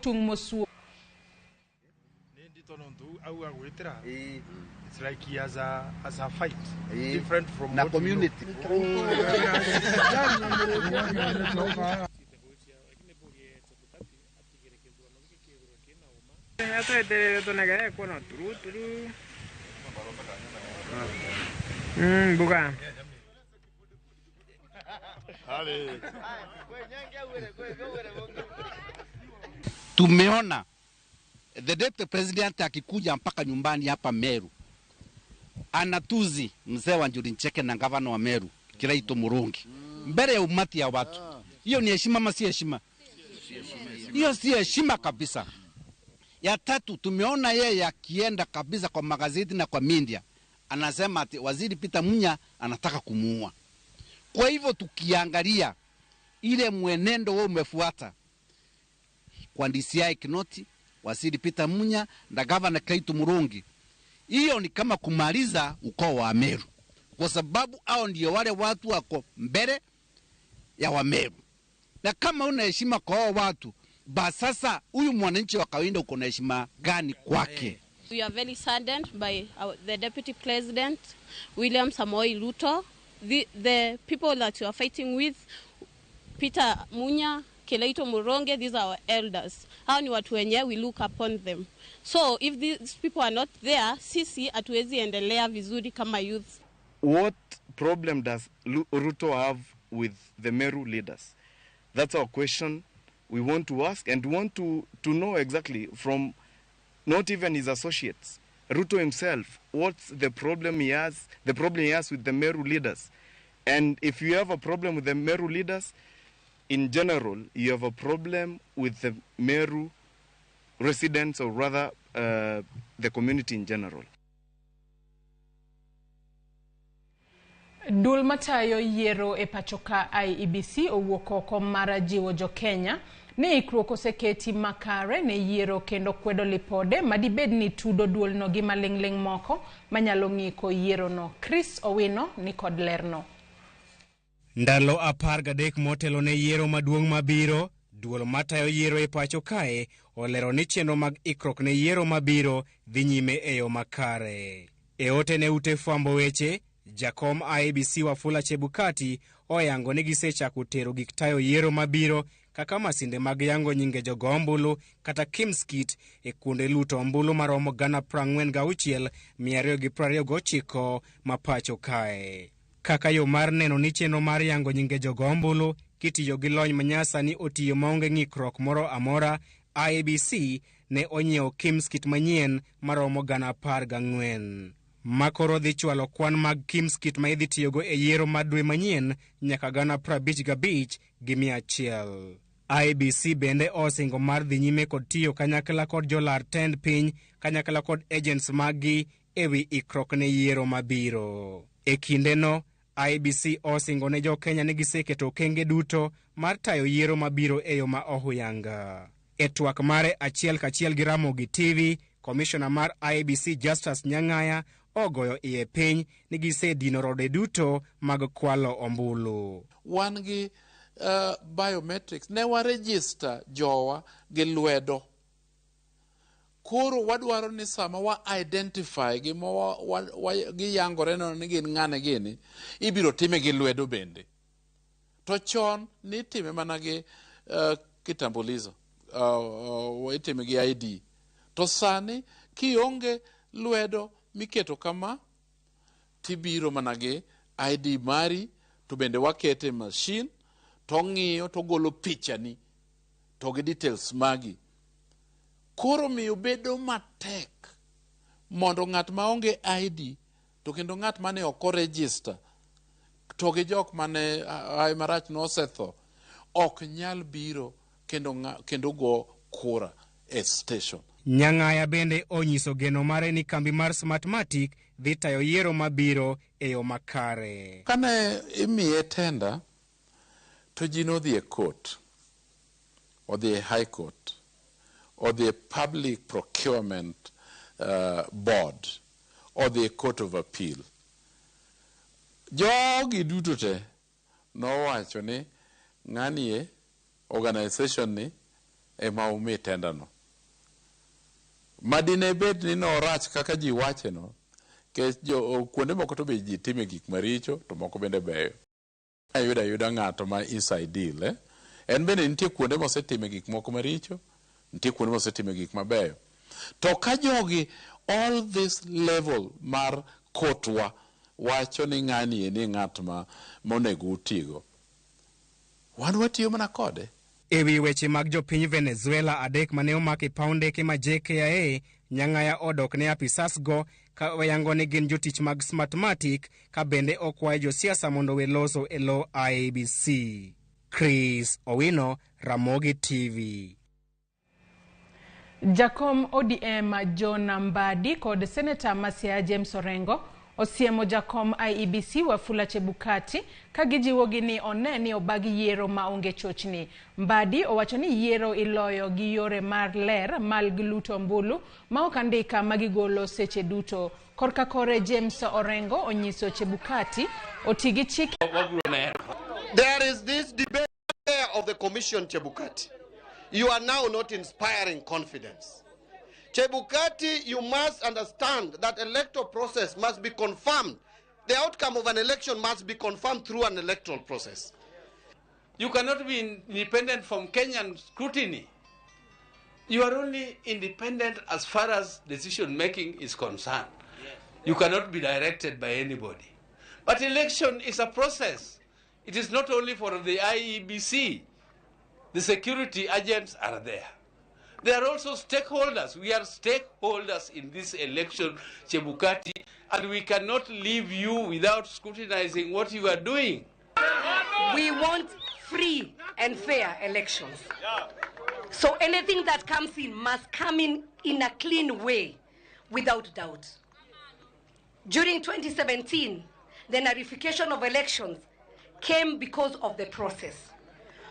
Tung' mosuo. It's like he has a fight different from na what we know. Community. Buka. Tumeona the deputy president akikuja mpaka nyumbani hapa Meru, anatuzi mzee wa Njuri Ncheke na gavana wa Meru Kiraitu Murungi mbele ya umati ya watu. Hiyo ni heshima ama si heshima? Hiyo si heshima kabisa. Ya tatu, tumeona yeye akienda kabisa kwa magazeti na kwa media anasema ati waziri Peter Munya anataka kumuua. Kwa hivyo tukiangalia ile mwenendo wao umefuata kwa DCI Kinoti, waziri Peter Munya na gavana Kiraitu Murungi, hiyo ni kama kumaliza ukoo wa Meru, kwa sababu hao ndio wale watu wako mbele ya Wameru, na kama una heshima kwa hao watu, basi sasa huyu mwananchi wa kawaida uko na heshima gani kwake? We are very saddened by the Deputy President, William Samoei Ruto. The people that you are fighting with, Peter Munya, Kiraitu Murungi, these are our elders. Hao ni watu wenye we look upon them. So if these people are not there, sisi hatuwezi endelea vizuri kama youth. What problem does Ruto have with the Meru leaders? That's our question we want to ask and want to know exactly from not even his associates. Ruto himself, what's the problem he has, the problem he has with the Meru leaders? And if you have a problem with the Meru leaders, in general, you have a problem with the Meru residents, or rather, the community in general. Duol matayo yiero e pacho ka IEBC owuok oko mar jiwo jo-Kenya ni ikruok oseketi makare ne yiero kendo kwedo lipode madibed ni tudo duolno gi maling'ling' moko manyalo ng'iko yierono. Chris Owino ni kod lerno. Ndalo 13 motelo ne yiero maduong' mabiro, duol matayo yiero e pacho kae olero ni chenro mag ikruok ne yiero mabiro dhi nyime e yo makare. E ote ne ute fwambo weche, jakom IEBC Wafula Chebukati oyango ni gisechako tero gik tayo yiero mabiro kaka masinde mag yango nyinge jogo ombulu kata KIEMS kit e kuonde luto ombulu maromo 46,229 ma pacho kae. Kaka yo mar neno ni chenro mar yango nyinge jogo ombulu kitiyo gi lony manyasani otiyo maonge ng'ikruok moro amora, IEBC ne onyiewo KIEMS kit manyien maromo 14,000. Makoro dhi chwalo kwan mag KIEMS kit ma idhi tiyogo e yiero mar dwe manyien nyaka 55,100. IEBC bende osingo mar dhi nyime kod tiyo kanyakla kod jolar tend piny kanyakla kod agents maggi e wi ikruok ne yiero mabiro. E kindeno, IEBC osingo ne jo-Kenya ni giseketo okenge duto mar tayo yiero mabiro e yo ma ohuyanga. E twak mare achiel kachiel gi Ramogi TV, komishona mar IEBC Justus Nyang'aya ogoyo iye piny ni gisedino rode duto mag kwalo ombulu. Wan gi biometrics, ne wa register jowa gi lwedo. Koro wadwaro ni sama wa identify gi ma giyangore neno ni gin ng'ane gini, ibiro time gi lwedo bende. To chon nitime mana gi kitambulisho, itime gi ID. To sani kionge lwedo miketo kama, tibiro mana gi ID mari, to bende wakete e machine, to ng'iyo to golo pichani to gi details magi. Koro miyo bedo matek mondo ng'at maonge ID to kendo ng'at mane ok oregister to gi jok mane hawi marach nosetho ok nyal biro kendo go kura e station. Nyang'aya bende onyiso geno mare ni kambi mar Smartmatic dhi tayo yiero mabiro e yo makare. Kane imiye tenda to ji nodhi e court, odhi e High Court, odhi e Public Procurement Board, odhi e Court of Appeal. Jogi duto te nowacho ni ng'ani e organization ni ema omi tendano. Madine bed ni norach kaka ji wacheno, nikech jo kuonde moko to be ji time gik maricho to moko bende beyo. Ayudo ayuda ng'ato ma inside deal, eh? En bende nitie kuonde mosetime gik moko maricho, nitie kuonde mosetime gik mabeyo. To ka jogi all this level mar kotwa wacho ni ng'ani eni ng'at ma monego utigo. Wan watiyo mana kode. E wi weche mag jopiny Venezuela adek mane omak e paw ndeke ma JKIA, Nyang'aya odok ne apisas go ka oyango ni gin jotich mag Smartmatic ka bende okwayo josiasa mondo we loso e lo IEBC. Chris Owino, Ramogi TV. Jakom ODM John Mbadi kod Seneta ma Siaya James Orengo osiemo jakom IEBC Wafula Chebukati ka gijiwogi ni one ni obag yiero maonge chochni. Mbadi owacho ni yiero iloyo gi yore mar ler mag luto ombulu ma ok andika ma gigolo seche duto. Korka kore James Orengo onyiso Chebukati oti gi chike. There is this debate of the commission, Chebukati. You are now not inspiring confidence. Chebukati, you must understand that electoral process must be confirmed. The outcome of an election must be confirmed through an electoral process. You cannot be independent from Kenyan scrutiny. You are only independent as far as decision making is concerned. You cannot be directed by anybody. But election is a process. It is not only for the IEBC. The security agents are there. They are also stakeholders. We are stakeholders in this election, Chebukati, and we cannot leave you without scrutinizing what you are doing. We want free and fair elections. So anything that comes in must come in a clean way, without doubt. During 2017, the nullification of elections came because of the process.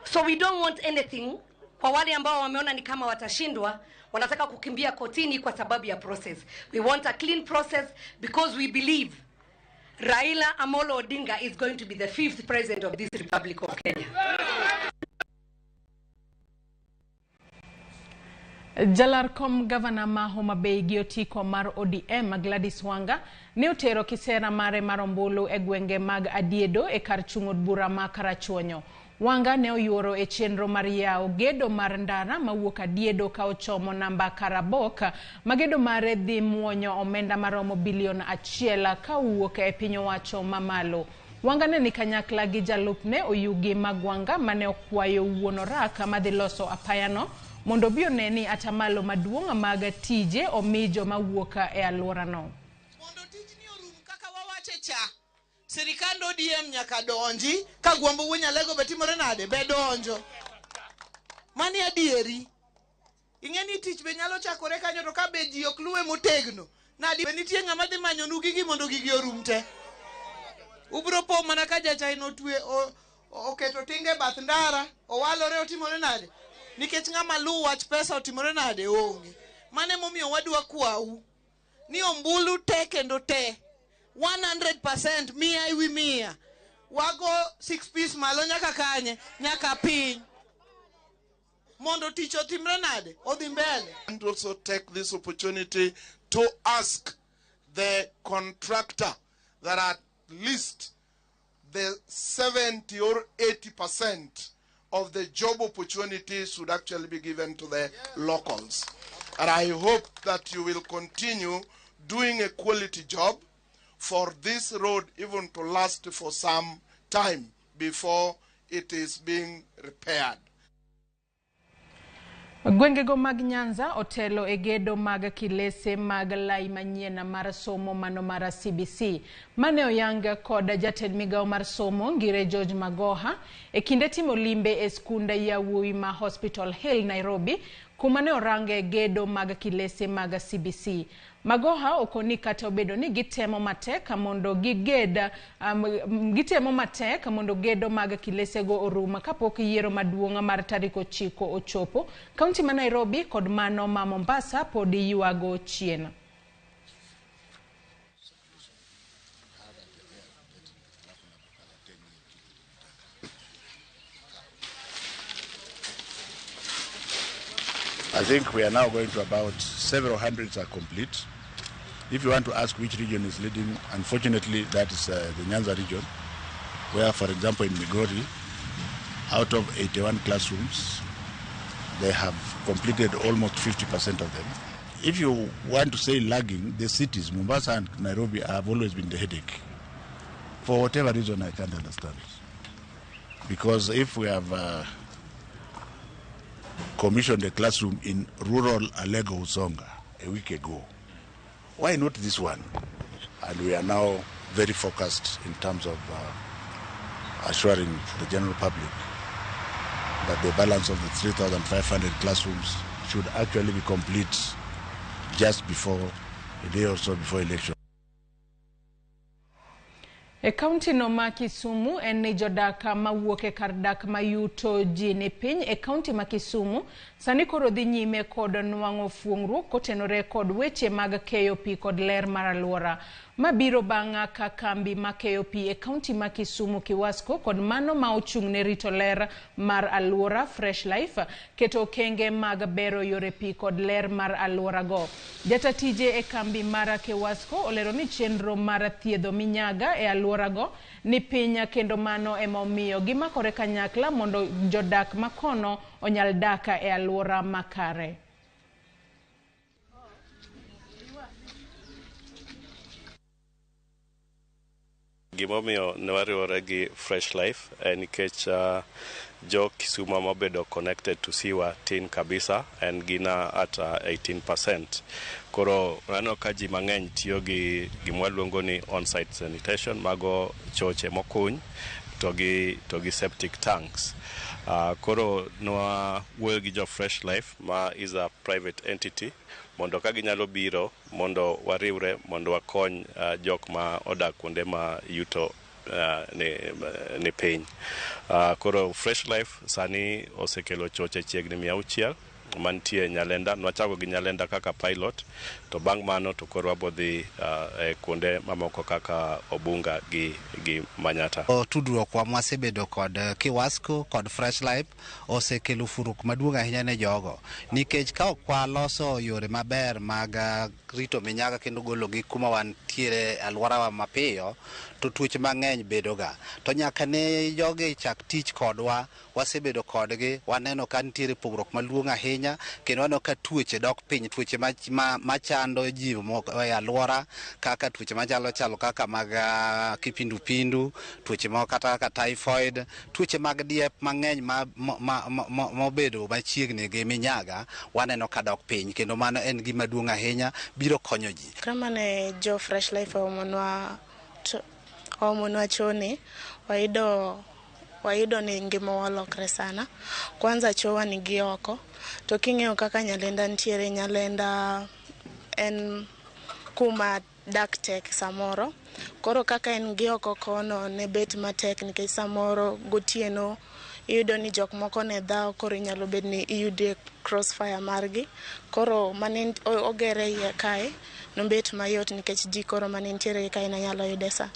So we don't want anything. Kwa wale ambao wameona ni kama watashindwa, wanataka kukimbia kotini kwa sababu ya process. We want a clean process because we believe Raila Amolo Odinga is going to be the 5th president of this Republic of Kenya. Jalar kom gavana ma Homa Bay gi otiko mar ODM Gladys Wanga ne otero kisera mare mar ombulu e gwenge mag Adiedo e kar chung' od bura ma Karachuonyo. Wanga ne oyuoro e chenro mar yawo gedo mar ndara mawuok Adiedo ka ochomo namba Karabok ma gedo mare dhi muonyo omenda maromo bilion 1 ka owuok e piny owacho mamalo. Wanga ne ni kanyakla gi jalupne Oyugi Magwanga mane okwayo wuon orak madhi loso apayano mondo obi one ni atamalo maduong' mag tije omi joma wuok e alworano. Mondo tijni orum kaka wawache cha, sirikand ODM nyaka donji ka gwambo wuo Nyalego be timore nade? Be donjo. Mani adieri. Ing'e ni tich be nyalo chakore kanyo to ka be ji ok luwe motegno. Nadi be nitie ng'ama dhi manyonu gigi mondo gigi orum te. Ubro po mana ka jachain otwe oketo tinge bath ndara, owalore otimore nade? Nikech ng'ama luwo wach pesa otimore nade? Onge. Mane momiyo wadwa kwau ni ombulu te kendo te 100% mia ewi mia. Wago 6 piece malo nyaka kanye? Nyaka piny. Mondo tich otimre nade? Odhi mbele. And also take this opportunity to ask the contractor that at least the 70 or 80% of the job opportunities should actually be given to the locals. And I hope that you will continue doing a quality job for this road even to last for some time before it is being repaired. Gwengego mag Nyanza otelo e gedo mag kilese mag lai manyien mar somo mano mar CBC mane oyang kod jatend migawo mar somo Ngire George Magoha e kinde timo limbe e skunde yawuowi ma Hospital Hill Nairobi kuma ne orange gedo mag kilese mag CBC. Magoha okoni kata obedo ni gitemo matek mondo giged gitemo matek mondo gedo mag kilesego orum kapok yiero maduong' mar tarik 9 ochopo. Kaunti ma Nairobi kod mano ma Mombasa pod ywago chien. I think we are now going to about several hundreds are complete. If you want to ask which region is leading, unfortunately, that is the Nyanza region, where, for example, in Migori, out of 81 classrooms, they have completed almost 50% of them. If you want to say lagging, the cities, Mombasa and Nairobi, have always been the headache. For whatever reason, I can't understand. Because if we have commissioned a classroom in rural Alego Usonga a week ago, why not this one? And we are now very focused in terms of assuring the general public that the balance of the 3,500 classrooms should actually be complete just before, a day or so before election. E kaunti no ma Kisumu en ni jodak mawuok e kar dak ma yuto ji ni piny e kaunti ma Kisumu sani koro dhi nyime kod nwang'o fuong'ruok kotenore kod weche mag keyo pi kod ler mar alwora. Mabiro bang' ka kambi ma keyo pi e kaunti ma Kisumu Kiwasco kod mano ma ochung' ne rito ler mar alwora Fresh Life keto okenge mag bero yore pi kod ler mar alwora go. Jata tije e kambi mar Kiwasco olero ni chenro mar thiedho minyaga e alwora go ni piny kendo mano ema omiyo gimakore kanyakla mondo jodak makono onyal dak e alwora makare. Gimomiyo ne wariwore gi Fresh Life en nikech jo Kisumu mobedo connected to sewer tin kabisa en gina at 18%. Koro waneno ka ji mang'eny tiyo gi gima waluongo ni on-site sanitation, mago choche mokuny to gi septic tanks. Koro nwa wuoyo gi jo Fresh Life ma is a private entity mondo ka ginyalo biro mondo wariwre mondo wakony jok ma odak kuonde ma yuto ni piny. Koro Fresh Life sani osekelo choche chiegni 600 mantie Nyalenda. Nwachako gi Nyalenda kaka pilot, to bang' mano to koro wabodhi e kuonde mamoko kaka Obunga gi Manyata. Tudruok wa mwasebedo kod Kiwasco kod Fresh Life osekelo furuok maduong' ahinya ne jogo, nikech ka ok waloso yore maber mag rito minyaga kendo gologi kuma wantiere alworawa mapiyo, to tuoche mang'eny bedoga. To nyaka ne jogi chak tich kodwa, wasebedo kodgi, waneno ka nitiere pogruok maduong' ahinya, kendo waneno ka tuoche dok piny, tuoche machando ji e alwora kaka tuoche machalo chalo kaka mag kipindupindu, tuoche moko kata kaka typhoid, tuoche mag diep mang'eny mobedo machiegni gi minyaga, waneno ka dok piny, kendo mano en gima duong' ahinya biro konyo ji. Kama ne jo Fresh Life omonwa choni, wayudo ni ngima walokre sana. Kwanza chowa ni gi oko, to king'iyo kaka Nyalenda nitiere, Nyalenda en kuma dak tek samoro. Koro kaka en gi oko kono ne bet matek nikech samoro gotieno iyudo ni jok moko ne dhawo, koro inyalo bet ni iyude crossfire margi. Koro mane ogere iye kae nobet mayot nikech ji koro mane nitiere kae ne nyalo yude sa.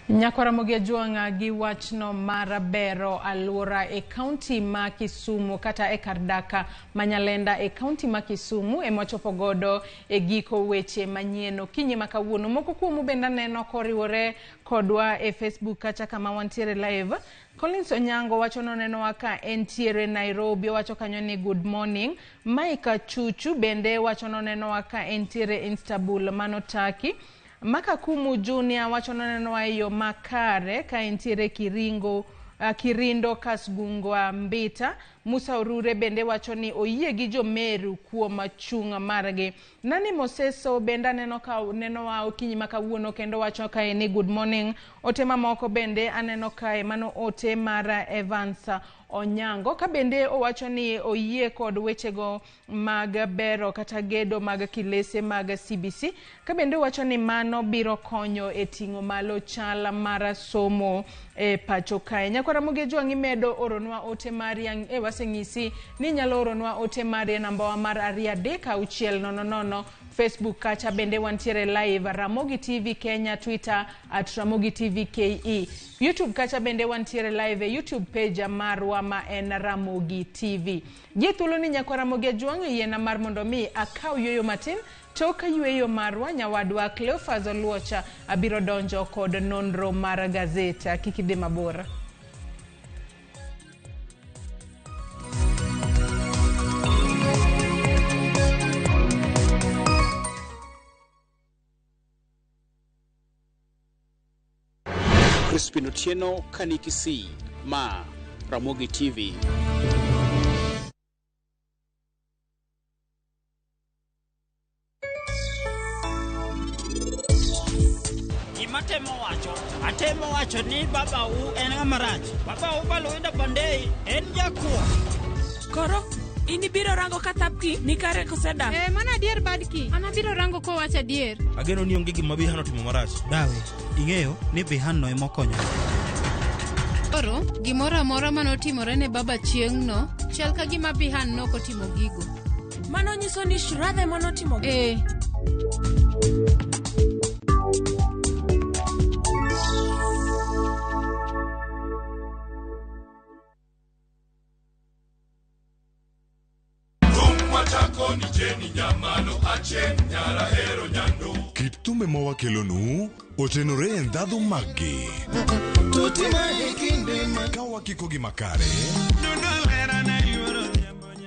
Nyakwara Ramogi Ajwang'a gi wachno mar bero alwora e kaunti ma Kisumu kata e kar dak ma Nyalenda e kaunti ma Kisumu ema wachopo godo e giko weche manyien okinyi ma kawuono. Moko kuomu bende aneno koriwore kodwa e Facebook kacha kama wantiere live. Collins Onyango wacho nonenowa ka entiere Nairobi, owacho kanyo ni good morning. Mike Chuchu bende wacho nonenowa ka entiere Istanbul mano Turkey. Makakumu Junior wacho nonenowa e yo makare ka entiere Kirindo Kasgungwa Mbita. Musa Orure bende wacho ni oyie gi jo Meru kuom chung' margi. Nani Moseso bende aneno ka nenowa okinyi ma kawuono kendo wacho kae ni good morning. Ote mamoko bende aneno kae mano ote mar Evans Onyango ka bende owacho ni oyie kod wechego mag bero kata gedo mag kilese mag CBC, ka bende owacho ni mano biro konyo e ting'o malo chal mar somo e pacho kae. Nyakwara Ramogi Ajwang' imedo oronwa ote mari. Waseng'isi ni inyalo oronwa ote mari e nambawa mar 2 3 6 0 0. Facebook kacha bende wantiere live, Ramogi TV Kenya, Twitter @RamogiTVKE, YouTube kacha bende wantiere live e YouTube page marwa ma en Ramogi TV. Gi thuolo ni nyakwa Ramogi Ajwang', yiena mar mondo mi akaw yueyo matin. Tok yueyo marwa, nyawadwa Cleophas Oluocha abiro donjo kod nonro mar gazet. Kik idhi mabor. Crispin Otieno Kanikisi, ma Ramogi TV. Gima temo wacho, atemo wacho ni babau en ng'ama rach. Babau Baluinda Pandey en jakuo. Koro in ibiro rango ka thapki ni kare kose dak? Eh, mano adier badki. An abiro rango kowacho adier. Ageno ni onge gima Bihan otimo marach. Dawe, ing'eyo ni Bihan no ema okonyo. Koro, gimoro amora manotimore ne baba chieng'no, chal ka gima Bihan nokotimo gigo. Mano nyiso ni Shradha ema notimo gigo. Eh. Kit thumbe ma wakelonu otenore e ndhadhu maggi. Ka wakikogi makare,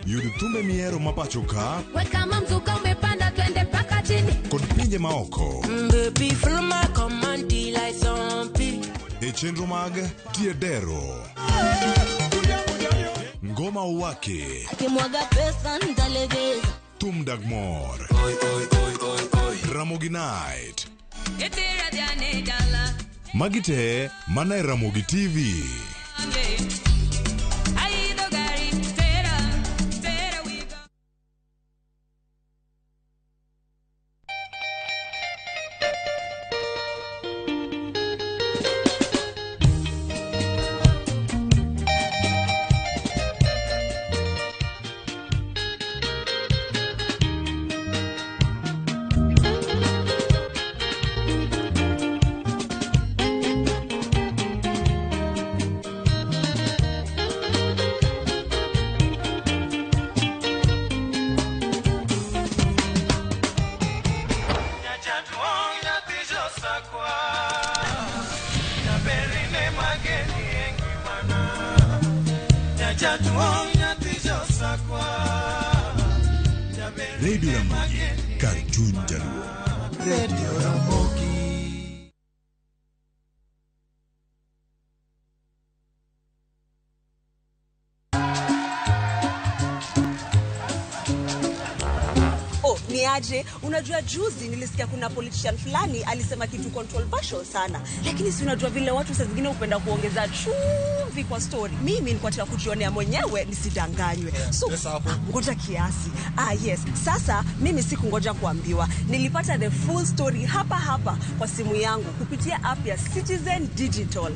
yud thumbe mihero ma pacho ka Weka mzuka umepanda, twende mpaka chini. Kod pinje maoko Baby, follow my command till I zombie. E chenro mag Tiedero, Ngoma Uwake, Akimwaga pesa nitalegeza. Thum Dag Mor, Ramogi Night. Magi te mana e Ramogi TV. Radio Ramogi, kar chuny Jaluo. Radio Ramogi. Oh, ni aje? Unajua juzi nilisikia kuna politician fulani alisema kitu controversial sana, lakini si unajua vile watu saa zingine hupenda kuongeza chumvi kwa story. Mimi nilikuwa nataka kujionea mwenyewe nisidanganywe. So ngoja kiasi. Ah, yes. Sasa mimi sikungoja kuambiwa, nilipata the full story hapa hapa kwa simu yangu kupitia app ya Citizen Digital.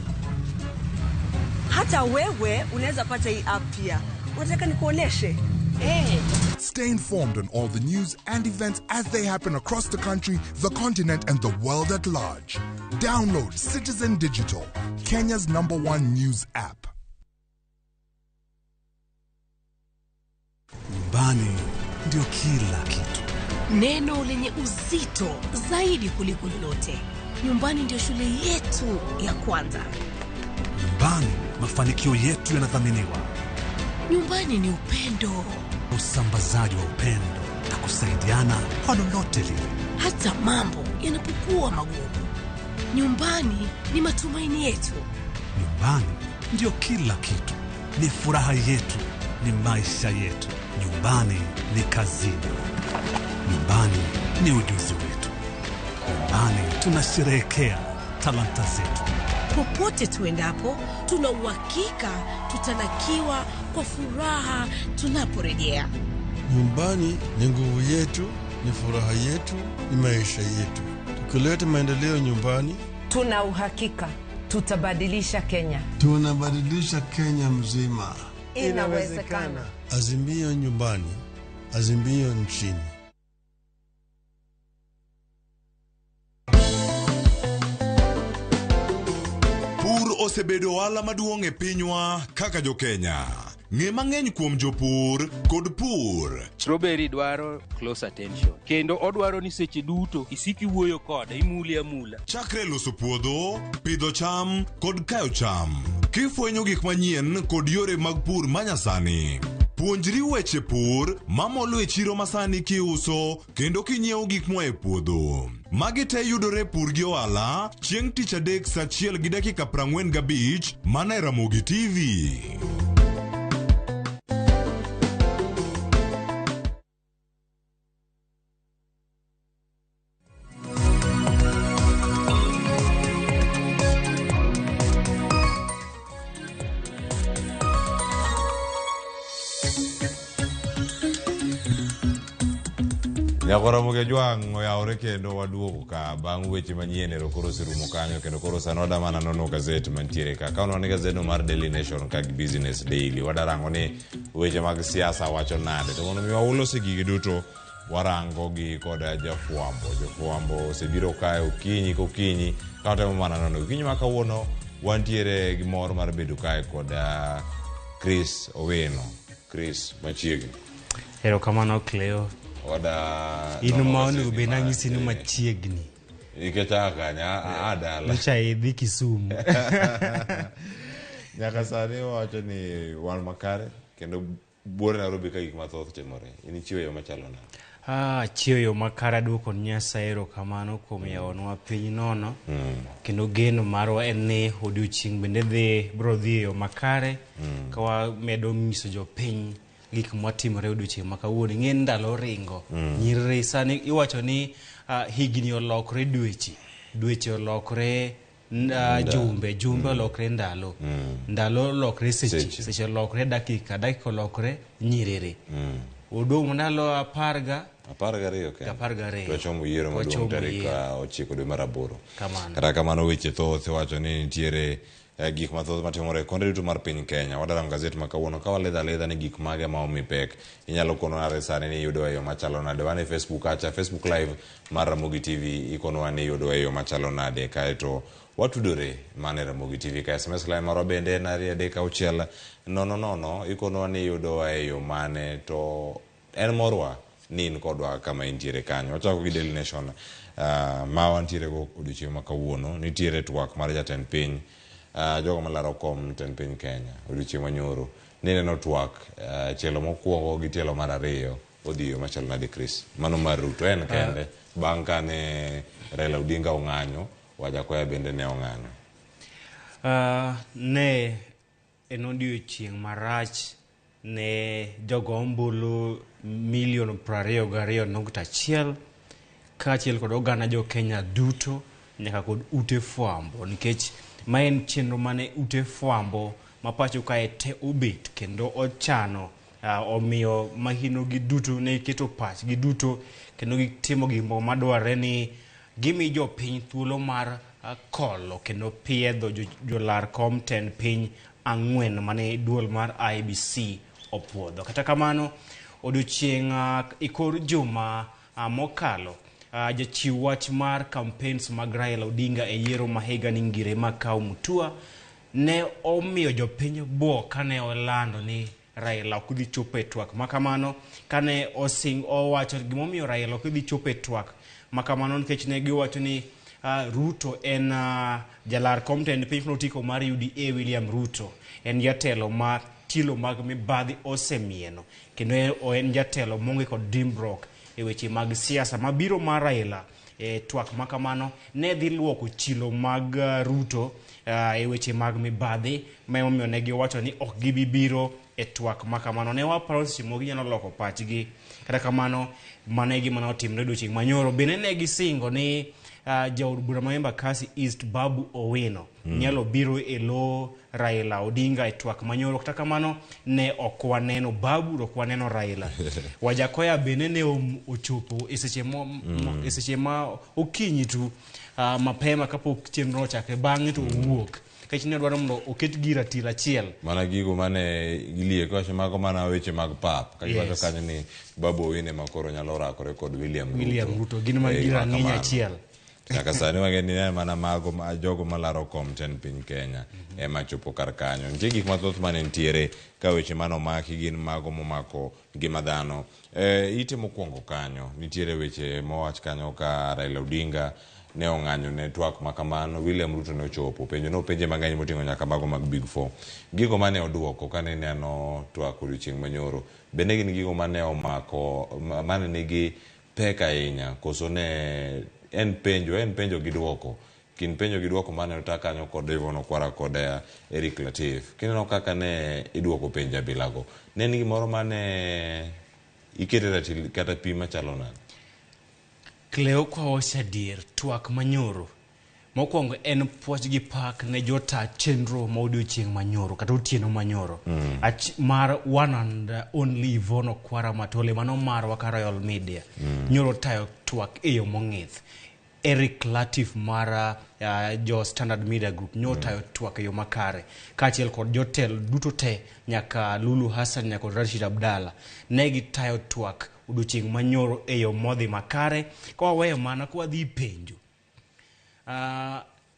Hata wewe unaweza pata hii app pia. Unataka nikuoneshe? Hey. Stay informed on all the news and events as they happen across the country, the continent, and the world at large. Download Citizen Digital, Kenya's number one news app. Nyumbani ndio kila kitu. Neno lenye uzito zaidi kuliko lolote. Nyumbani ndio shule yetu ya kwanza. Nyumbani mafanikio yetu yanathaminiwa. Nyumbani ni upendo, usambazaji wa upendo na kusaidiana kwa lolote lile. Hata mambo yanapokuwa magumu. Nyumbani ni matumaini yetu. Nyumbani ndio kila kitu, ni furaha yetu, ni maisha yetu. Nyumbani ni kazini. Nyumbani ni ujuzi wetu. Nyumbani tunasherehekea talanta zetu. Popote tuendapo, tuna uhakika tutalakiwa kwa furaha tunaporejea. Nyumbani ni nguvu yetu, ni furaha yetu, ni maisha yetu. Tukileta maendeleo nyumbani, tuna uhakika tutabadilisha Kenya. Tunabadilisha Kenya mzima. Inawezekana. Azimio nyumbani, Azimio nchini. Pur osebedo ohala maduong' e pinywa kaka jokenya. Ng'e mang'eny kuom jopur kod pur. Strawberry dwaro close attention kendo odwaro ni seche duto isik iwuoyo kode imule amula. Chakre loso puodho, pidho cham kod kayo cham. Kifwenyo gik manyien kod yore mag pur manyasani. Puonjri weche pur mamolo e chiro masani kiuso kendo kinyiewo gik moa e puodho. Magi te yudore e Pur gi Ohala chieng' tich adek saa achiel gi dakika 45 mana e Ramogi TV. Nyakoro Mugejwang' oyawore kendo waduogo ka bang' weche manyien ero koro oserumo kanyo kendo koro sani wada mana nono gazet mantiere ka. Ka waneno gazetno mar Daily Nation ka gi Business Daily wadarango ni weche mag siasa wacho nade. To mondo mi walose gigi duto warango gi koda jafwambo. Jafwambo osebiro kae okinyi kokinyi ka watemo mana nono. Okinyi ma kawuono wantiere gi mor mar bedo kae koda Chris Owino. Chris machiegni. Erokamano Cleo. Oda In nono ma onego gasedni bed mar nang'isi ni machiegni. Nikech aa kanya, aa dala. Nyocha idhi Kisumu. Nyaka sani wawacho ni wan makare kendo buore Nairobi ka gik mathoth timore. In ichiwo yo machalo nade? Ah, chiwo yo makare aduoko ne Nyasaye erokamano kuom yawonwa piny nono. Kendo geno marwa en ni odiochieng' bende dhi biro dhi e yo makare ka wamedo nyiso jopiny gik matimore odiochieng' ma kawuono. Ing'e ni ndalo ringo. Nyiriri sani iwacho ni higni olokre dweche. Dweche olokre jumbe, jumbe olokre ndalo. Ndalo olokre seche, Seche. seche olokre dakika, dakika olokre nyiriri. Odong' ndalo 12 kende. 12. Twachomo yiero To maduong' wachomo tarik yiero. 9 dwe mar 8. Kamano. Kata kamano weche thoth iwacho ni nitiere gik mathoth matimore e konde duto mar piny Kenya. Wadarango gazet ma kawuono ka waledho aledha ni gik mage ma omi pek. Inyalo kono nade sani ni iyudowa e yo machalo nade. Wan e Facebook kacha, Facebook Live mar Ramogi TV ikonowa ni iyudowa e yo machalo nade. Kaeto watudore mana e Ramogi TV ka SMS line marwa bende en 2 3 6 0 0 ikonowa ni iyudowa e yo mane to en morwa ni in kodwa kama intiere kanyo. Wachako gi Daily Nation ma wantiere go odiochieng' ma kawuono. Nitiere twak mar jatend piny jogo malaro kom tend piny Kenya odiochieng' manyoro. Nineno twak tielo mokwongo gi tielo mar ariyo odhi e yo machalo nade Chris? Mano mar Ruto en kende bang' kane Raila Odinga ong'anyo, Wajakoya bende ne ong'anyo. Ne en odiochieng' marach ne jogo ombulu milion 22.1 kaachiel kod oganda jo Kenya duto nyaka kod ute fwambo, nikech ma en chenro mane ute fwambo ma pacho kae te obet kendo ochano omiyo mahino gi duto ne keto pachgi duto kendo gitimo gik madwarre ni gimi jopiny thuolo mar kolo kendo piedho jolar kom tend piny 4 mane duol mar IEBC opuodho. Kata kamano odiochieng' e kor juma mokalo jachiw wach mar campaigns mag Raila Odinga e yiero ma higa ni Ngire Makau Mutua ne omiyo jopiny buok kane olando ni Raila ok dhi chopo e twak ma kamano. Kane osing owacho gimomiyo Raila ok dhi chopo e twak ma kamano nikech ne giwacho ni Ruto en jalar kom tend piny otiko mar UDA William Ruto en jatelo ma tilo mag mibadhi osemieno kendo en jatelo monge kod dimbruok e weche mag siasa. Mabiro mar Raila e twak ma kamano ne dhi luoko chilo mag Ruto e weche mag mibadhi, ma emomiyo ne giwacho ni ok gibi biro e twak ma kamano. Ne waparo seche moko ginyalo loko pachgi, kata kamano mano e gima ne otimore odiochieng' manyoro. Bende ne gisingo ni jaod bura ma Embakasi East Babu Owino nyalo biro e lo Raila Odinga e twak manyoro, kata kamano ne ok waneno Babu, ok waneno Raila. Wajakoya bende ne ochopo e seche e seche ma okinyi tu mapema kapok chenro ochakre, bang'e to owuok. Nikech ne dwaro mondo oket gi ratil achiel. Mana gigo mane gilieko wacho mago mana weche mag pap. Ka giwacho kanyo ni Babu Owino ema koro nyalo rakore kod William Ruto. William Ruto gin mana E gi yo rang'iny makamano. achiel. Nyaka sani wang'e ni en mana mago ma jogo malaro kom tend piny Kenya ema chopo kar kanyo. Nitie gik mathoth mane nitiere ka weche mane omaki gin mago momako ngima dhano. E, ite mokwongo kanyo nitiere weche mowach kanyo ka Raila Odinga ne ong'anyo ne twak ma kamano, William Ruto ne ochopo, penjo ne openje mang'eny moting'o nyaka mago mag Big Four. Gigo mane oduoko kane ineno twak odiochieng' manyoro, bende gin gigo mane omako, mane nigi pek ahinya koso ne en penjo, en penjo gi duoko. Kind penjo gi duoko mane ota kanyo kod Yvonne Okwara kod Eric Latif. Kineno kaka ne iduoko penjo abilago, ne en gimoro mane ikete ratil kata pim machalo nade? Cleo kwa wacho adier, twak manyoro mokwongo en puoch gi pak ne jota chenro ma odiochieng' manyoro kata otieno manyoro mar one and only Yvonne Okwara Matole mano marwa ka Royal Media nyoro tayo twak e yo mong'ith. Eric Latif mar jo Standard Media Group nyo tayo twak e yo makare kaachiel kod jotelo duto te nyaka Lulu Hassan nyaka Rashid Abdalla ne gitayo twak odiochieng' manyoro e yo modhi makare. Ka waweyo mana ka wadhi penjo,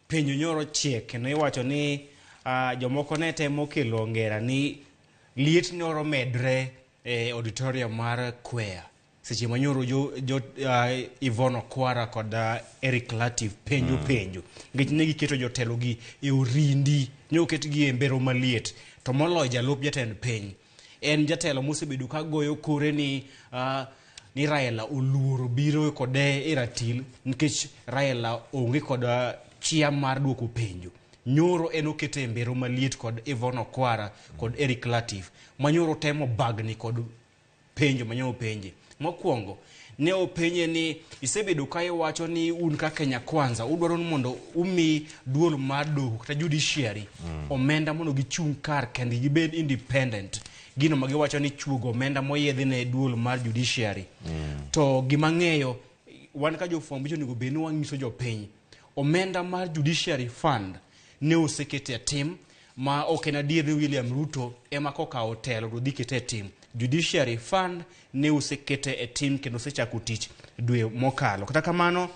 penjo nyoro chiek kendo iwacho ni jomoko ne temo kelo ngera ni liet nyoro medre e auditorium mar Kwea seche manyoro jo Yvonne Okwara kod Eric Latif penjo penjo nikech ne giketo jotelo gi e orindi, ne oketgi e mbero maliet, to moloyo jalup jatend piny en jatelo mosebedo ka goyo kore ni Raila oluoro biro kode e ratil nikech Raila onge kod chia mar duoko penjo. Nyoro en okete e mbero maliet kod Yvonne Okwara kod Eric Latif manyoro temo bagni kod penjo manyoro penje. Mokwongo ne openje ni isebedo ka iwacho ni un ka Kenya Kwanza udwaro ni mondo umi duol mar doho kata judiciary omenda mondo gichung' kar kendgi gibed independent. Gino ma giwacho ni chuogo omenda moyiedhi ne duol mar judiciary. To gima ng'eyo wan ka jofwamb weche onego bed ni wanyiso jopiny omenda mar judiciary fund ne osekete e tim ma ok en adier ni William Ruto ema kokawo telo to dhi kete e tim. Judiciary fund ne osekete e tim kendo osechako tich dwe mokalo. Kata kamano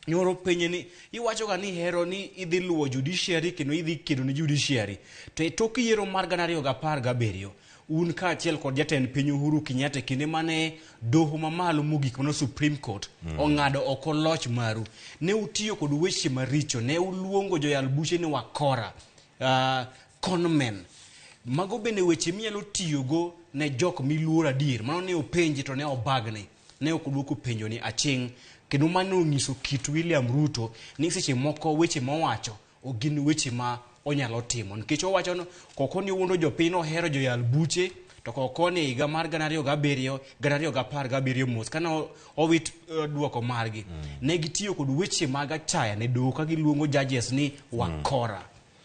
nyoro penye ni iwacho ga ni hero ni idhi luwo judiciary kendo idhi kedo ne judiciary to e tok yiero mar 2017 un kaachiel kod jatend piny Uhuru Kenyatta kinde mane doho mamalo mogik mano Supreme Court ong'ado oko loch maru ne utiyo kod weche maricho ne uluongo joyal buche ni wakora conmen mago bende weche minyalo tiyogo ne jok miluoro adier mano ne openji to ne obagni ne ok oduoko penjo ni aching' kendo mano onyiso kit William Ruto ni seche moko weche mowacho ok gin weche ma onyalo timo nikech owacho ni koko ni owuondo jopiny ohero joyal buche to koko ni higa mar 2007 2017 mos kane owit duoko margi ne gitiyo kod weche mag achaya ne doho ka giluongo judges ni wakora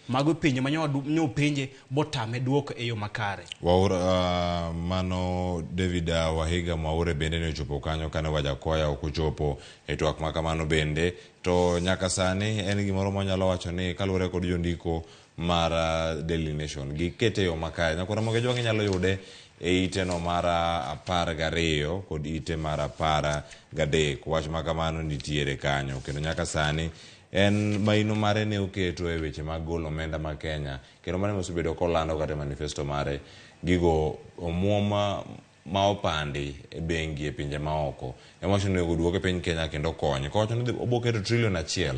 mago penjo ma nyo penje botame duoko e yo makare. Waura, mano David Wahiga Mwaure bende ne ochopo kanyo kane Wajakoya ok ochopo e twak ma kamano bende to nyaka sani en gimoro mwanyalo wacho ni kaluwore kod jondiko mar Daily Nation gikete e yo makare. Nyakwara Mogejo Wang' inyalo yude e ite no mar 12 kod ite mar 13. Wach ma kamano nitiere kanyo kendo nyaka sani en maino mare ne oketo e weche mag golo omenda ma Kenya kendo mano osebedo kolando kata e manifesto mare gigo omuom ma opandi e bengi e pinje maoko ema wacho ni onego duok e piny Kenya kendo kony kowacho ni obo keto trilion 1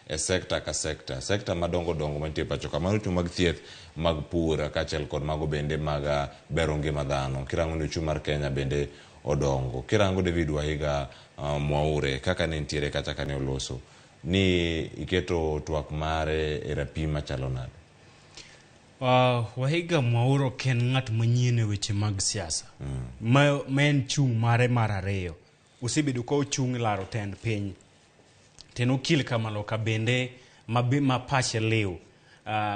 e sekta ka sekta sekta madongo dongo mantie pacho ka mano mag thieth mag pur kaachiel kod mago bende mag bero ngima dhano kirango ni ochumi mar Kenya bende odongo kirango David Wahiga Mwaure kaka ne nitiere kacha kane oloso ni iketo twak mare e rapim machalo nade? Wahiga Mwaure ok en ng'at manyien e weche mag siasa. Ma en chung' mare mar ariyo. Osebedo ka ochung' laro tend piny. To en okil kamaloka bende ma pache liw.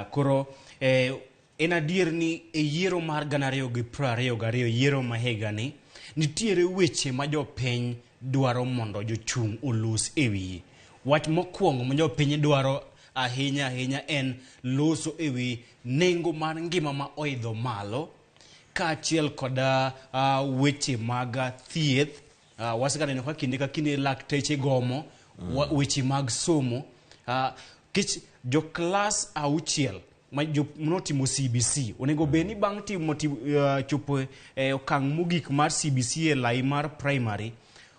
Koro en adier ni e yiero mar 2022 yiero ma higani nitiere weche ma jopiny dwaro mondo jochung' olos e wiye. Wach mokwongo ma jopiny dwaro ahinya ahinya en loso e wi nengo mar ngima ma oidho malo kaachiel kod weche mag thieth. Wasega neno ka kinde ka kinde lakteche gomo weche mag somo kech jo klas auchiel ma jo notimo CBC onego bed ni bang' timo chopo e okang' mogik mar CBC e lai mar primary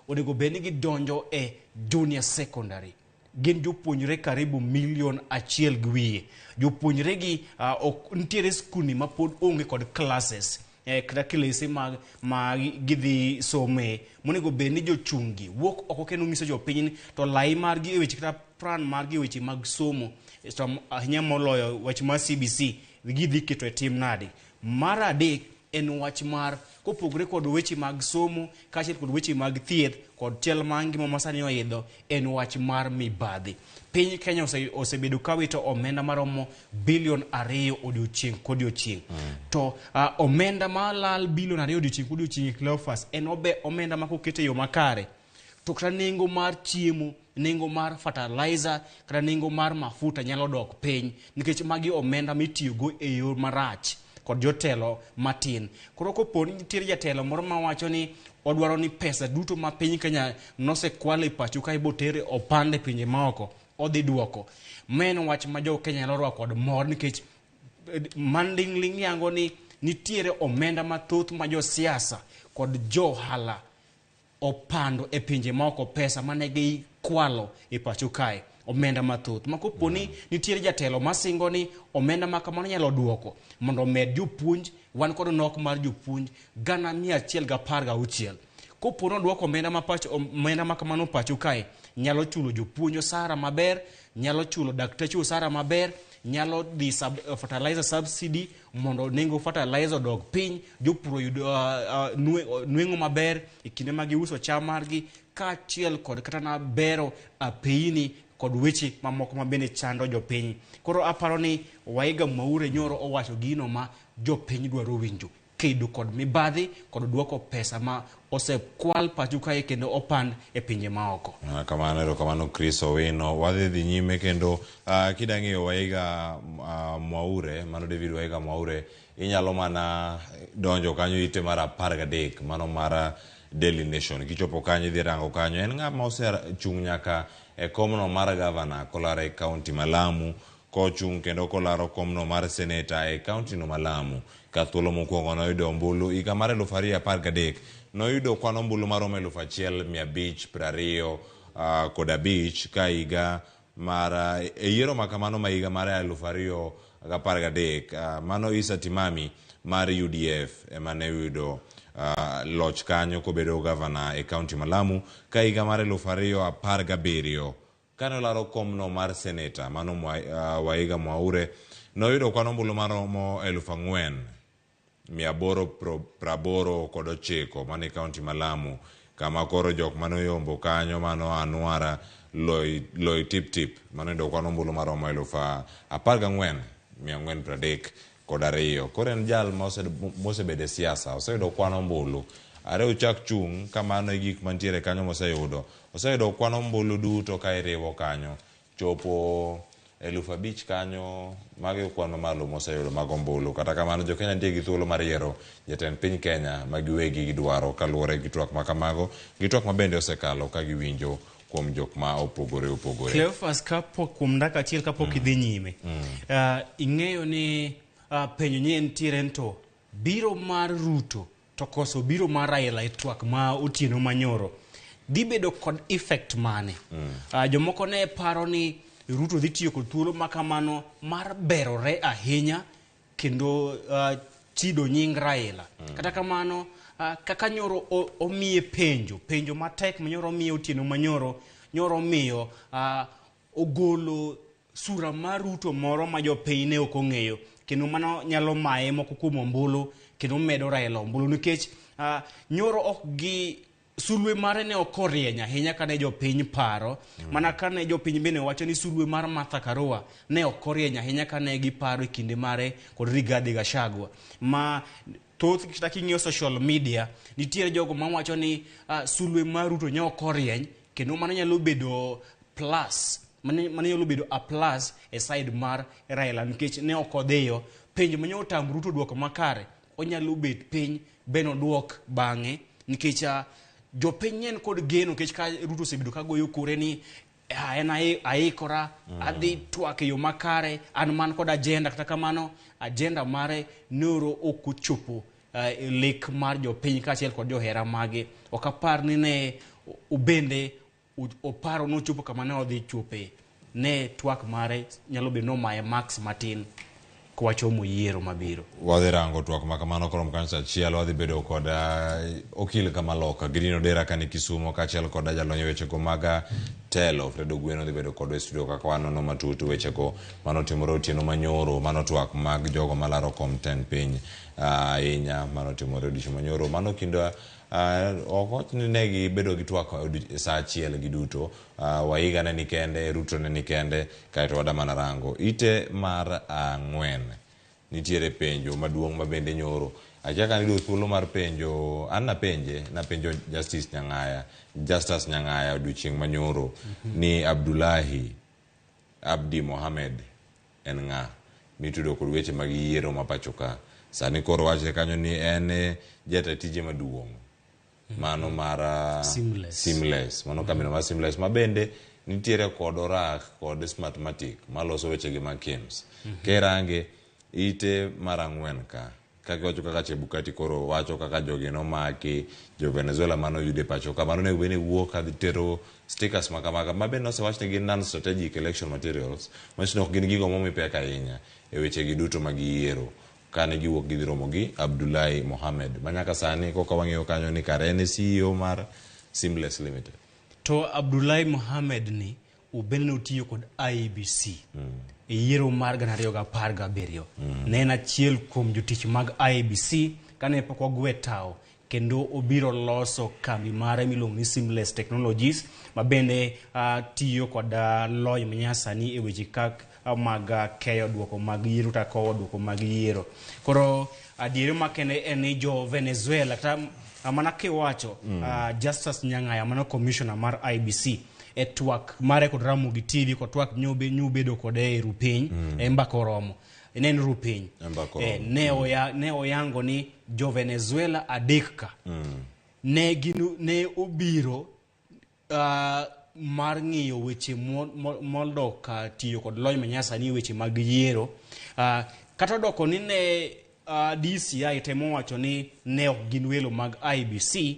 onego bed ni gidonjo e junior secondary. Gin jopuonjre karibu milion achiel gi wiye. Jopuonjre gi ok nitiere skundni ma pod onge kod classes kata klese ma gidhi some monego bed ni jochung' gi wuok oko kendo nyiso jopiny ni to lai margi e weche kata plan margi e weche mag somo to ahinya moloyo wach mar CBC gidhi keto e tim nade. Mar adek en wach mar kopogore kod weche mag somo kaachiel kod weche mag thieth kod chal mar ngima masani oidho en wach mar mibadhi. Piny Kenya osebedo ka wito omenda maromo bilion 2 odiochieng' kodiochieng'. To omenda malal bilion 2 odiochieng' kodiochieng' Cleophas en omenda ma koket e yo makare to kata nengo mar chiemo, nengo mar fertilizer kata nengo mar mafuta nyalo dok piny nikech magi omenda mitiyogo e yo marach kod jotelo matin. Koro kopo ni nitiere jatelo moro mawacho ni odwaro ni pesa duto ma piny Kenya nosekwal e pacho kae botere opand e pinje maoko, odhi duoko. Ma en wach ma jo Kenya nyalo rwako kod mor nikech manding'ling' yango ni nitiere omenda mathoth ma josiasa kod jo ohala opando e pinje maoko, pesa mane gikwalo e pacho kae, omenda mathoth. Ma kopo ni nitiere jatelo masingo ni omenda ma kamano nyalo duoko mondo omed jopuonj, wan kod nok mar jopuonj gana mia achiel gi apar gauchiel. Kopo ni oduoko omenda ma kamano pacho kae, nyalo chulo jopuonj osara maber, nyalo chulo dakteche osara maber, nyalo dhi fertilizer subsidy mondo nengo fertilizer odog piny, jopur oyud nweng'o maber e kinde ma giuso cham margi, kaachiel kod kata na bero apeyini kod weche mamoko ma bende chando jopiny. Koro aparo ni Waiga Mwaure nyoro owacho gino ma jopiny dwaro winjo, kedo kod mibadhi kod duoko pesa ma osekwal pacho kae kendo opand e pinje maoko. Kamano, erokamano Chris Owino. Wadhi dhi nyime kendo kidang'iyo Waiga Mwaure, mano David Waiga Mwaure, inyalo mana donjo kanyo ite mar 13, mano mar Daily Nation. Kichopo kanyo idhi rango kanyo, en ng'ama osechung' nyaka e komno mar gavana kolaro e kaunti ma Lamu, kochung' kendo kolaro komno mar seneta e kaunti no ma Lamu. Ka thuolo mokwongo noyudo ombulu higa mar 2013, noyudo kwan ombulu maromo elufu achiel mia abich piero ariyo, kod abich, ka higa mar, e yiero ma kamano ma higa mar 2013, mano Issa Timami mar UDF ema ne oyudo loch kanyo kobedo gavana e kaunti ma Lamu. Ka higa mar 2017 kane olaro komno mar seneta, mano Waiga Mwaure noyudo kwan ombulu maromo elufu ang'wen mia aboro praboro kod ochiko, mano e kaunti ma Lamu, kama koro jok mane oyombo kanyo mano Anwara Loitiptip mano oyudo kwan ombulu maromo elufu apar gang'wen mia ang'wen pradek kod ariyo. Koro en jal mosebedo e siasa, oseyudo kwan ombulu. Are ochak chung' kamano e gik mantiere kanyo moseyudo. Oseyudo kwan ombulu duto ka iriwo kanyo chopo elufu abich kanyo, mago e kwan mamalo moseyudo mag ombulu. Kata kamano jo Kenya nitie gi thuolo mar yiero jatend piny Kenya ma giwegi gidwaro kaluwore gi twak ma kamago, gi twak ma bende osekalo ka giwinjo kuom jok ma opogore opogore. Cleophas, kapok kuom dakika achiel kapok idhi nyime, ing'eyo ni penjo ni nitiere to biro mar Ruto to koso biro mar Raila e twak ma otieno manyoro dhi bedo kod effect mane? Jomoko ne paro ni Ruto dhi tiyo kod thuolo ma kamano mar berore ahinya kendo chido nying Raila. Kata kamano, kaka nyoro omiye penjo, penjo matek ma nyoro omiye otieno manyoro, nyoro omiyo ogolo sura mar Ruto moro ma jopiny ne ok ong'eyo, kendo mano nyalo maye moko kuom ombulu kendo medo Raila ombulu nikech nyoro ok gi sulwe mare ne ok orieny ahinya kane jopiny paro. Mana kane jopiny bende wacho ni sulwe mar Martha Karua ne ok orieny ahinya kane giparo e kinde mare kod Rigathi Gachagua. Ma thoth kata king'iyo social media nitiere jogo mawacho ni sulwe mar Ruto ne ok orieny kendo mano nyalo bedo plus Mane mane nyalo bedo a plus e side mar Raila nikech ne ok odhiyo penjo mane otamo Ruto duoko makare onyalo bet piny ben oduok bang'e nikech ah, jopiny ne en kod geno nikech ka Ruto osebedo ka goyo kore ni "Ah, en aikora adhi twak e yo makare an man kod agenda kata kamano agenda mare noro ok ochopo eh, lek mar jopiny kaachiel kod johera mage ok apar ni ne obende oparo nochopo kama ne odhi chope ne twak mare nyalo bedo nomaye marks matin kwachomo yiero mabiro. Wadhi rango twak ma kamano koromo kanyo saa achiel wadhi bedo kod uh, okil kamaloka Gideon Odera kani Kisumo kaachiel kod jalony e wechego mag ah, telo Fred Ogweno dhi bedo kodwa e studio kaka wanono matut wechego manotimore otieno manyoro mano twak mag jogo malaro kom tend piny ah, ahinya manotimore odiochieng' manyoro mano kind ah, ok wach ni ne gibedo gi twak saa achiel giduto Waiga ne ni kende, Ruto ne ni kende, kaeto wada mana rango. Ite mar ang'wen, nitiere penjo maduong' ma bende nyoro. Akia ka niyudo thuolo mar penjo, an napenje, napenjo Justice Nyang'aya, Justus Nyang'aya odiochieng' ma nyoro, ni Abdullahi Abdi Mohamed en ng'a mitudo kod weche mag yiero ma pacho ka. Sani koro wachre kanyo ni en e jata tije maduong'. Mano mar ah, Seamless. Seamless. Mano kambino mar Seamless ma bende nitiere kod orak kod Smartmatic maloso wechegi mag KIEMS. Kirange ite mar ang'wen ka kagiwacho kaka Chebukati koro wacho kaka jogi nomaki jo Venezuela mane oyud e pacho ka mano onego bed ni wuok ka tero stickers ma kamaga ma bende nosewach ni gin non strategic election materials manyiso ni ok gin gigo momi pek ahinya e wechegi duto mag yiero Kane giwuok gidhi romo gi Abdullahi Mohamed ma nyaka sani koka wang'eyo kanyo ni kare en e CEO mar Seamless Limited. To Abdullahi Mohamed ni ubende notiyo kod IEBC e yiero mar 2017. Ne en achiel kuom jotich mag IEBC kane pok ogwe tawo kendo obiro loso kambi mare miluongo ni Seamless Technologies ma bende uh, tiyo kod uh, lony manyasani e weche kak uh, mag uh, keyo duoko mag yiero kata kowo duoko mag yiero. Koro adieri makende en ni jo Venezuela kata uh, mana kiwacho Justus Nyang'aya mano commissioner mar IBC e twak mare kod Ramogi TV kod twak nyubedo kode e rupiny e mbaka oromo ne en rupiny E mbaka Eh, oromo. ne oya, ne oyango ni jo Venezuela adek ka ne gin ne obiro uh, mar ng'iyo weche modok uh, tiyo kod lony manyasani e weche mag yiero uh, kata odoko ni ne uh, DCI temo wacho ni ne ok gin welo mag IBC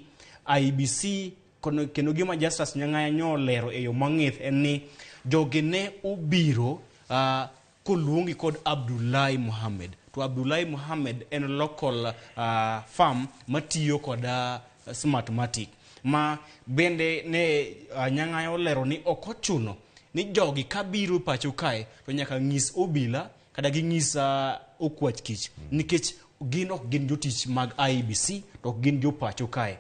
IBC kono, kendo gima Justus Nyang'aya nyo olero e yo mang'ith en ni jogi ne obiro uh, koluongi kod Abdullahi Mohamed to Abdullahi Mohamed en local uh, firm matiyo kod uh, Smartmatic ma bende ne uh, Nyang'aya olero ni ok ochuno ni jogi kabiro pacho kae to nyaka ng'is obila kata ging'is uh, okwach kich nikech gin ok gin jotich mag IEBC to ok gin jopacho kae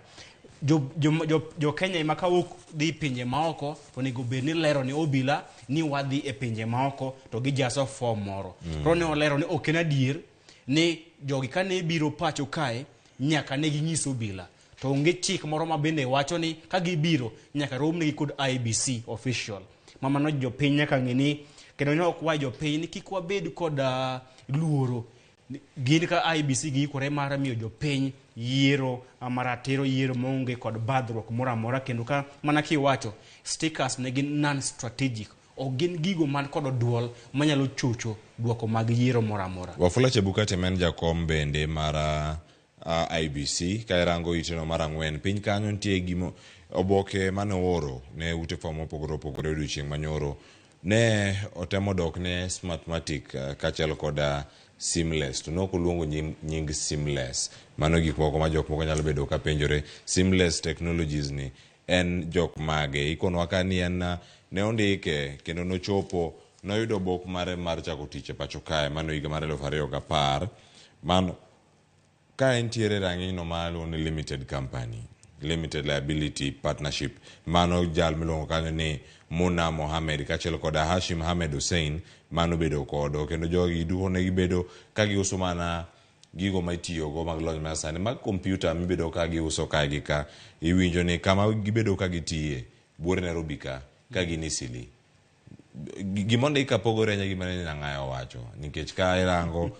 jo, jo, jo, jo Kenya ema kawuok dhi pinje maoko to onego bed ni lero ni obila ni wadhi e pinje maoko to gijaso form moro to ne olero ni ok en adier ni jogi kane biro pacho kae nyaka ne ginyis obila to onge chik moro ma bende wacho ni ka gibiro nyaka romnegi kod IBC official ma mano jopiny nyaka ng'e ni kendo ne ok wayo jopiny ni kik wabed kod uh, luoro gin ka IBC giikore mar miyo jopiny yiero ah, maratiro yiero maonge kod badhruok moro amora kendo ka mana kiwacho stickers ne gin non strategic ok gin gigo man kod duol manyalo chocho duoko mag yiero moro amora Wafula Chebukati ma en jakom bende mar uh, IBC ka irango iteno mar ang'wen piny kanyo nitie gimo oboke mane ooro ne ute fwambo mopogore opogore odiochieng' manyoro ne otemo dok ne Smartmatic uh, kaachiel kod uh, Seamless to nok oluongo nying, nying Seamless mano gik moko ma jok moko nyalo bedo ka penjore Seamless Technologies ni en jok mage ikonwa ka ni en uh, ne ondike kendo nochopo noyudo bok mare mar chako tich e pacho kae mano higa mar 2010 mano ka entiere rang'iny no ma iluongo ni limited company limited liability partnership mano jal miluongo kanyo ni Muna Mohamed kaachiel kod Hashim Ahmed Hussein mano bedo kodo kendo jogi duto ne gibedo ka giuso mana gigo ma itiyogo mag lony masani mag kompyuta mibedo ka giuso kae gi ka iwinjo ni kama gibedo ka gitiye buore Nairobi ka ka gin Eastleigh Gima ondik ka pogore ahinya gi mane Nyang'aya owacho nikech ka irango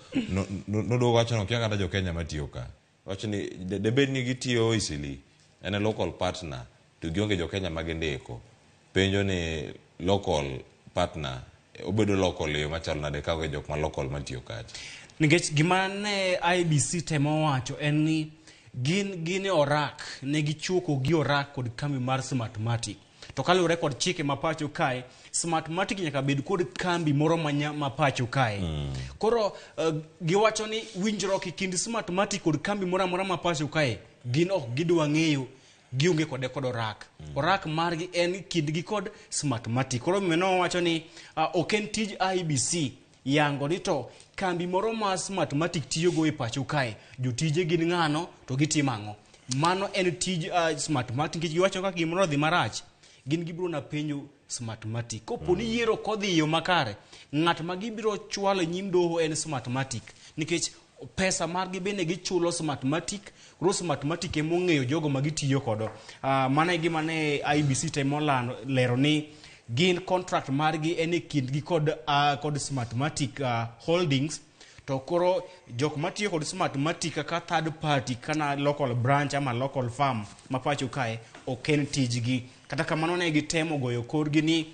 noduogo wacho ni okia kata jo Kenya matiyo ka. Wacho ni debed ni gitiyo Eastleigh en e local partner to gionge jo Kenya ma gindiko. Penjo ni local partner obedo local e yo machalo nade ka onge jok ma local matiyo kacha. Nikech gima ne IEBC temo wacho en ni gin gin e orak ne gichoko gi orak kod kambi mar Smartmatic. To kaluwore kod chike ma pacho kae, Smartmatic nyaka bed kod kambi moro manya ma pacho kae. Koro giwacho ni winjruok e kind Smartmatic kod kambi moro amora ma pacho kae gin ok gidwa ng'eyo gionge kode kod orak. Orak margi en kindgi kod Smartmatic. Koro omiyo nowacho ni ok en tij IEBC yango ni to kambi moro ma Smartmatic tiyogo e pacho kae, jotije gin ng'ano to gitimo ang'o. Mano en tij Smartmatic nikech giwacho kaka gimoro odhi marach, gin gibiro na penjo Smartmatic. Kopo ni yiero ok odhi e yo makare, ng'at ma gibiro chwalo e nyim doho en Smartmatic nikech pesa margi bende gichulo Smartmatic, koro Smartmatic ema ong'eyo jogo ma gitiyo kodo. Mano e gima ne IEBC temo lando, lero ni gin contract margi en e kindgi kod Smartmatic Holdings. To koro jok matiyo kod Smartmatic kaka third party kana local branch ama local farm ma pacho kae ok en tijgi. Kata kamano ne gitemo goyo korgi ni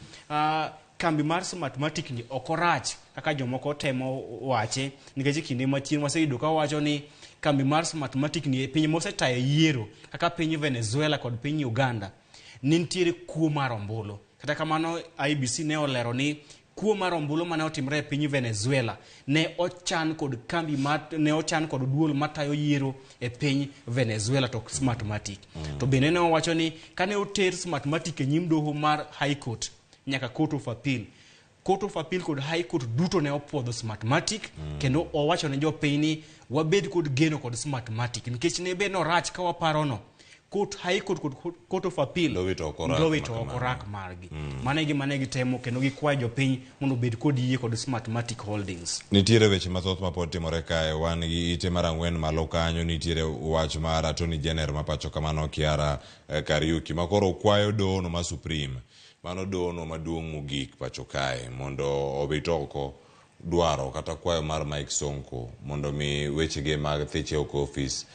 kambi mar Smartmatic ni ok orach kaka jomoko temo wache, nikech e kinde machien waseyudo ka wacho ni kambi mar Smartmatic ni e piny mosetayo yiero kaka piny Venezuela kod piny Uganda ne nitiere kuo mar ombulu. Kata kamano IEBC ne olero ni kuo mar ombulu mane otimore e piny Venezuela ne ochan kod kambi mar, ne ochan kod duol matayo yiero e piny Venezuela to Smartmatic. To bende ne owacho ni kane oter Smartmatic e nyim doho mar High Court nyaka Court of Appeal, Court of Appeal kod High Court duto ne opuodho Smartmatic. Kendo owacho ne jopiny ni wabed kod geno kod Smartmatic nikech ne be norach ka waparono Court High Court kod Court of Appeal Ndowito oko orak ndowito ma oko kamano. orak margi. Mano e gima ne gitemo kendo gikwayo jopiny mondo obed kod yie kod Smartmatic Holdings. Nitiere weche mathoth mapod timore kae. Wan gi ite mar ang'wen malo kanyo nitiere wach mar Attorney General ma pacho kamano Kiara Kariuki ma koro kwayo dohono ma Supreme, mano dohono maduong' mogik pacho kae, mondo owit oko dwaro kata kwayo mar Mike Sonko mondo mi wechege mag thiche oko ofis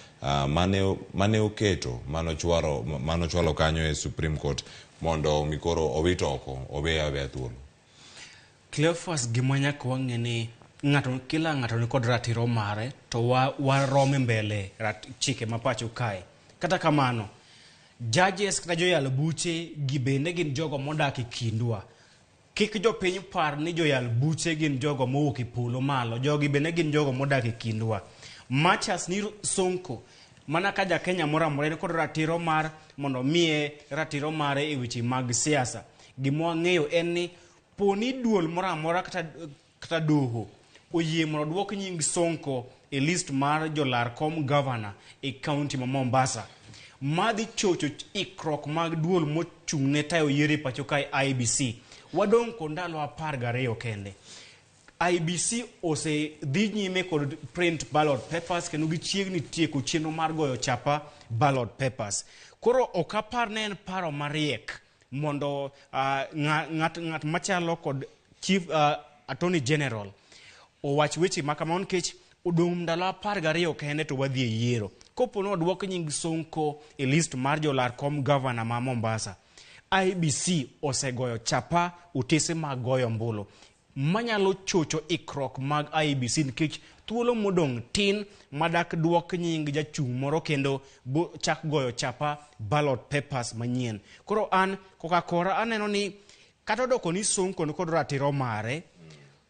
mane oketo mane ochwalo kanyo e Supreme Court mondo mi koro owit oko oweye aweya thuolo. Cleophas, gima nyaka wang'e ni ng'ato kila ng'ato ni kod ratiro mare to warom e mbele chike ma pacho kae. Kata kamano, judges kata joyal buche gi bende gin jogo modak e kindwa. Kik jopiny par ni joyal buche gin jogo mowuok e polo malo, jogi bende gin jogo modak e kindwa. Machas ni Sonko, mana ka ja Kenya moro amora en kod ratiro mar mondo miye ratiro mare e weche mag siasa. Gima wang'eyo en ni poni duol moro amora kata doho oyie mondo duok nying Sonko e list mar jolar kom governor e county ma Mombasa, madhi chocho ikruok mag duol mochung' ne tayo yiero e pacho kae IEBC. Wadong' kod ndalo 12 kende. IEBC osedhi nyime kod print ballot papers kendo gichiegni tieko chenro mar goyo chapa ballot papers. Koro ok apar ne en paro mariek mondo ng'at machalo kod Chief Attorney General owach weche ma kamano nikech odong' ndalo 12 kende to wadhi e yiero. Kopo ni oduok nying Sonko e list mar jolar kom governor ma Mombasa, IEBC osegoyo chapa otese mag goyo ombulu manyalo chocho ikruok mag IEBC nikech thuolo modong' tin madak duok nying jachung' moro kendo chak goyo chapa ballot papers manyien. Koro an koka kora aneno ni kata odoko ni Sonko ni kod ratiro mare,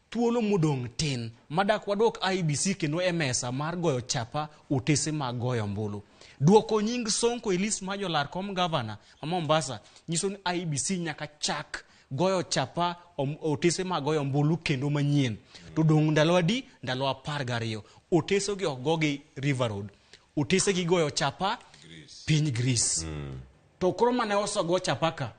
thuolo modong' tin madak waduok IEBC kendo e mesa mar goyo chapa otese mag goyo ombulu. Duoko nying Sonko e list mar jolar kom governor ma Mombasa nyiso ni IEBC nyaka chak goyo chapa otese mag goyo ombulu kendo manyien. To dong' ndalo adi? Ndalo 12. Otese gi ok gogi River Road. Otese gi goyo chapa Greece. Piny Greece. To koro mane osego chapa ka,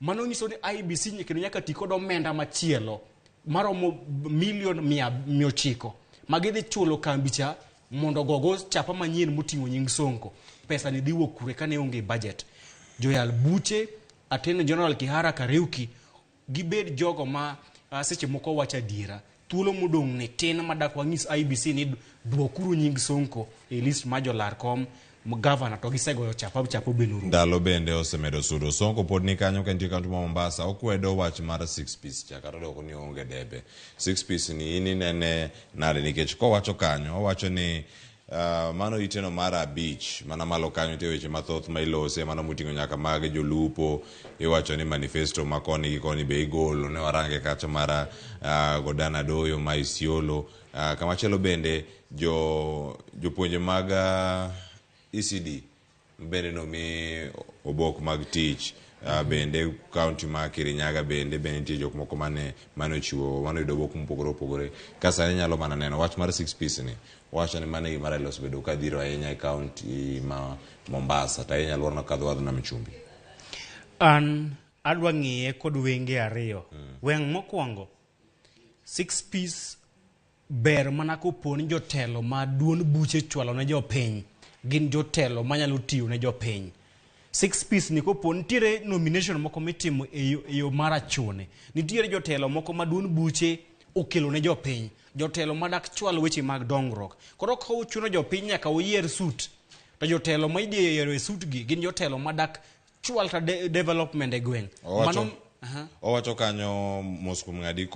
mano nyiso ni IEBC kendo nyaka ti kod omenda machielo maromo milion 900 ma gidhi chulo kambi cha mondo ogogo chapa manyien moting'o nying Sonko. Pesa ni dhi wuok kure kane onge budget? Joyal buche, Attorney General Kihara Kariuki Gibed jogo ma seche moko wacho adiera. Thuolo modong' ni tin madak wanyis IEBC ni duokuru nying Sonko e list mar jolar kom gavana to gisegoyo chapa chapa bende orumo. Ndalo bende osemedo sudo. Sonko pod ni kanyo ka entie kaunti ma Mombasa okwedo wach mar six piece cha kata odwoko ni oonge debe. Six piece ni in inene nade nikech kowacho kanyo owacho ni mano iteno mar abich mana malo kanyo nitie weche mathoth ma ilose mano moting'o nyaka mag jolupo iwacho ni manifesto ma koni gi koni be igolo ne warange kacha mar Godana Doyo ma Isiolo kamachielo bende jo jopuonje mag ECD bende nomi obok mag tich bende kaunti ma Kirinyaga bende nitie jok moko mane ochiwo mane oyudo obok mopogore opogore ka sani nyalo mana neno wach mar six piece ni wacho ni mano e gima Raila osebedo ka dhiro ahinya e kaunti ma Mombasa to ahinya alworano kadho wadh nam chumbi. An adwa ng'iye kod wenge ariyo. Weng' mokwongo, six piece ber mana kopo ni jotelo ma duond buche chwalo ne jopiny gin jotelo manyalo tiyo ne jopiny. Six piece ni kopo nitiere nomination moko mitimo e yo mar achune. Nitiere jotelo moko ma duond buche okelo ne jopiny. Jotelo madak chwal weche mag dongruok. Koro ka uchuno jopiny nyaka uyier suit, to jotelo ma idhi yiero e suit gi gin jotelo madak chwal ta development e gweng'. Owacho kanyo mos kuom ng'adi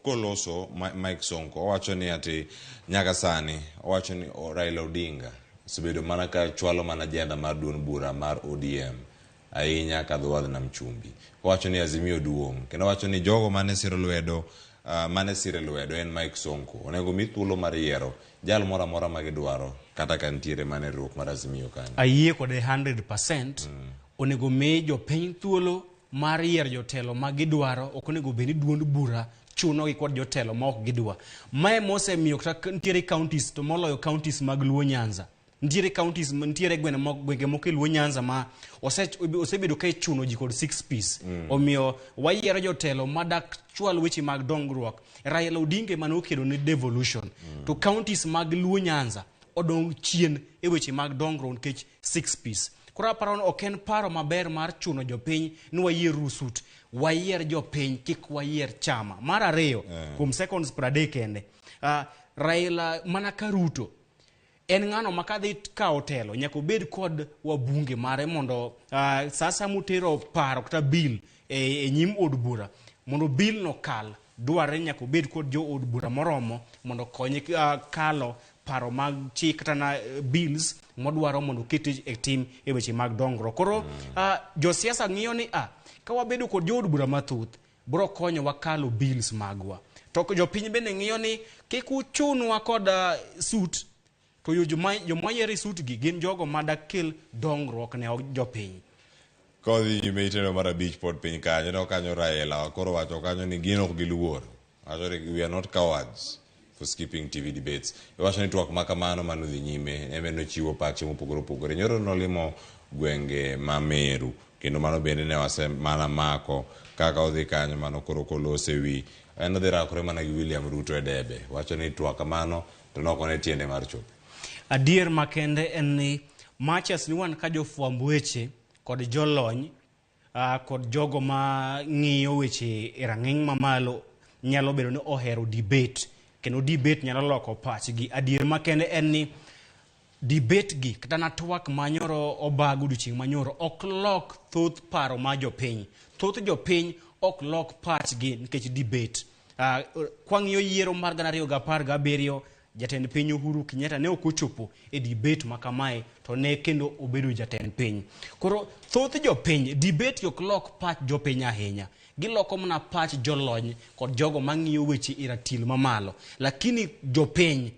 koloso Mike Sonko owacho ni ati nyaka sani owacho ni Raila Odinga osebedo mana ka chwalo mana agenda mar duond bura mar ODM ahinya kadho wadh nam chumbi. Owacho ni Azimio duong' kendo owacho ni jogo mane siro lwedo mane sire lwedo en Mike Sonko onego mi thuolo mar yiero jal moro amora ma gidwaro kata ka nitiere mana e riwruok mar Azimio kanyo. Ayie kode 100%. Onego mi jopiny thuolo mar yiero jotelo ma gidwaro, ok onego bed ni duond bura chuno gi kod jotelo ma ok gidwa. Mae mosemiyo kata nitiere counties to moloyo counties mag Luo Nyanza. Nitiere counties, nitiere gwenge moko e Luo Nyanza ma osebedo ka ichuno ji kod six piece. Omiyo wayiero jotelo madak chwal weche mag dongruok. Raila Odinga mane okedo ne devolution. To counties mag Luo Nyanza odong' chien e weche mag dongruok nikech six piece. Koro aparo ni ok en paro maber mar chuno jopiny ni wayier suit. Wayier jopiny, kik wayier chama. Mar ariyo, kuom seconds 30 kende, Raila mana ka Ruto en ng'ano ma kadhi kawo telo nyaka obed kod wabunge mare mondo sasa motero paro kata bill e nyim od bura mondo bill no kal, dwarre nyaka obed kod jo od bura moromo mondo konye kalo paro mag chik kata na bills modwaro mondo oket e tim e weche mag dongruok. Koro josiasa ng'iyo ni ka wabedo kod jo od bura mathoth bro konyowa kalo bills magwa. To jopiny bende ng'iyo ni kik uchunwa kod suit to joma yiero e suit gi gin jogo madak kel dongruok ne jopiny. Kodhi nyime iteno mar abich pod piny kanyo, no kanyo Raila koro wacho kanyo ni gin ok giluor. Wacho ni we are not cowards for skipping TV debates. Iwacho ni twak ma kamano mano dhi nyime, eme nochiwo pache mopogore opogore. Nyoro nolimo gwenge ma Meru, kendo mano bende ne wase mana mako kaka odhi kanyo mano koro kolose wi. En odhi rakore mana gi William Ruto e debe. Wacho ni twak kamano to nokone tiende mar chopo. Adier makende en ni machas ni wan ka jofwamb weche kod jolony kod jogo ma ng'iyo weche e rang'iny mamalo nyalo bedo ni ohero debate kendo debate nyalo loko pachgi. Adier makende en ni debate gi kata na twak manyoro obag odiochieng' manyoro ok lok thoth paro ma jopiny. Thoth jopiny ok lok pachgi nikech debate. Kwang'iyo yiero mar 2017 jatend piny Uhuru Kenyatta ne ok ochopo e debate ma kamae to ne kendo obedo jatend piny. Koro thoth jopiny debate ok lok pach jopiny ahinya. Giloko mana pach jolony kod jogo mang'iyo weche e ratil mamalo. Lakini jopiny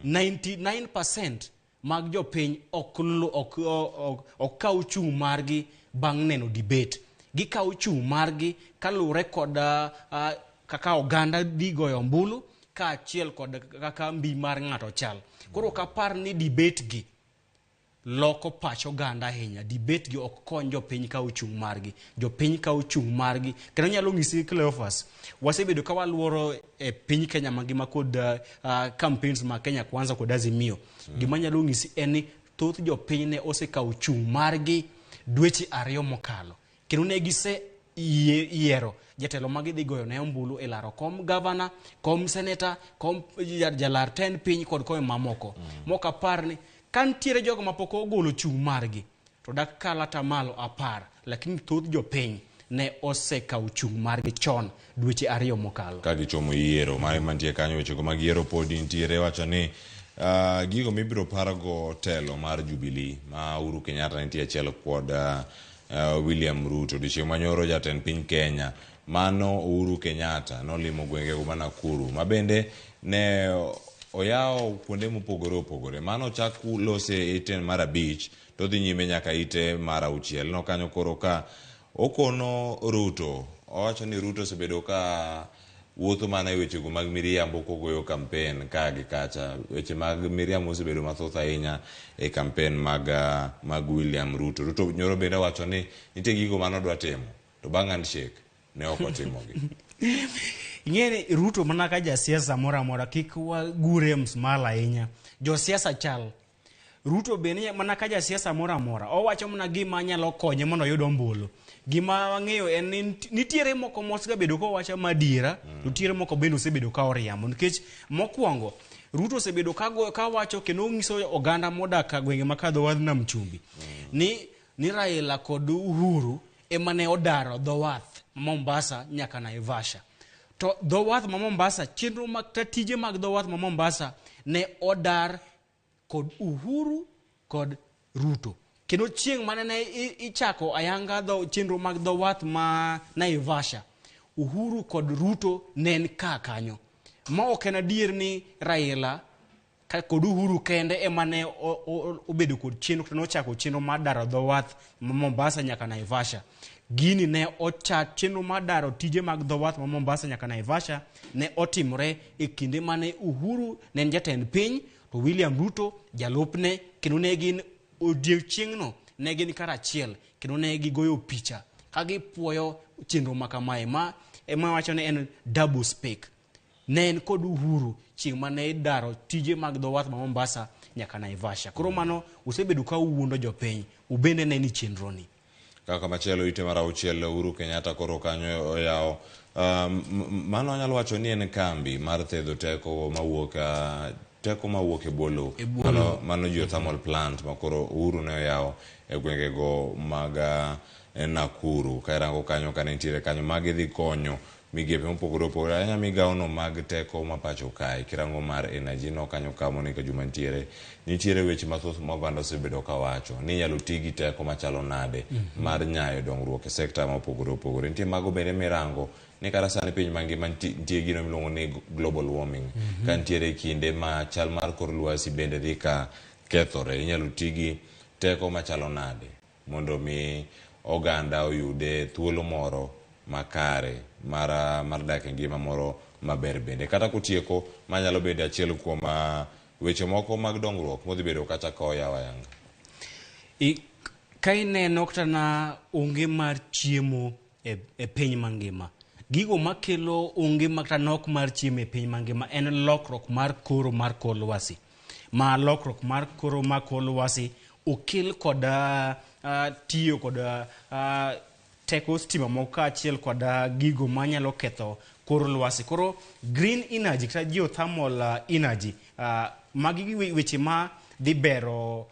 99% mag jopiny ok kaw chung' margi bang' neno debate. Gikawo chung' margi kaluwore kod kaka oganda dhi goyo ombulu kaachiel kod kaka mbi mar ng'ato chal. Koro ok apar ni debate gi loko pach oganda ahinya. Debate gi ok kony jopiny kawo chung' margi. Jopiny kawo chung' margi. Kendo nyalo nyisi Cleophas, wasebedo ka waluoro e piny Kenya mangima kod campaigns ma Kenya Kwanza kod Azimio. Gima nyalo nyisi en ni thoth jopiny ne osekawo chung' margi dweche 2 mokalo. Kendo ne gise Yiero jatelo ma gidhi goyo ne ombulu e laro kom gavana, kom seneta, kom jalar tend piny kod kombe mamoko. Mok apar ni ka nitiere jogo mapok ogolo chung' margi to dak kal atamalo 10, lakini thoth jopiny ne osekawo chung' margi chon dweche 2 mokalo. Ka gichomo yiero mare mantie kanyo, wechego mag yiero podi nitiere wacho ni gigo mibiro pargo telo mar Jubilee ma Uhuru Kenyatta nitie achiel kod William Ruto. Odiochieng' manyoro jatend piny Kenya mano Uhuru Kenyatta nolimo gwengego ma Nakuru ma bende ne oyawo kuonde mopogore opogore. Mano ochak lose ite mar 5 to dhi nyime nyaka ite mar 6. No kanyo koro ka okono Ruto, owacho ni Ruto osebedo ka wuotho mana e wechego mag miriambo kogoyo kampen ka gi kacha. Weche mag miriambo osebedo mathoth ahinya e kampen mag William Ruto. Ruto nyoro bende owacho ni nitie gigo mane odwa timo to bang' handshake ne ok otimogi. Ing'e ni Ruto mana ka jasiasa moro amora kik wagure msmal ahinya. Josiasa chal. Ruto bende mana ka jasiasa moro amora owacho mana gima nyalo konye mondo oyud ombulu. Gima wang'eyo en ni nitiere moko mosebedo kowacho madiera, to nitiere moko bende osebedo ka oriambo. Nikech mokwongo Ruto osebedo ka wacho kendo onyiso oganda modak e gwenge ma dho wadh Nam Chumbi ni Raila kod Uhuru ema ne odaro dho wath Mombasa nyaka Naivasha. To dho wath ma Mombasa, chenro mag tije mag dho wath ma Mombasa ne odar kod Uhuru kod Ruto. Kendo chieng' mane ne ichako ayanga chenro mag dho wath ma Naivasha, Uhuru kod Ruto ne en ka kanyo. Ma ok en adier ni Raila kod Uhuru kende ema ne obedo kod chenro kendo nochako chenro mar daro dho wath ma Mombasa nyaka Naivasha. Gini ne ochak chenro mar daro tije mag dho wath ma Mombasa nyaka Naivasha ne otimore e kinde mane Uhuru ne en jatend piny to William Ruto jalupne, kendo ne gin odiechieng'no ne gin karachiel kendo ne gigoyo picha ka gipuoyo chenro ma kamae ma ema wacho ni en double speak. Ne en kod Uhuru chieng' mane idaro tije mag dho wath ma Mombasa nyaka Naivasha. Koro mano usebedo ka uwuondo jopiny, ubende ne ni chenro ni. Kaka machielo ite mar 6 Uhuru Kenyatta koro kanyo oyawo mano anyalo wacho ni en kambi mar thedho teko mawuok e bwo lowo. Mano geothermal plant ma koro Uhuru ne oyawo e gwengego mag Nakuru. Ka irango kanyo ka nitiere kanyo magi dhi konyo migepe mopogore opogore ahinya migawono mag teko ma pacho kae. Kirango mar energy no kanyo ka Monica Juma nitiere weche mathoth ma oganda osebedo ka wacho ni inyalo ti gi teko machalo nade mar nyayo dongruok e sekta mopogore opogore. Nitie mago bende mirango ni kata sani piny mangima nitie gino miluongo ni global warming. Ka nitiere kinde ma chal mar kor lwasi bende dhi ka kethore, inyalo ti gi teko machalo nade mondo mi oganda oyude thuolo moro makare mar dak e ngima moro maber bende. Kata kotieko manyalo bedo achiel kuom weche moko mag dongruok modhi bedo kata ka oyawo ayanga. Ka ineno kata na onge mar chiemo e piny mangima, gigo makelo onge kata nok mar chiemo e piny mangima en lokruok mar koro mar kor lwasi. Ma lokruok mar koro mar kor lwasi okel kod tiyo kod teko stima moko kaachiel kod gigo manyalo ketho kor lwasi. Koro green energy kata geothermal energy, magi weche ma dhi bero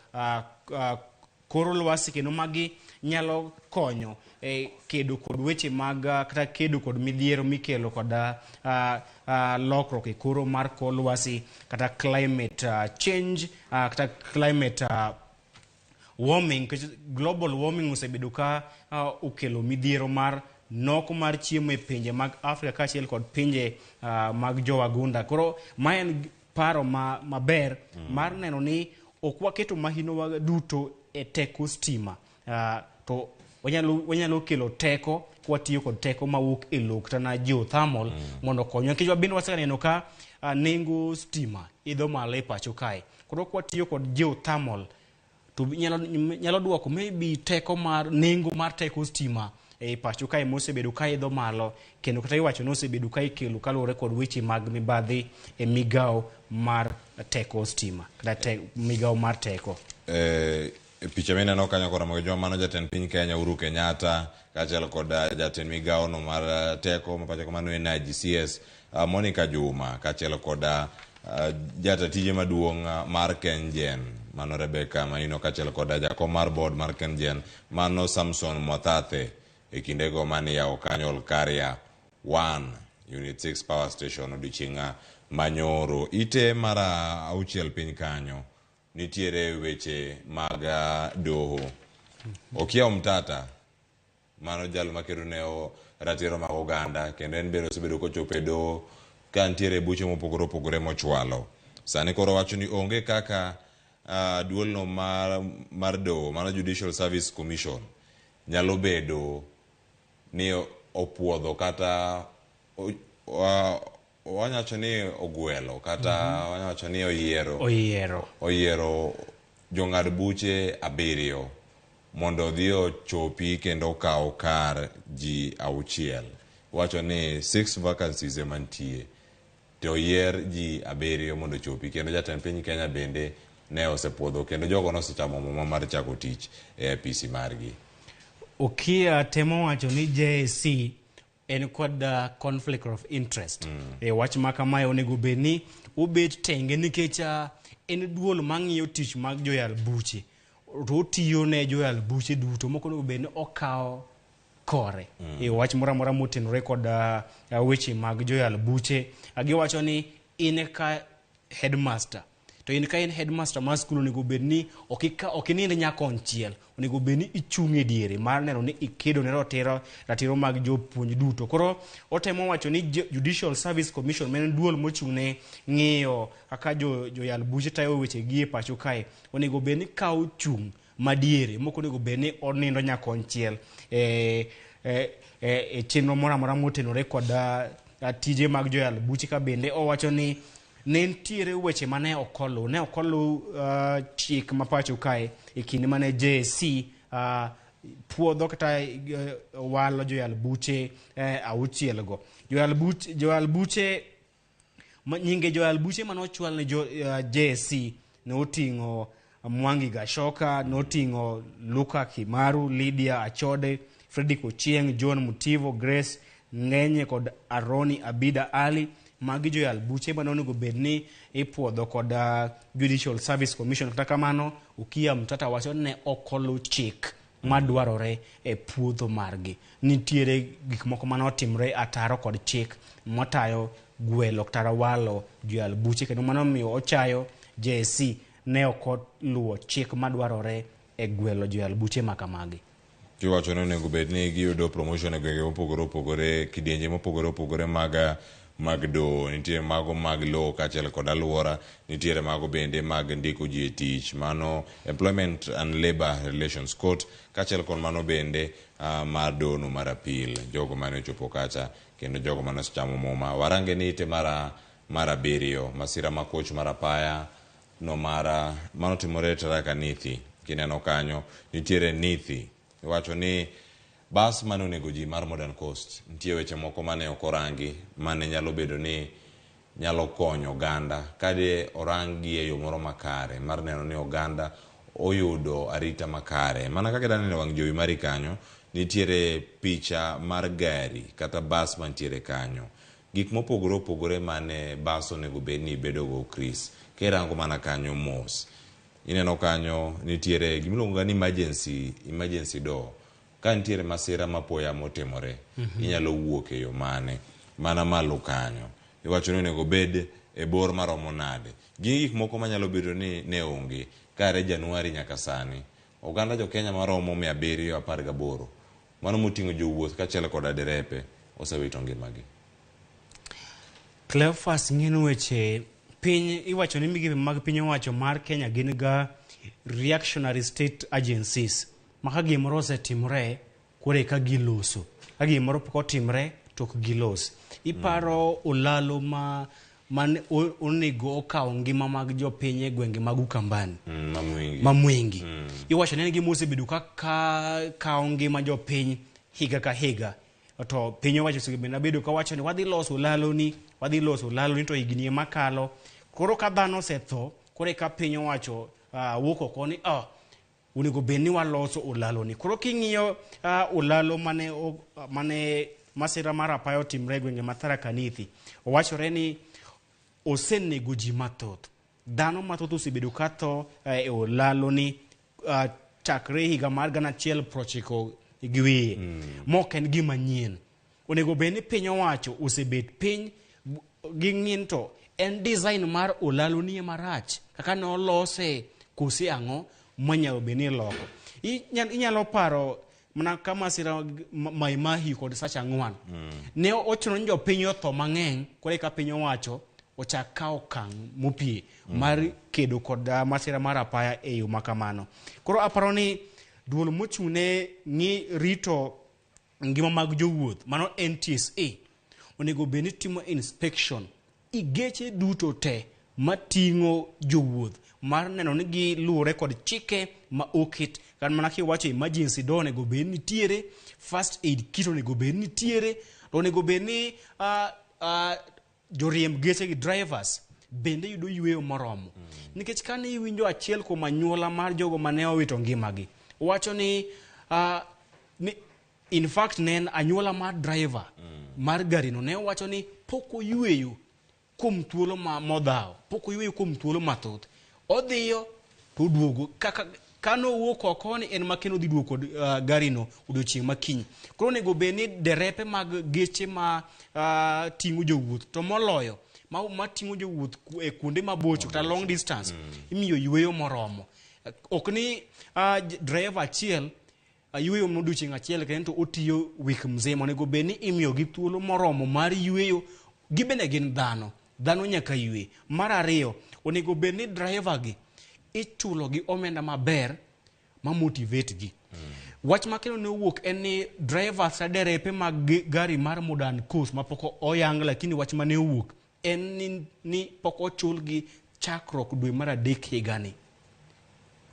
kor lwasi kendo magi nyalo konyo e kedo kod weche mag kata kedo kod midhiero mikelo kod lokruok e koro mar kor lwasi kata climate change, kata climate warming. Global warming osebedo ka okelo midhiero mar nok mar chiemo e pinje mag Afrika kaachiel kod pinje mag jowagunda. Koro ma en paro maber mar neno ni ok waketo mahinowa duto e teko stima, to wanyalo kelo teko kwatiyo kod teko mawuok e lowo kata na geothermal mondo okonywa, nikech wabende waseneno ka nengo stima idho malo e pacho kae. Koro kwatiyo kod geothermal to nyalo duoko maybe teko mar nengo mar teko stima e pacho kae mosebedo ka idho malo, kendo kata iwacho ni osebedo ka ikelo kaluwore kod weche mag mibadhi e migawo mar teko stima kata migawo mar teko. E picha mineno kanyo kod Ramogi Juma mano jatend piny Kenya Uhuru Kenyatta kaachiel kod eh, jatend migawono mar eh, teko ma pacho ka mano Energy CS eh, Monica Juma kaachiel kod eh, jata tije maduong' eh, mar KenGen mano Rebecca Maino kaachiel kod eh, jakom mar board mar KenGen mano Samson Mwathathe e kindego mane iyawo kanyo Olkaria 1 Unit 6 Power Station odiochieng' eh, manyoro. Ite mar auchiel piny kanyo nitiere weche mag doho. Okiya Omtata, mano jal makedo ne ratiro mag oganda kendo en bende osebedo kochopo e doho ka nitiere buche mopogore opogore mochwalo. Sani koro owacho ni onge kaka uh, duolno mar, mar doho mano Judicial Service Commission nyalo bedo ni opuodho kata wanyawacho ni ogwelo kata mm -hmm. wanyawacho ni oyiero oyiero oyiero jong'ad buche abiriyo mondo odhi ochopi kendo okaw kar ji auchiel. Wacho ni six vacancies ema nitie to oyier ji abiriyo mondo ochopi kendo jatend piny Kenya bende ne osepuodho kendo jogo nosechamo muma mar chako tich e apisi margi. Okia temo wacho ni JSC en kod uh, conflict of interest mm. E wach ma kamae onego bed ni obet tenge nikech uh, en duol mang'iyo tich mag joyal buche to otiyo ne joyal buche duto moko onego bed ni okawo kore mm. E wach moro amora motenore kod uh, weche mag joyal buche uh, giwacho ni in ka headmaster to in ka in headmaster mar skul onego bed ni ok inind nyakonchiel onego bed ni ichung' e diere mar neno ni ikedo ne ratiro ratiro mag jopuonj duto koro otemo wacho ni Judicial Service Commission ma en duol mochung' ne ng'iyo kaka joyal buche tayo weche gi e pacho kae onego bed ni kawo chung' madiere mok onego bed ni onindo nyakonchiel e, e, e, e chenro moro amora motenore kod tije mag joyal buche ka bende owacho ni ne nitiere weche mane ok oluw ne ok oluw uh, chik ma pacho kae e kinde mane JSC uh, puodho kata uh, walo joyal buche uh, auchiel go joyal buche, joyal buche nyinge joyal buche mane ochwal ne jo, uh, JSC ne oting'o Mwangi Gashoka, noting'o Luka Kimaru, Lydia Achode, Fredrick Ochieng, John Mutivo, Grace Ngenye kod Aroni Abida Ali. Magi joyal buche mane onego bed ni ipuodho kod uh, Judicial Service Commission. Kata kamano, Okiya Mtata wacho ni ne ok oluw chik madwarore e puodho margi. Nitiere gik moko mane otimre ataro kod chik matayo gwelo kata walo joyal buche kendo mano omiyo ochayo JSC ne ok oluwo chik madwarore e gwelo joyal buche ma kamagi. Kiwacho ni onego bed ni giyudo promotion e gwenge mopogore opogore, kidienje mopogore opogore mag mag doho. Nitie mago mag lowo kaachiel kod aluora, nitiere mago bende mag ndiko ji e tich, mano Employment and Labour Relations Court, kaachiel kod mano bende uh, mar doho mar appeal, jogo mane ochopo kacha kendo jogo mane osechamo muma. Warange ni ite mar mar abiriyo, masira ma koch mar apaya no mara mano timore Tharaka Nithi. Kineno kanyo nitiere Nithi. Iwacho ni bas mane onego ji mar Modern Coast nitie weche moko mane ok orangi mane nyalo bedo ni nyalo konyo oganda kade oranggi e yo moro makare mar neno ni oganda oyudo arita makare. Mana kaka idaneno e wang' jowi mari kanyo, nitiere picha mar gari kata bas mantiere kanyo. Gik mopogore opogore mane bas onego bed ni bedogo Chris. Kirango mana kanyo mos, ineno kanyo nitiere gimiluongo ni emergency, emergency door. Ka nitiere masira mapoya motimore, mm -hmm. inyalo wuok e yo mane? Mana malo kanyo. Iwacho ni onego bed e bor maromo nade? Gin gik moko manyalo bedo ni ne onge kare Januari nyaka sani. Oganda jo Kenya maromo 718, mano moting'o jowuoth kaachiel koda derepe, osewito ngimagi. Cleophas ng'eno weche piny iwacho ni migepe mag piny owacho mar Kenya gin ga reactionary state agencies ma ka gimoro osetimore koro eka giloso ka gimoro pok otimre to ok gilos iparo mm. olalo ma mane onego okawo ngima mag jopiny e gwenge mag Ukambani mm, ma Mwingi mm. iwacho ni en gima osebedo ka kawo ngima jopiny higa ka higa to piny owacho osebedo bedo ka wacho ni wadhi loso olaloni wadhi loso olaloni to higni ema kalo koro ka dhano osetho koro eka piny owacho uh, wuok oko ni oh, Onego bed ni waloso olalo ni. Koro king'iyo olalo mane, mane masira mar apaya otimre e gwenge ma Tharaka Nithi, owachore ni osenego ji mathoth. Dhano mathoth osebedo ka tho e olalo ni chakre higa mar 1990 gi wiye. Mok en gima nyien. Onego bed ni piny owacho osebet piny gi ng'in to en design mar olalo ni ema rach kaka ne olose kose ang'o manyalo bed ni iloko. Inyalo paro mana ka masira Mai Mahiu kod Sacha Ang'wan. Ne ochuno ni jopiny otho mang'eny koro eka piny owacho ochak kawo okang' mopie mar kedo kod masira mar apaya e yo ma kamano. Koro aparo ni duol mochung' ne ng'i rito ngima mag jowuoth mano NTSA onego bed ni timo inspection i geche duto te mating'o jowuoth mar neno ni giluwore kod chike ma oket. Kata mana kiwacho emergency door onego bed ni nitiere, first aid kit onego bed ni nitiere, to onego bed ni joriemb geche gi drivers bende yudo yueyo moromo. Nikech kane iwinjo achiel kuom anyuola mar jogo mane owito ngimagi, wacho ni, ni in fact ne en anyuola mar driver mar garino ne owacho ni pok oyueyo kuom thuolo ma modhawo, pok oyueyo kuom thuolo mathoth. Odhiyo to oduogo kaka kane owuok oko ni en ma kendo odhi duogo kod garino odiochieng' ma kiny. Koro onego bed ni derepe mag geche ma ting'o jowuoth to moloyo ma ting'o jowuoth e kuonde mabocho kata long distance imiyo yueyo moromo. Ok ni driver achiel yueyo odiochieng' achiel kendo to otiyo wik mzima. Onego bed ni imiyogi thuolo moromo mar yueyo. Gibende gin dhano. Dhano nyaka yue. Mar ariyo, onego bed ni driver gi ichulo gi omenda maber ma motivate gi. Wach makendo ne owuok en ni drivers ka derepe mag gari mar Modern Coast mapok oyang, lakini wach mane owuok en ni pok ochulgi chakruok dwe mar adek higani.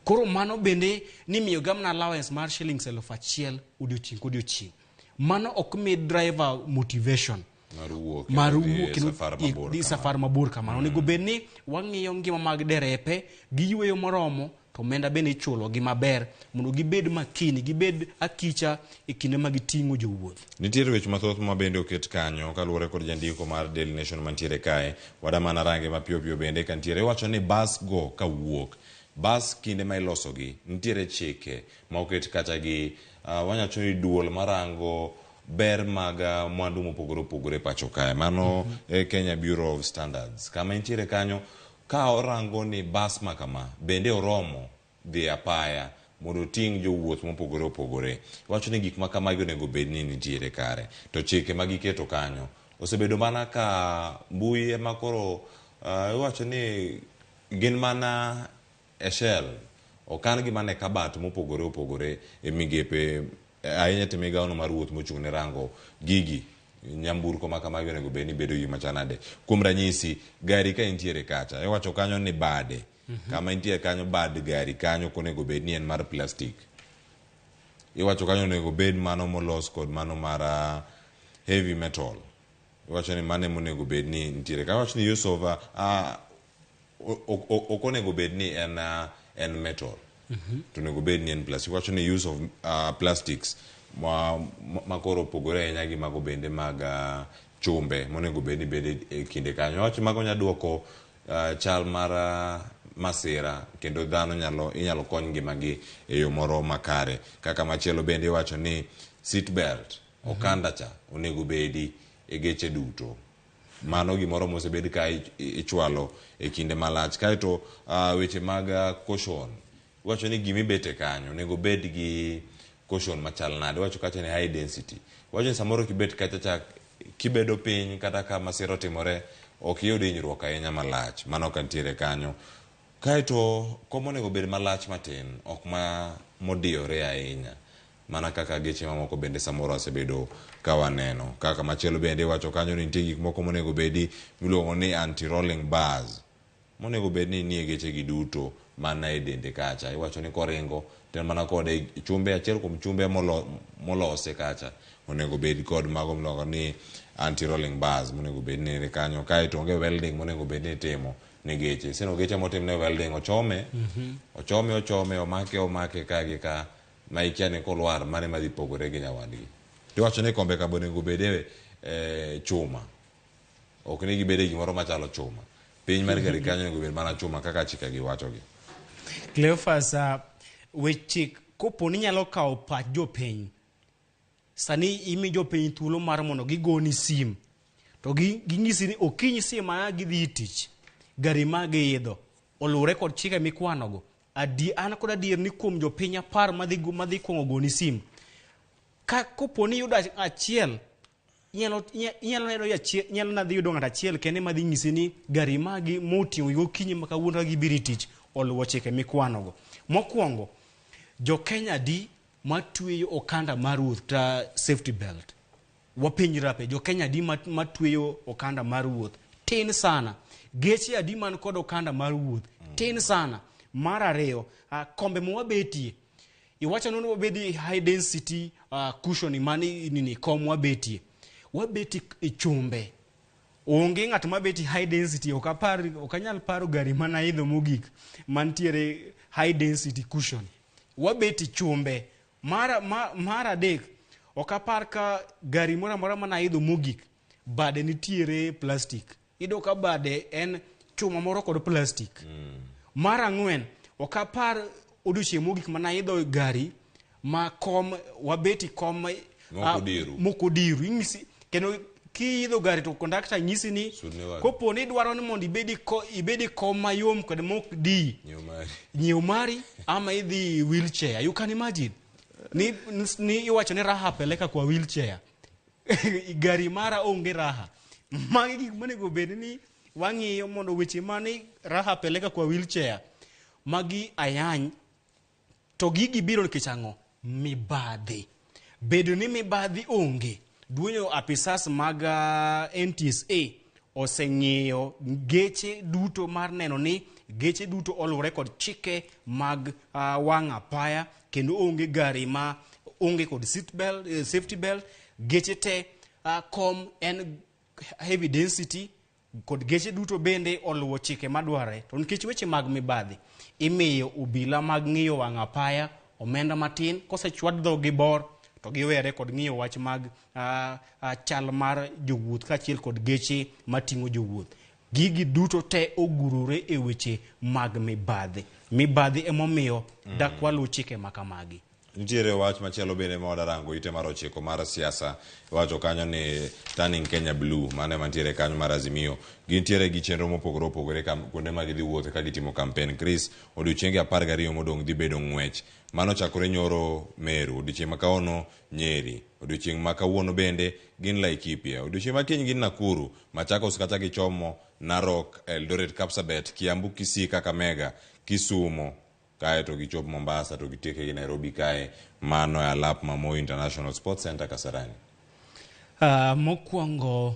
Koro mano bende ni miyo gamna allowance mar shillings 1000 odiochieng' kodiochieng'. Mano ok mi driver motivation mar wuok mar kendo dhi wuok e kendo safar mabor dhi kamano. safar mabor kamano. Onego bed ni wang'iyo ngima mag derepe, giyueyo moromo, to omenda bende ichulo gi maber mondo gibed makini, gibed akicha e kinde ma giting'o jowuoth. Nitiere weche mathoth ma bende oket kanyo kaluwore kod jandiko mar Daily Nation mantiere kae. Wada mana range mapiyo piyo bende kantiere. Iwacho ni bas go kawuok, bas kinde ma ilosogi nitiere chike ma oket kacha gi wanyacho ni duol marango ber mag mwandu mopogore opogore pacho kae. Mano Kenya Bureau of Standards. Kama intiere kanyo ka orango ni bas ma kama bende oromo dhi apaya mondo oting' jowuoth mopogore opogore. Iwacho ni gik ma kamagi onego bed ni nitiere kare. To chike ma giketo kanyo osebedo mana ka mbui ema koro iwacho ni gin mana e shell. Okan gi mana e kabat mopogore opogore e migepe ahinya to migawono mar wuoth mochung' ne rango gigi. Nyamburko ma kamagi onego bed ni bedo gi machal nade. Kuom ranyisi, gari ka intiere kacha, iwacho kanyo ni bade. Kama intiere kanyo bad gari kanyo ok onego bed ni en mar plastic. Iwacho kanyo onego bed mano molos kod mano mar heavy metal. Iwacho ni mano ema onego bed ni nitiere. Iwacho ni use of ok onego bed ni en metal. To onego bed ni en plastic. Iwacho ni use of plastics ma koro opogore ahinya gi mago bende mag chumbe monego bed ni bede e kinde kanyo. Iwacho mago nyalo duoko chal mar masira kendo dhano inyalo kony ngimagi e yo moro makare. Kaka machielo bende iwacho ni seat belt, okanda cha onego bedi e geche duto. Mano gimoro mosebed ka ichwalo e kinde malach. Kaeto weche mag caution. Iwacho ni gimibete kanyo onego bed gi caution machal nade. Iwacho kacha ni high density. Iwacho ni samoro kibet kacha cha kibedo piny kata ka masira otimore ok iyud hinyruok ahinya malach. Mano ka nitiere kanyo. Kaeto kom onego bed malach matin, ok ma modiyore ahinya. Mana kaka geche mamoko bende samoro asebedo ka waneno. Kaka machielo bende iwacho kanyo ni nitie gik moko monego bedi miluongo ni anti-rolling bars. Monego bed ni nie geche gi duto mana e dende kacha. Iwacho ni koringo to en mana kode chumbe achiel kuom chumbe molose kacha. Onego bed kod mago miluongo ni anti-rolling bars monego bed ni kanyo. Kaeto onge welding monego bed ni itimo. ne geche. Iseno geche motimne welding ochome, ochome ochome, omake omake ka gi ka ma ikia ni kolwar mane madhi pogore gi nyawadgi. Tiwacho ni kombe ka be onego obed e chuma. Ok ni gibed e gimoro machalo chuma. Piny mar gari kanyo onego obed mana chuma kaka chikegi wachogi. Cleophas, weche kopo ni nyalo kawo pach jopiny, sani imi jopiny thuolo mar mondo gigoni sim to ging'isi ni okinyi sim ma gidhi tich, gari ma giidho oluwore kod chike mikwanogo. An kod adier ni kuom jopiny 10 madhi kuongo goni sim, ka kopo ni iyudo achiel, inyalo nadhi yudo ng'ato achiel kende madhi nyisi ni gari magi moting'o gi gokinyi ma kawuono ka gibiro e tich oluwo chike mikwanogo. Mokwongo, jo Kenya adi matweyo okanda mar wuoth kata safety belt? Wapenjre apenja, jo Kenya adi matweyo okanda mar wuoth? Tin sana. Geche adi man kod okanda mar wuoth? Tin sana. Mar ariyo, kombe ma wabetie, iwacho ni wabed high density cushion mani nini kom wabetie. Wabetie e chumbe. Onge ng'at mabet high density, ok apar, ok anyal paro gari mana idho mogik mantiere high density cushion. Wabet chumbe. Mar adek, ok apar ka gari moro amora mana idho mogik bade nitiere plastic. Iyudo ka bade en chuma moro kod plastic. Mar ang'wen, ok apar odiochieng' mogik mana idho gari ma kom wabeti kom Mok odiru. Mok odiru. Inyisi, kendo kiidho gari to kondakta nyisi ni Sudne wang'i. kopo ni idwaro ni mondo ibedi kom mayom kod mok di. Nyiew mari. Nyiew mari ama idhi wheelchair. You can imagine. Ni iwacho ni raha peleka kwa wheelchair. Gari mara onge raha. Magi gik monego bed ni wang'iyo mondo weche mani raha peleka kwa wheelchair magi ayany to gigi biro nikech ang'o? Mibadhi. Bedo ni mibadhi onge, duonyo apisas mag NTSA oseng'iyo geche duto mar neno ni geche duto oluwore kod chike mag wang' apaya kendo onge gari ma onge kod seat belt, safety belt. Geche te kom en heavy density kod geche duto bende oluwo chike madwarore. To nikech weche mag mibadhi, imiyo obila mag ng'iyo wang' apaya omenda matin, kosechwad dhogi bor to giwere kod ng'iyo wach mag chal mar jowuoth kaachiel kod geche mating'o jowuoth. Gigi duto te ogurore e weche mag mibadhi. Mibadhi emomiyo dak waluw chike ma kamagi. Nitiere wach machielo bende ma wadarango ite mar 9 mar siasa. Iwacho kanyo ni Turning Kenya Blue, mano ema nitiere kanyo mar Azimio. Gintiere gi chenro mopogore opogore kuonde ma gidhi wuothe ka gitimo campaign. Chris, odiochienge 12 modong' dhi bedo ng'wech. Mano chakore nyoro Meru, odiochieng' ma kawuono Nyeri, odiochieng' ma kawuono bende gin Laikipia, odiochieng' ma kiny gin Nakuru, Machakos kata gichomo Narok, Eldoret, Kapsabet, Kiambu, Kisii, Kakamega, Kisumo, kae to gichop Mombasa to gitieke gi Nairobi kae, mano e alap ma Moi International Sports Center Kasarani. Mokwongo,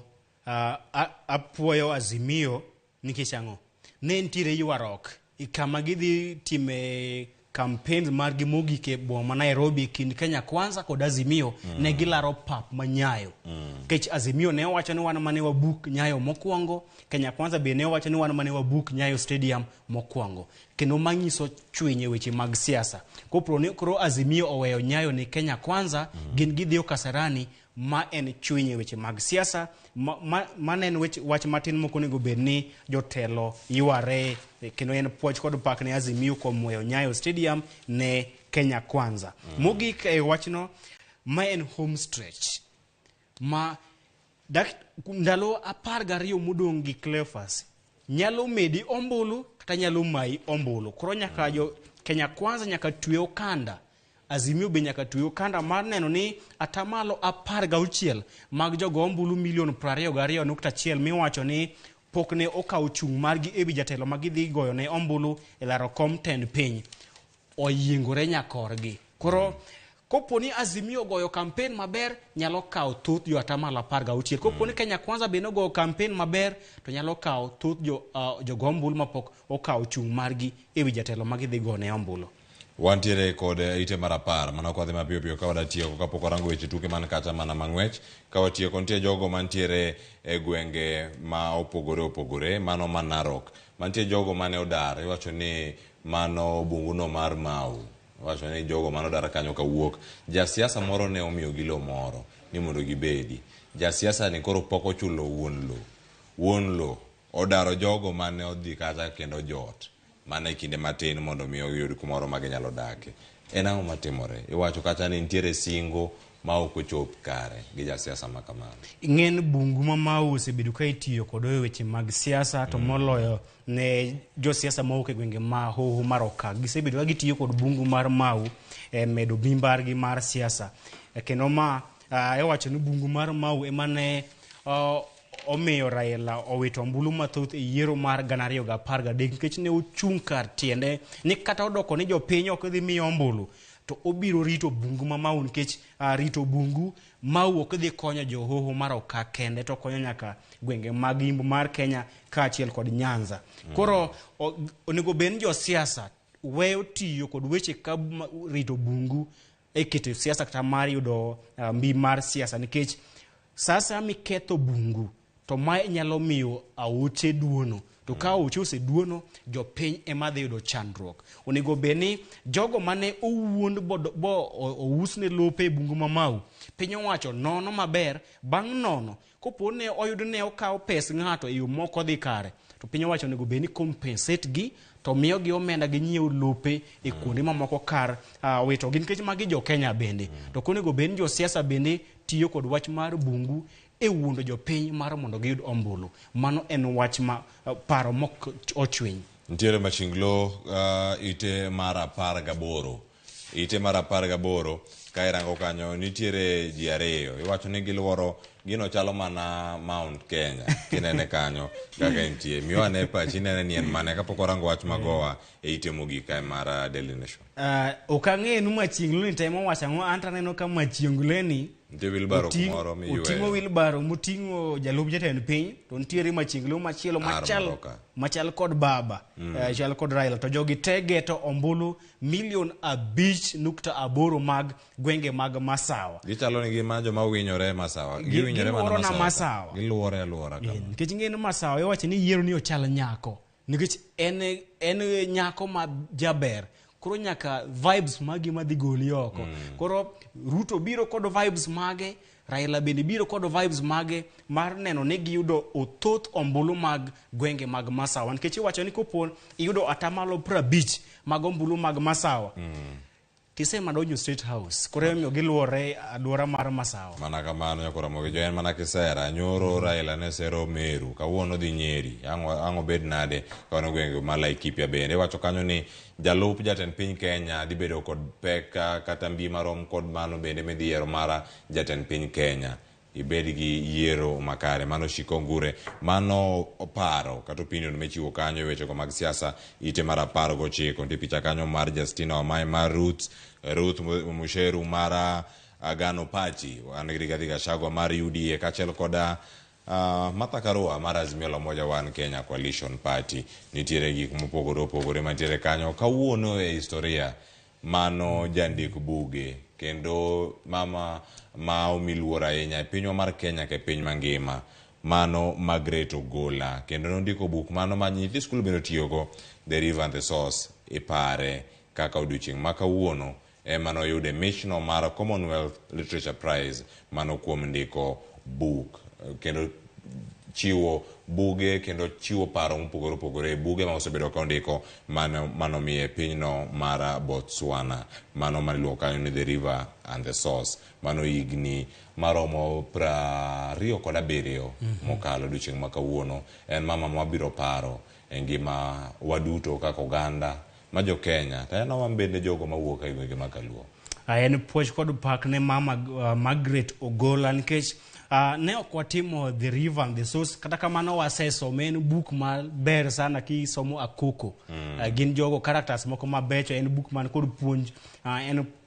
apuoyo Azimio nikech ang'o? Ne nitiere ywaruok e kama gidhi time campaigns margi mogik e boma ma Nairobi kind Kenya Kwanza kod Azimio, ne gilaro pap ma Nyayo. Nikech Azimio ne owacho ni wan mane wabuk Nyayo mokwongo, Kenya Kwanza be ne owacho ni wan mane wabuk Nyayo Stadium mokwongo. Kendo manyiso chwiny e weche mag siasa. Kopro ni koro Azimio oweyo Nyayo ni Kenya Kwanza, gin gidhiyo Kasarani, ma en chwiny e weche mag siasa, ma en wach matin mok onego bed ni jotelo yware, kendo en puoch kod pak ne Azimio kuom weyo Nyayo Stadium ne Kenya Kwanza. Mogik e wachno, ma en home stretch, ma ndalo 12 modong' gi Cleophas nyalo medi ombulu kata nyalo mayi ombulu. Koro nyaka jo Kenya Kwanza nyaka twe okanda, Azimio be nyaka twe okanda mar neno ni atamalo 16 mag jogo ombulu milion 22.1 miwacho ni pok ne okawo chung' margi e wi jatelo ma gidhi goyo ne ombulu e laro kom tend piny oyiengore nyakorgi. Koro kopo ni Azimio ogoyo campaign maber nyalo kawo thoth jo atamalo 16. Kopo ni Kenya Kwanza bende ogoyo campaign maber to nyalo kawo thoth jogo ombulu mapok okawo chung' margi e wi jatelo ma gidhi go ne ombulu. Wantiere kod ite mar 10 mano kwa dhi mapiyo piyo ka wadatieko kapok warango weche tuke man kata mana mang'wech. Ka watieko nitie jogo mantiere e gwenge ma opogore opogore mano ma Narok. Mantie jogo mane odar, iwacho ni mano bunguno mar Mau. Iwacho ni jogo mane odar kanyo kawuok, jasiasa moro ne omiyogi lowo moro ni mondo gibedi. Jasiasa ni koro pok ochulo wuon lowo. Wuon lowo odaro jogo mane odhi kacha kendo jot mana e kinde matin mondo mi oyud kumoro ma ginyalo dake. En ang'o matimore? Iwacho kacha ni nitiere singo ma ok ochop kare gi jasiasa ma kamano. Ing'en bungu ma Mau osebedo ka itiyo kod e weche mag siasa to moloyo ne josiasa mawuok e gwenge ma Hoho mar Okak. Gisebedo ka gitiyo kod bungu mar Mau e medo mimbargi mar siasa. Kendo ma iwacho ni bungu mar Mau ema ne omiyo Raila owito ombulu mathoth e yiero mar 2013 nikech ne ochung' kar tiende ni kata odoko ni jopiny ok dhi miyo ombulu to obiro rito bungu ma Mau nikech rito bungu Mau ok dhi konyo jo Hoho mar Okak kende to konyo nyaka gwenge mag Imbo mar Kenya kaachiel kod Nyanza. Koro onego bed ni josiasa weyo tiyo kod weche ka rito bungu e keto siasa kata mar yudo mbi mar siasa nikech sasa miketho bungu to mae nyalo miyo aoche duono to ka aoche oseduono jopiny ema dhi yudo chandruok. Onego bed ni jogo mane owuond bo ousne lope e bungu ma Mau, piny owacho nono maber, bang' nono kopo ne oyud ne okaw pes ng'ato e yo mok odhi kare to piny owacho onego bed ni compensate gi to miyo gi omenda ginyiew lope e kuonde mamoko kar wito gi nikech magi jo Kenya bende. To ok onego bed ni josiasa bende tiyo kod wach mar bungu e wuondo jopiny mar mondo giyud ombulu. Mano en wach ma paro mok ochwiny. Nitiere machinglo ite mar 18. Ite mar 18 ka irango kanyo nitiere ji ariyo. Iwacho ni giluoro gino chalo mana Mount Kenya kinene kanyo kaka entie. Miyo ane pachi inene ni en mane kapok warango wach magowa e ite mogik kae mar Daily Nation. Ok ang'eyo ni machinglo ni temo wacho ang'o, an to aneno ka machinglo ni Nitie wheelbarrow kumoro miyweyo. Oting'o wheelbarrow moting'o jalup jatend piny to nitiere machinglo machielo machal kod baba, chal kod Raila to jogi te geto ombulu milion 5.8 mag gwenge mag Masawa. Gichalo ni gima joma winyore Masawa. Giwinyore mana Masawa. Masawa. Giluore aluora kama. Nikech ing'eyo ni Masawa iwacho ni yiero ni ochal nyako. Nikech en nyako ma jaber. Koro nyaka vibes magi madhi goli oko. Koro Ruto biro kod vibes mage, Raila bende biro kod vibes mage mar neno ni giyudo othoth ombulu mag gwenge mag Masawa. Nikech iwacho ni kopo iyudo atamalo 50 mag ombulu mag Masawa. Tisema donjo State House. Koro emomiyo giluore aluora mar Masawa. Mana kamano nyakora mogi en mana kisera. Nyoro Raila ne sero Meru. Kawuono dhi Nyeri. Ang' obed nade ka gwenge ma Laikipia bende. Iwacho kanyo ni jalup jatend piny Kenya dhi bedo kod pek kata mbi marom kod mano bende midhi yiero mara jatend piny Kenya. Ibed gi yiero makare. Mano Shiko Ngure. Mano paro kata opinion michiwo kanyo e wechego mag siasa ite mar 19. Nitie picha kanyo mar Justina Wamae mar Ruth Musheru mar Agano Party, wan gi Rigathi Gachagua mar UDA kaachiel koda Martha Karua mar Azimio la Umoja One Kenya Coalition Party. Nitiere gik mopogore opogore mantiere kanyo. Kawuono e historia mano jandik buge kendo mama ma omi luor ahinya e pinywa mar Kenya ke piny mangima, mano Margaret Ogola, kendo nondiko buk mano ma nyithi skul bende otiyogo, The River and the Source. Ipare kaka odiochieng' ma kawuono ema noyude michno mar Commonwealth Literature Prize mano kuom ndiko buk kendo chiwo buge kendo chiwo paro mopogore opogore e buge ma osebedo ka ondiko mano miye pinyno mar Botswana, mano maniluongo kanyo ni The River and the Source. Mano higni maromo 27 mokalo odiochieng' ma kawuono. En mama mwabiro paro e ngima waduto kaka oganda ma jo Kenya, to en wan bende jogo mawuok e gwenge ma Kaluo. En puoch kod pak ne mama Margaret Ogola nikech ne ok watimo The River and the Source, kata kamano wasesome. En buk maber sana kisomo akoko. Gin jogo characters moko mabecho. En buk man kod puonj.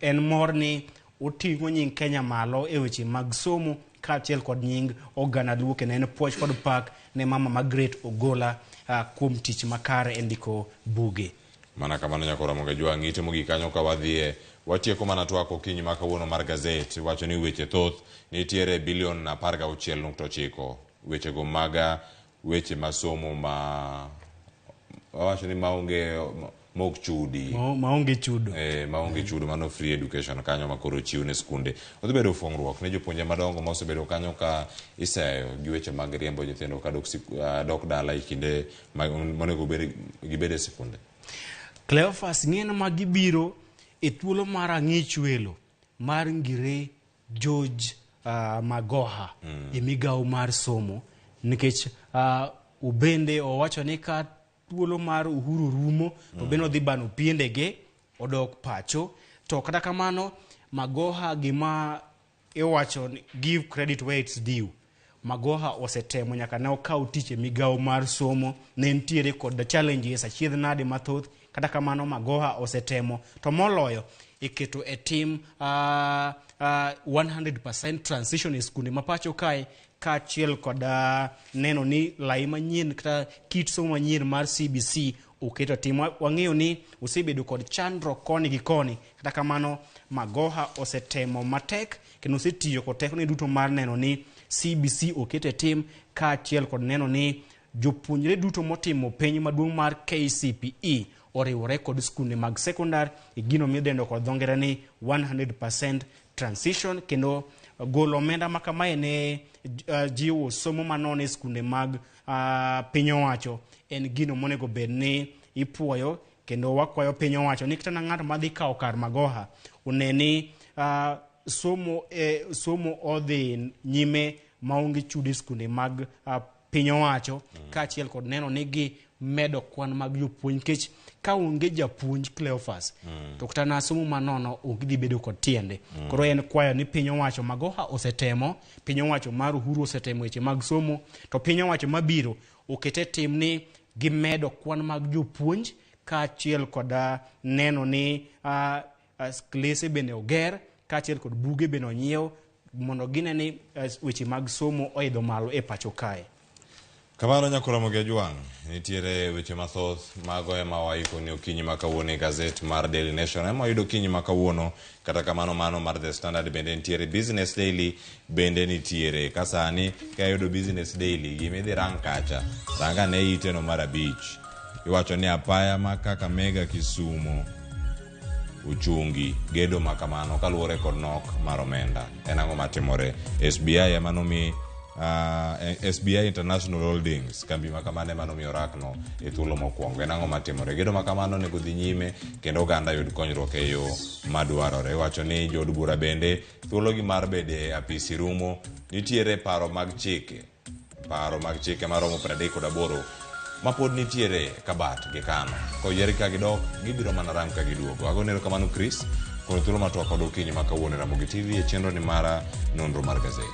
En mor ni oting'o nying Kenya malo e weche mag somo kaachiel kod nying oganda Luo, kendo en puoch kod pak ne mama Margaret Ogola kuom tich makare e ndiko buge. Mana kamano nyakora Ramogi Jwang', ite mogik kanyo ka wadhie watieko mana twak okinyi ma kawuono mar gazet. Wacho ni weche thoth nitiere bilion 16.9 wechego maga weche masomo ma Wawacho ni maonge mok chudi. Maonge chudo. Maonge chudo, mano free education kanyo ma koro chiw ne skunde. Odhi bedo fongruok ne jopuonje madongo ma osebedo kanyo ka iseyo gi weche mag riembo nyithindo ka dok dala e kinde monego gibed e sikunde. Cleophas, ng'eno ma gibiro e thuolo mar ang'ich welo mar Ngire George Magoha e migawo mar somo, nikech ubende owacho ni ka thuolo mar Uhuru rumo to bende odhi bano piendege odok pacho. To kata kamano Magoha gima iwacho ni give credit where it's due. Magoha osetemo nyaka ne okaw tich e migawo mar somo, ne nitiere kod challenges achiedh nade mathoth. Kata kamano Magoha osetemo to moloyo e keto e tim 100% transition e skunde ma pacho kae, kaachiel kod neno ni lai manyien kata kit somo manyien mar CBC oketo tim. Wang'eyo ni osebedo kod chandruok koni gi koni. Kata kamano Magoha osetemo matek kendo osetiyo kod tekone duto mar neno ni CBC oketo e tim, kaachiel kod neno ni jopuonjre duto motimo penj maduong' mar KCPE oriwore kod skunde mag sekondar e gino midendo kod dho ngere ni 100% transition, kendo golo omenda ma kamae ne jiwo somo manono e skunde mag piny owacho en gino monego bed ni ipuoyo. Kendo wakwayo piny owacho ni kata ng'ato madhi kawo kar Magoha one ni somo odhi nyime maonge chudo e skunde mag piny owacho, kaachiel kod neno ni gi medo kwan mag jopuonj, nikech ka onge japuonj Cleophas to kata na somo manono ok dhi bedo kod tiende. Koro en kwayo ni piny owacho Magoha osetemo, piny owacho mar Uhuru osetemo weche mag somo, to piny owacho mabiro okete tim ni gimedo kwan mag jopuonj, kaachiel kod neno ni klese bende oger, kaachiel kod buge bende onyiew, mondo gine ni weche mag somo oidho malo e pacho kae. Kamano Nyakoromo gi Ajwang', nitiere weche mathoth mago ema waiko ni okinyi ma kawuono e gazet mar Daily Nation ema wayudo okinyi ma kawuono. Kata kamano mano mar The Standard bende nitiere, Business Daily bende nitiere. Ka sani ka iyudo Business Daily gima idhi rang kacha, rang ane iteno mar 5. Iwacho ni apaya ma Kakamega Kisumo uchungi gedo ma kamano kaluwore kod nok mar omenda. En ang'o matimore? SBI ema nomi SBI International Holdings, kambi ma kamano ema nomiyo rakno e thuolo mokwongo. En ang'o matimore? Gedo ma kamano onego dhi nyime kendo oganda yud konyruok e yo madwarore. Iwacho ni jood bura bende thuologi mar bedo e apisi rumo. Nitiere paro mag chike, maromo 38 ma pod nitiere kabat gi kano. Koyier ka gidok, gibiro mana rang ka giduogo. Agoni erokamano Chris kuom thuolo ma twak kod okinyi ma kawuono e Ramogi TV e chenro ni mara nonro mar gazet.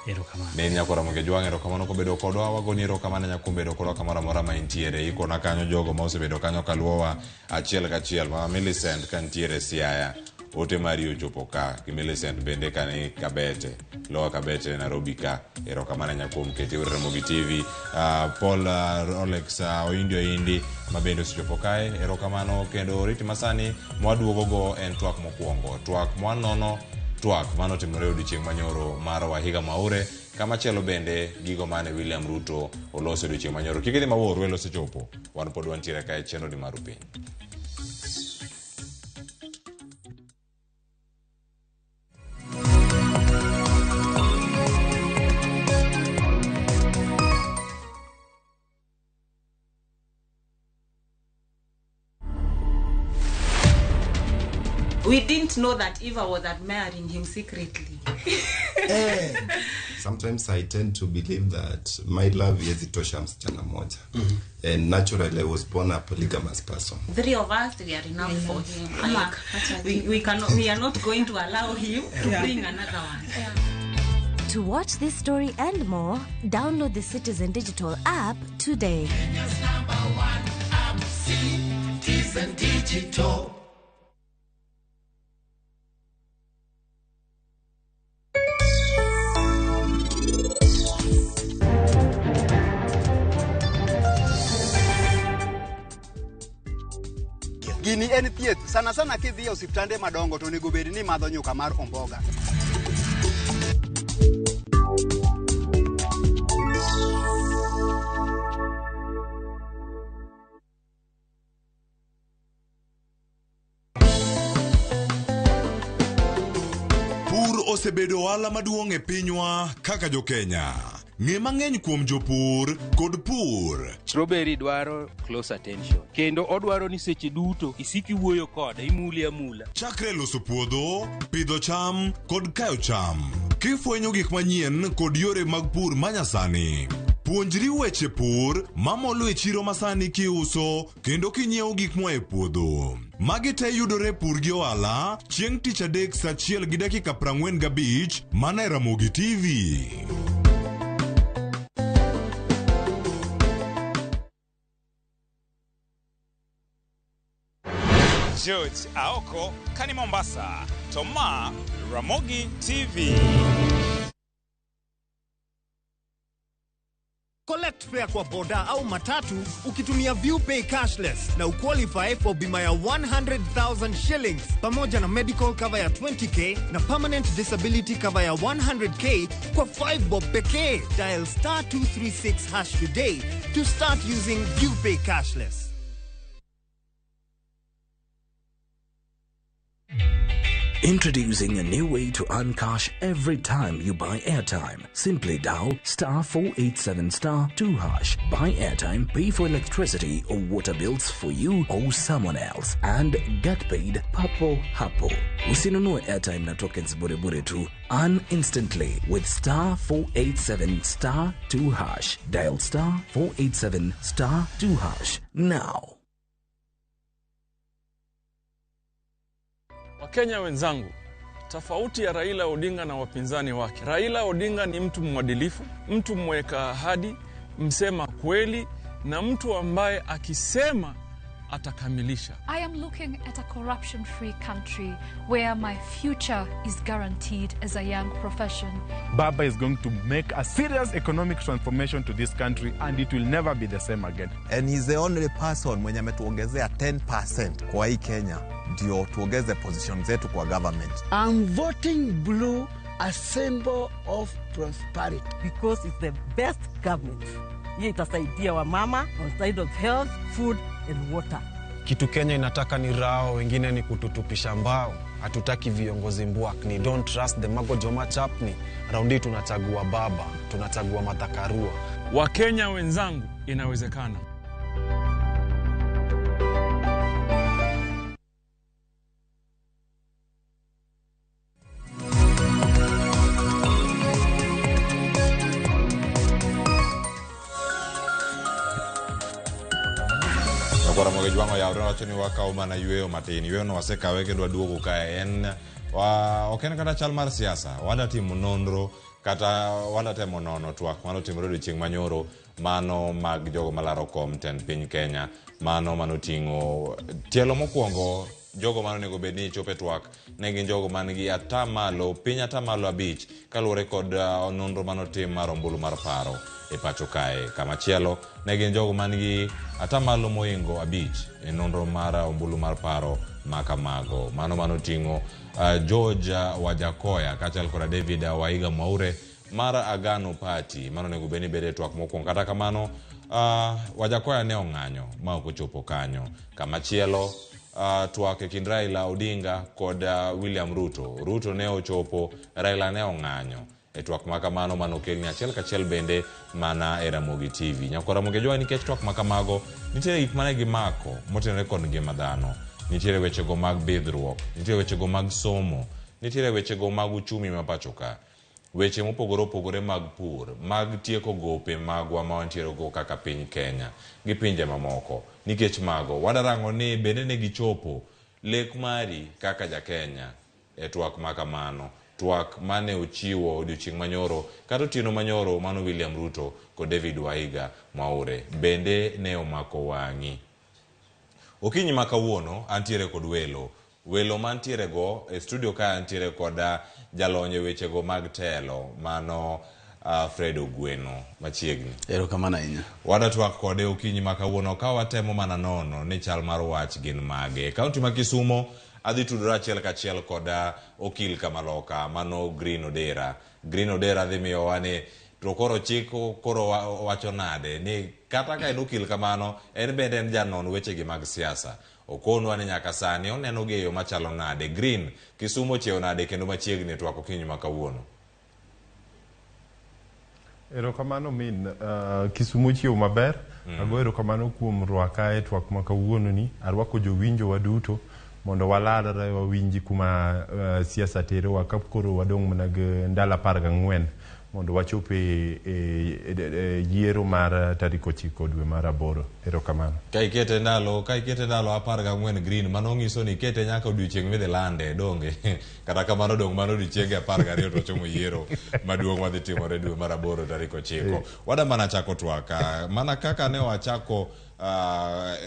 Erokamano. Ne Nyakoromo gi Ajwang', erokamano kobedo kodwa. Wagoni erokamano nyakuom bedo kodwa kamoro amora ma intiere. Ikona kanyo jogo ma osebedo kanyo kaluwowa achiel kachiel. Mama Millicent ka nitiere Siaya, ote mari ochopo ka. Gi Millicent bende ka ni Kabete, Lower Kabete Nairobi ka. Erokamano nyakuom kete ur Ramogi TV. Paul Rolex Oindi Oindi ma bende osechopo kae. Erokamano kendo riti masani mwaduogo go en twak mokwongo. Twak mwanono twak manotimore odiochieng' manyoro mar Wahiga Mwaure, kamachielo bende gigo mane William Ruto oloso odiochieng' manyoro. Kik idhi mabor, welo osechopo. Wan pod wantiere kae chenro ni mar piny. We didn't know that Eva was admiring him secretly. Sometimes I tend to believe that my love haiwezi tosha msichana moja. And naturally I was born a polygamous person. 3 of us, we are enough for him. Like, we cannot, we are not going to allow him to bring another one. To watch this story and more, download the Citizen Digital app today. Kenya's #1 app, Citizen Digital. Gini en thieth, sana sana kidhi e osiptande madongo to onego bed ni madho nyuka mar omboga. osebedo ohala maduong' e pinywa kaka jo-Kenya. Ng'e mang'eny kuom jopur kod pur. Strawberry dwaro close attention. Kendo odwaro ni seche duto isik iwuoyo kode, imule amula. Chakre loso puodho, pidho cham kod kayo cham. Kifwenyo gik manyien kod yore mag pur manyasani. Puonjri weche pur mamolo e chiro masani kiuso kendo kinyiewo gik moa e puodho. Magi te yudore e Pur gi Ohala chieng' tich adek saa achiel gi dakika 45 mana e Ramogi TV. George Aoko kani Mombasa, to ma Ramogi TV. Collect fare kwa boda au matatu ukitumia ViewPay cashless na uqualify for bima ya 100,000 shillings pamoja na medical cover ya 20k na permanent disability cover ya 100k kwa 5 bob pekee. Dial star 236 hash today to start using ViewPay cashless. Introducing a new way to earn cash every time you buy airtime. Simply dial star 487 star 2 hash. Buy airtime, pay for electricity or water bills for you or someone else, and get paid papo hapo. Usinunue airtime na tokens bure bure tu. Earn instantly with star 487 star 2 hash. Dial star 487 star 2 hash now. Wakenya wenzangu, tofauti ya Raila Odinga na wapinzani wake. Raila Odinga ni mtu mwadilifu, mtu mweka ahadi, msema kweli na mtu ambaye akisema atakamilisha. I am looking at a corruption free country where my future is guaranteed as a young profession. Baba is going to make a serious economic transformation to this country and it will never be the same again. And he's the only person mwenye ametuongezea 10% kwa hii Kenya ndio tuongeze position zetu kwa government. I'm voting blue, a symbol of prosperity. Because it's the best government. Hiyo itasaidia wamama on side of health, food and water. Kitu Kenya inataka ni rao, wengine ni kututupisha mbao. Hatutaki viongozi mbwakni, don't trust the Mago Joma Chapni. Raundi tunachagua baba, tunachagua Martha Karua. Wakenya wenzangu, inawezekana. Nyakwar Ramogi Jwang'o oyawre wacho ni wakawo mana yueyo matin. Yueyo no wasekawe kendo waduogo kae. En wa, ok en kata chal mar siasa. Wada timo nonro kata wada temo nono twak manotimore odiochieng' manyoro mano mag jogo malaro kom tend piny Kenya mano manoting'o tielo mokwongo jogo mane onego bed ni chopo e twak ne gin jogo man gi atamalo piny 5% kaluwore kod nonro manotim mar ombulu mar paro e pacho kae. Kamachielo ne gin jogo man gi atamalo mohingo 5 e nonro mar ombulu mar paro makamago. Mano manoting'o George Wajakoya kaachiel koda David Waiga Mwaure mar Agano Party mano onego bed ni bedo e twak mokwongo. Kata kamano Wajakoya ne ong'anyo ma ok ochopo kanyo. Kamachielo twak e kind Raila Odinga kod William Ruto. Ruto ne ochopo, Raila ne ong'anyo e twak makamano manokelni achiel kachiel bende mana e Ramogi TV. Nyakwar Ramogi Jwang' nikech twak makamago nitiere gik mane gimako motenore kod ngima dhano. Nitiere wechego mag bidhruok, nitiere wechego mag somo, nitiere wechego mag uchumi ma pacho ka. Weche mopogore opogore mag pur, mag tieko gope magwa ma wantiere go kaka piny Kenya gi pinje mamoko. Nikech mago, wadarango ni bende ne gichopo lek mari kaka ja Kenya e twak makamano. Twak mane ochiwo odiochieng' manyoro kata otieno manyoro mano William Ruto kod David Waiga Mwaure bende ne omako wang'i. Okinyi ma kawuono antiere kod welo. Welo mantiere go e studio ka antiere kod jalony e wechego mag telo mano Fred Ogweno machiegni. Erokamano ahinya. Wada twak kode okinyi ma kawuono ka watemo mana nono ni chal mar wach gin mage. Kaunti ma Kisumo adhi tudora achiel kachiel kod okil kamaloka mano Green Odera. Green Odera dhi miyowa ni to koro chik koro wacho nade ni kata ka en okil kamano en bende en janon wechegi mag siasa. Okonwa ni nyaka sani oneno gi e yo machalo nade. Green, Kisumu ochiew nade kendo machiegni e twak okinyi ma kawuono? Erokamano min, Kisumu ochiew maber. Ago erokamano kuom rwaka e twak ma kawuono ni. Arwako jowinjo wa duto mondo walalre wawinji kuma siasa terowa ka koro wadong' mana gi ndalo 14 mondo wachop e yiero mar tarik 9 dwe mar 8. Erokamano. Ka ikete ndalo 14 Green, mano nyiso ni ikete nyaka odiochieng' midhi lande, donge? Kata kamano dong' mano odiochienge 12 to wachomo yiero maduong' madhi timore dwe mar 8 tarik 9. Wada mana chako twak, mana kaka ne wachako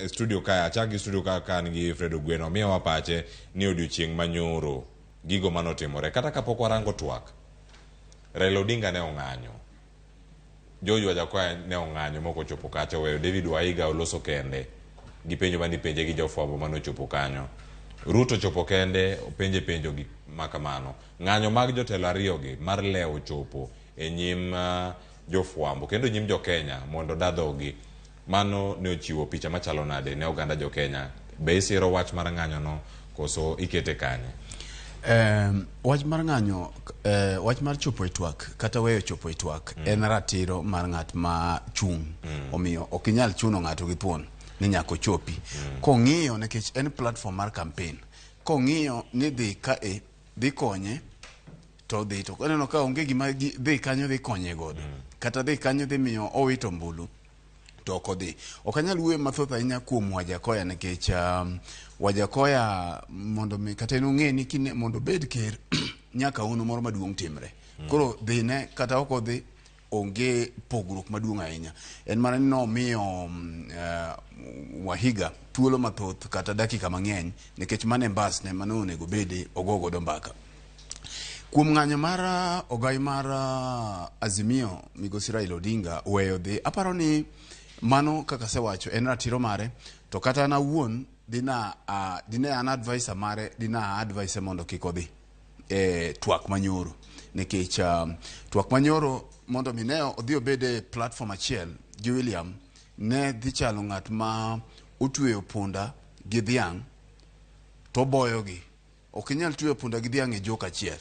studio kae, achak gi studio ka an gi Fred Ogweno, miyowa pache ni odiochieng' manyoro gigo manotimore. Kata kapok warango twak, Raila Odinga ne ong'anyo, George Wajackoyah ne ong'anyo mok ochopo kacha, oweyo David Waiga oloso kende gi penjo mane ipenje gi jofwambo mane ochopo kanyo. Ruto ochopo kende, openje penjo gi makamano. Ng'anyo mag jotelo ariyogi mar lewo chopo e nyim jofwambo kendo nyim jokenya mondo dadhogi. Mano ne ochiwo picha machalo nade ne oganda jokenya? Be isiro wach mar ng'anyo no koso ikete kanye? Wach mar ng'anyo, wach mar chopo e twak kata weyo chopo e twak en ratiro mar ng'at ma chung'. Omiyo ok inyal chuno ng'ato gi thuon ni nyaka ochopi. Kong'iyo nikech en platform mar campaign, kong'iyo ni dhi kae dhi konye to dhi, to koneno ka onge gima dhi kanyo dhi konye godo, kata dhi kanyo dhi miyo owito ombulu, to ok odhi. Ok anyal wuoyo mathoth ahinya kuom Wajackoyah nikech Wajackoyah mondo mi kata en ong'e ni kine mondo obed ker nyaka hono moro maduong' timre. Koro dhine kata ok odhi onge pogruok maduong' ahinya. En mana ni nomiyo Wahiga thuolo mathoth kata dakika mang'eny nikech mano e mbasne mane onego bede ogo godo mbaka. Kuom ng'anyo mar ogai mar Azimio migosi Raila Odinga weyo dhi, aparo ni mano kaka asewacho en ratiro mare, to kata an awuon dina dine an advisor mare dina advise mondo kik odhi e twak manyoro, nikech twak manyoro mondo mi ne odhi obed e platform achiel gi William ne dhi chalo ng'at ma otweyo punda gi dhiang' to oboyogi. Ok inyal tweyo punda gi dhiang' e jok achiel.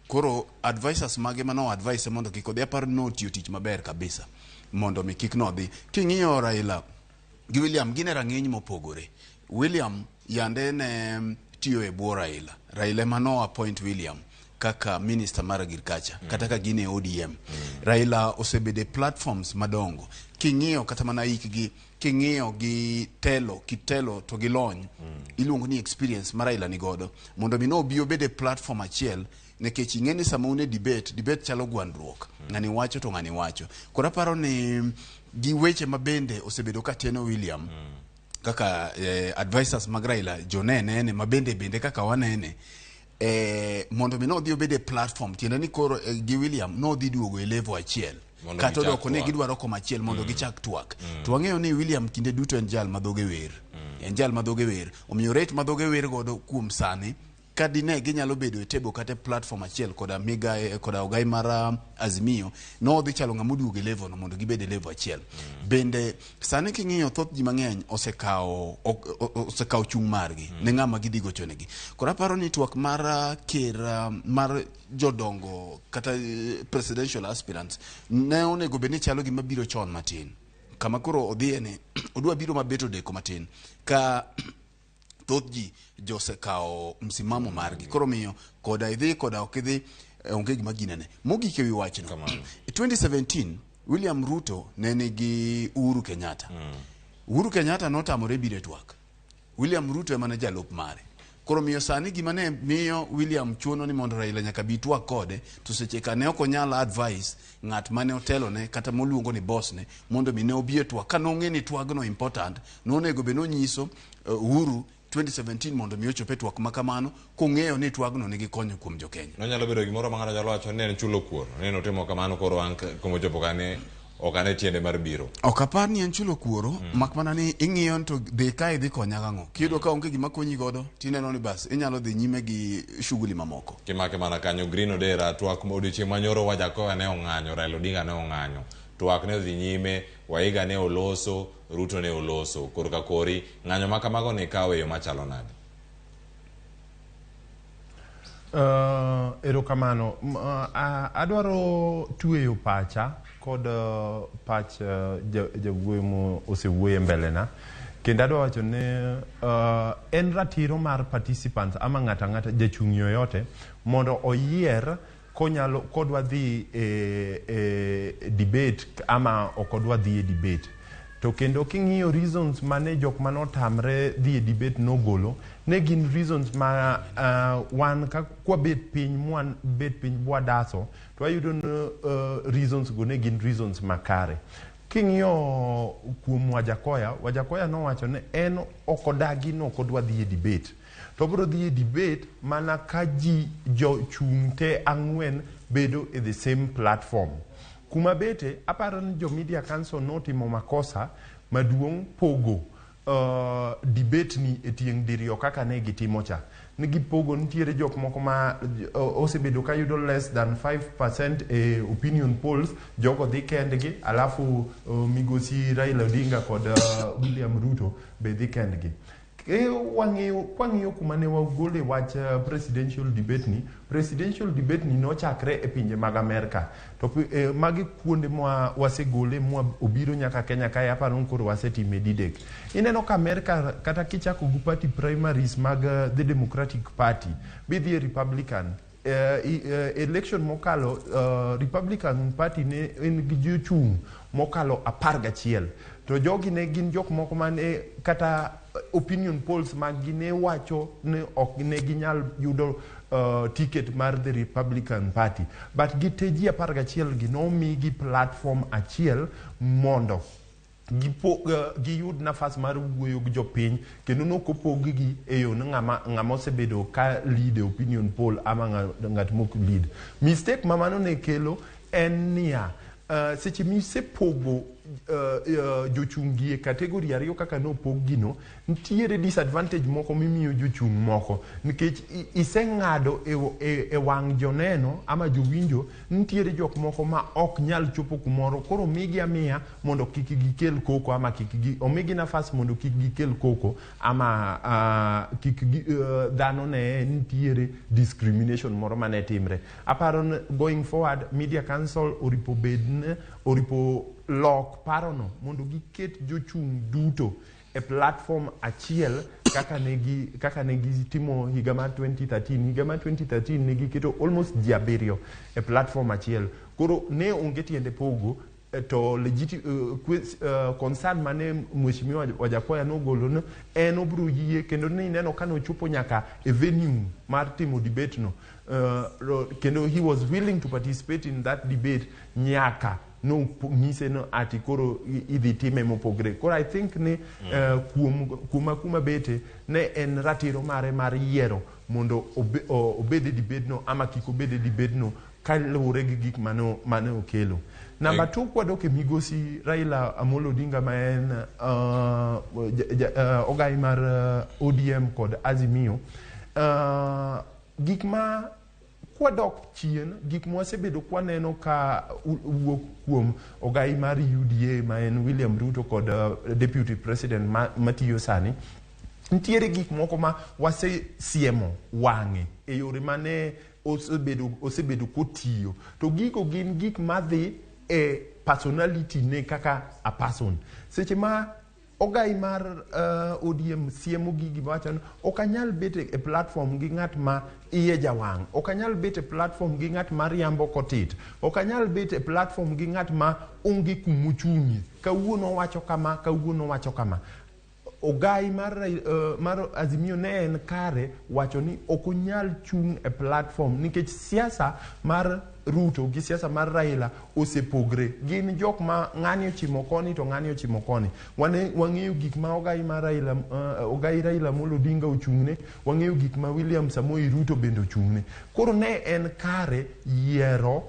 Koro advisors mage mano advise mondo kik odhi, aparo ni notiyo tich maber kabisa mondo mi kik nodhi. King'iyo Raila gi William gin e rang'iny mopogore. William yande ne tiyo e bwo Raila. Raila ema no appoint William kaka minister mar agriculture kata ka gin e ODM. Raila osebedo e platforms madongo. King'iyo kata mana hikgi, king'iyo gi telo, kitelo to gi lony, iluongo ni experience ma Raila ni godo mondo mi nobi obed e platform achiel, nikech ing'e ni sama un e debate, debate chalo gwandruok, ng'ani wacho to ng'ani wacho. Koro aparo ni gi weche ma bende osebedo ka teno William kaka advisors mag Raila jonene ma bende kaka wanene, mondo mi nodhi obed e platform, tiende ni koro gi William nodhi duogo e level achiel kata odoko ni gidwaro koma achiel mondo gichak twak. To wang'eyo ni William kinde duto en jal ma dhoge wer, en jal ma dhoge wer, omiyo rate ma dhoge wer godo kuom sani ka dine ginyalo bedo e table kata e platform achiel koda migae koda ogai mar Azimio, nodhi chalo ng'ama oduogo e level no mondo gibed e level achiel. Bende sani king'iyo thoth ji mang'eny osekawo chung' margi ne ng'ama gidhi gochonegi. Koro aparo ni twak mar ker mar jodongo kata presidential aspirants ne onego bed ni chalo gima biro chon matin. Kama koro odhiye ni odwa biro mabet odeko matin ka thoth ji josekawo msimamo margi. Koro miyo koda idhi koda ok idhi onge gima ginene. Mogik ewi wachno, 2017 William Ruto ne nigi Uhuru Kenyatta. Uhuru Kenyatta notamore biro e twak. William Ruto ema ne jalup mare. Koro miyo sani gima ne miyo William chuno ni mondo Raila nyaka bi twak kode, to seche ka ne ok onyal advice ng'at mane otelone kata moluongo ni boss ne mondo mi ne obi e twak. Ka nong'e ni twagno important, nonego bed nonyiso Uhuru 2017 mondo mi ochop e twak ma kamano, kong'eyo ni twagno nigi konyo kuom jokenya. Nonyalo bedo gimoro ma ng'ato nyalo wacho ni en chulo kuor, ni notimo kamano koro an kuma ochopo kane ok ane tiende mar biro. Ok apar ni en chulo kuoro, mak mana ni ing'iyo to dhi kae dhi konya gang'o. Kiyudo ka onge gima konyi godo, tineno ni bas inyalo dhi nyime gi shughuli mamoko. Kimake mana kanyo Green Odera, twak odiochieng' manyoro Wajackoyah ne ong'anyo, Raila Odinga ne ong'anyo. Twak ne odhi nyime, Waiga ne oloso, Ruto ne oloso. Korka kori, ng'anyo ma kamago ne ikawo e yo machalo nade? Erokamano. Adwaro tweyo pacha kod pach jawuoyo mo osewuoyo e mbele na. Kendo adwa wacho ni en ratiro mar participants ama ng'ato ang'ata jachung' yoyote mondo oyier konyalo kodwa dhi e debate ama ok odwa dhi e debate. To kendo king'iyo reasons mane jok manotamre dhi e debate nogolo, ne gin reasons ma wan ka kwabet piny mwan bet piny bwadaso to wayudo ni reasons go ne gin reasons makare. King'iyo kuom Wajakoya, Wajakoya nowacho ni en ok odagi ni ok odwa dhi e debate. To obiro dhi e debate mana ka ji jochung' te ang'wen bedo e the same platform. Kuma bete, aparo ni jo Media Council notimo makosa maduong' pogo debate ni e tieng' diriyo kaka ne gitimo cha. Ni gipogo nitiere jok moko ma osebedo ka yudo less than 5% e opinion polls, jogo dhi kendgi, alafu migosi Raila Odinga kod William Ruto be dhi kendgi. E wang'iyo kwang'iyo kuma ne wagole wach presidential debate ni, presidential debate ni nochakre e pinje mag Amerka. To magi kuonde mwa wasegole mwa obiro nyaka Kenya kae, aparo ni koro wasetime didek. Ineno ka Amerka kata kichako gi party primaries mag the Democratic Party, bidhi e Republican, election mokalo, Republican Party ne en gi jochung' mokalo 11, to jogi ne gin jok moko mane kata opinion polls mag gi ne wacho ni ok ne ginyal yudo ticket mar the Republican Party, but gi te ji 11 gi nomigi platform achiel mondo giyud nafas mar wuoyo gi jopiny, kendo nokopog gi e yo ni ng'ama osebedo ka lead e opinion poll ama ng'at mok lead. Mistake ma mano ne kelo en niya, seche misepogo jochung' gi e category ariyo kaka nopog gi no, nitiere disadvantage moko mimiyo jochung' moko nikech iseng'ado e wang' joneno ama jowinjo nitiere jok moko ma ok nyal chopo kumoro, koro migi amiya mondo kik gikel koko ama kik gi omigi nafas mondo kik gikel koko ama kik gi, dhano ne nitiere discrimination moro mane timre. Aparo ni going forward Media Council oripo bed ni oripo lok parono mondo giket jochung' duto e platform achiel kaka ne gitimo higa mar 2013. Higa mar 2013 ne giketo almost ji abiriyo e platform achiel, koro ne onge tiende pogo. To concern mane Mheshimiwa Wajakoya nogolo no en obiro yie, kendo ni neno ka nochopo nyaka e venue mar timo debate no, kendo he was willing to participate in that debate nyaka nonyise no ati koro idhi time mopogre. Koro I think ni kuom kuma kuma bete ne en ratiro mare mar yiero mondo obed e debate no ama kik obed e debate no kaluwore gi gik mane okelo. Namba 2, kwadok e migosi Raila Amolo Odinga ma en ogai mar ODM kod Azimio, gik ma kwadok chien, gik mwasebedo kwaneno ka wuok kuom ogai mar UDA ma en William Ruto kod deputy president matiyo sani, nitiere gik moko ma wasesiemo wang'e e yore mane osebedo kotiyo, to gigo gin gik madhi e personality ne kaka a person. Seche ma ogai mar ODM siemo gigi wacho ni ok anyal bet e platform gi ng'at ma iye jawang', ok anyal bet e platform gi ng'at ma riambo kotit, ok anyal bet e platform gi ng'at ma onge kumochung'ie, kawuono owacho kama, kawuono owacho kama. Ogai mar Azimio ne en kare wacho ni ok onyal chung' e platform nikech siasa mar Ruto gi siasa mar Raila osepogre. Gin jok ma ng'ani ochimo koni to ng'ani ochimo koni. Wang'eyo gik ma ogai mar Raila, ogai Raila Amolo Odinga ochung'ne, wang'eyo gik ma William Samoei Ruto bende ochung'ne. Koro ne en kare yiero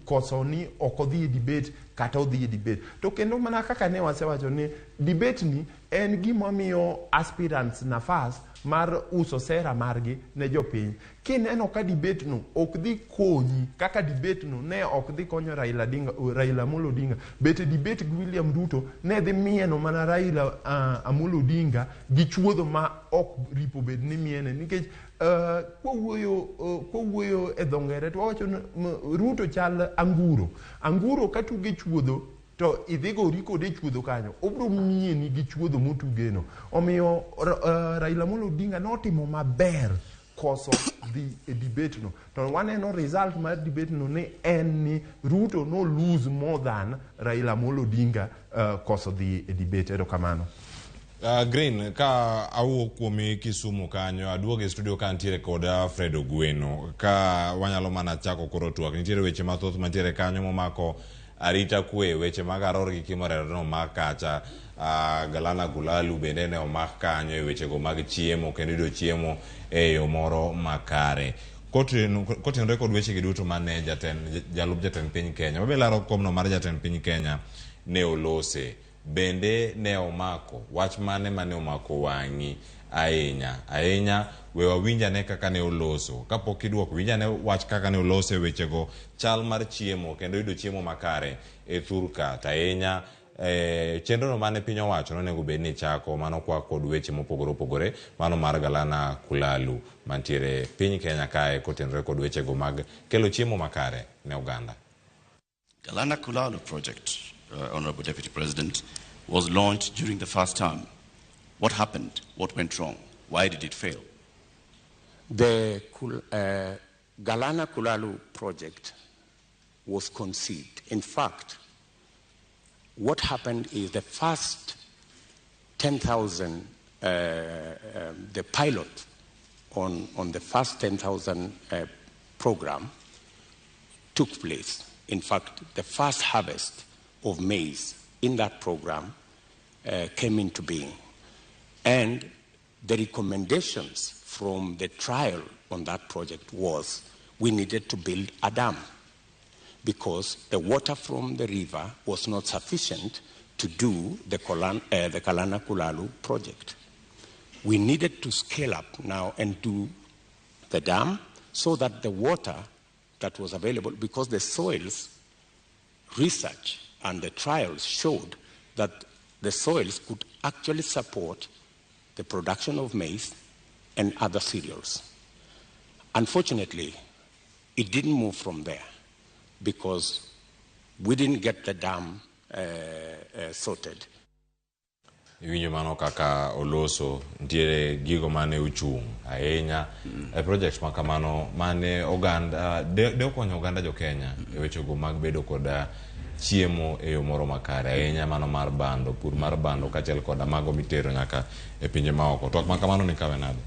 koso ni ok odhi e debate kata odhi e debate. To kendo mana kaka ne wasewacho ni debate ni en gima miyo aspirants nafas mar uso sera margi ne jopiny. Kineno ka debate no ok dhi konyi kaka debate no ne ok dhi konyo Raila Odinga, Raila Amolo Odinga. Bet e debate gi William Ruto ne dhi mieno mana Raila Amolo Odinga gi chuodho ma ok ripo bed ni miene nikech kwawuoyo e dho ngere to wawacho ni Ruto chal anguro. Anguro ka tugo e chuodho to idhi gori kode e chuodho kanyo, obiro mieni gi chuodho motugeno. Omiyo Raila Amolo Odinga notimo maber koso dhi e debate no. To waneno result mar debate no ni en ni Ruto no lose more than Raila Amolo Odinga koso dhi e debate. Erokamano. Green, ka awuok kuomi Kisumu kanyo, aduogo e studio ka ntiere kod Fred Ogweno. Ka wanyalo mana chako koro twak. Nitiere weche mathoth mantiere kanyo momako arita kwe, weche mag Aror gi Kimorero ne omak kacha. Galana Kulalu bende ne omak kanyo e wechego mag chiemo kendo yudo chiemo e yo moro makare. Kotenore kod wechegi duto mane jalup jatend piny Kenya, mabe laro komno mar jatend piny Kenya ne olose. Bende ne omako wach mane mane omako wang'i ahinya ahinya? We wawinj ane kaka ne oloso. Kapok iduoko, winj ane wach kaka ne olose wechego, chal mar chiemo kendo yudo chiemo makare e thurka. To ahinya chenro no mane piny owacho nonego bed ni chako mano kwa kod weche mopogore opogore, mano mar Galana Kulalu mantiere piny Kenya kae kotenore kod wechego mag kelo chiemo makare ne oganda. Galana Kulalu project, Honorable Deputy President, was launched during the first term. What happened? What went wrong? Why did it fail? The Galana Kulalu project was conceived. In fact, what happened is the first 10,000, the pilot on the first 10,000 program took place. In fact, the first harvest of maize in that program came into being. And the recommendations from the trial on that project was we needed to build a dam because the water from the river was not sufficient to do the Galana Kulalu project. We needed to scale up now and do the dam so that the water that was available, because the soils research and the trials showed that the soils could actually support the production of maize and other cereals. Unfortunately, it didn't move from there because we didn't get the dam sorted. Iwinjo mano kaka oloso, nitiere gigo mane ochung' ahinya e project ma kamano mane oganda de okonyo oganda jo Kenya e wechego mag bedo kod chiemo e yo moro makare ahinya, mano mar bando, pur mar bando kaachiel koda mago mitero nyaka e pinje maoko. Twak ma kamano ni kawe nade?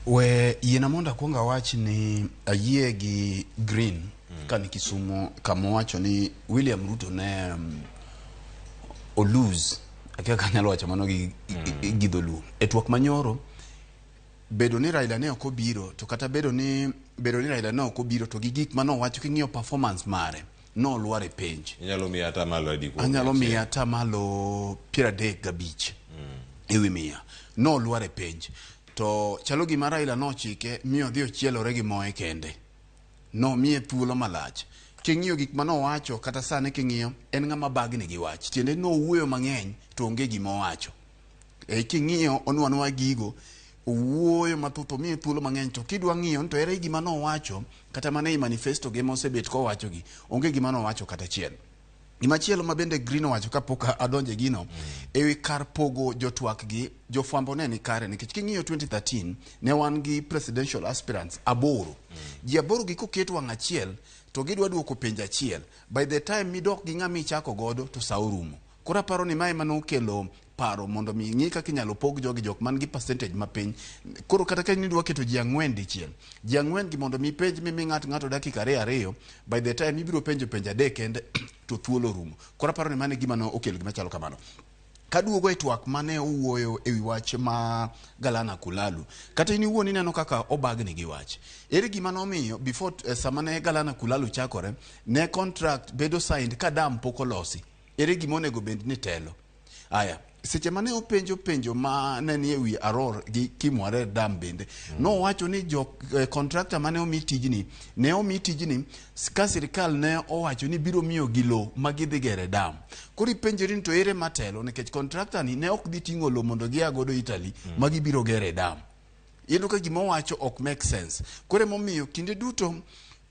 We yiena mondo akwong awach ni ayie gi Green ka ni Kisumu kama owacho ni William Ruto ne olose, akia ka anyalo wacho mano gi dholuo. E twak manyoro, bedo ni Raila ne ok obiro, to kata bedo ni Raila ne ok obiro to gi gik manowacho king'iyo performance mare nolwar e penj. Inyalo miya atamalo adi kuom Anyalo mia miya achiel? atamalo 35 ewi 100. Nolwar e penj. To chalo gima Raila nochike mi odhi ochielore gi moe kende. Nomiye thuolo malach. King'iyo gik manowacho kata sani king'iyo en ng'ama bagni gi wach. Tiende nowuoyo mang'eny to onge gima owacho. King'iyo onwanwa gigo owuoyo mathoth omiye thuolo mang'eny to kidwa ng'iyo to ere gima nowacho kata mana ei manifesto ge mosebet kowacho gi onge gima nowacho kata achiel. Gimachielo ma bende Green owacho kapok adonje gino ewi kar pogo jotwak gi jofwambo ne ni kare nikech king'iyo 2013 ne wan gi presidential aspirants 8. Ji 8 gi koket wang' achiel to gidwa duoko penjo achiel. By the time midok gi ng'ama ichako godo to sa orumo. Koro aparo ni mae manokelo paro mondo mi ng'i kaka inyalo pog jogi jok man gi percentage mapiny. Koro kata ka nidwa keto ji 4 dichiel, ji 4 gi mondo mi penj mi ng'ato dakika 2 by the time ibiro penjo penjo 3 kende to thuolo orumo. Koro aparo ni mano e gima nokelo gima chalo kamano. Kaduogo e twak mane owuoyo ewi wach ma Galana Kulalu, kata in iwuon ineno kaka obagni gi wach. Ere gima nomiyo before sama ne Galana Kulalu chakore, ne contract bedo signed ka dam pok olosi. Ere gima onego bed ni telo. Aya, Seche mane openjo penjo ma ne ni ewi Aror gi Kimwarer Dam bende, nowacho ni jo contractor mane omi tijni, ne omi tijni ka sirikal ne owacho ni biro miyo gi lowo ma gidhi gere dam. Koro ipenjori ni to ere matelo nikech contractor ni ne ok dhi ting'o lowo mondo gia godo Italy ma gibiro gere dam. Iyudo ka gima owacho ok make sense. Koro emomiyo kinde duto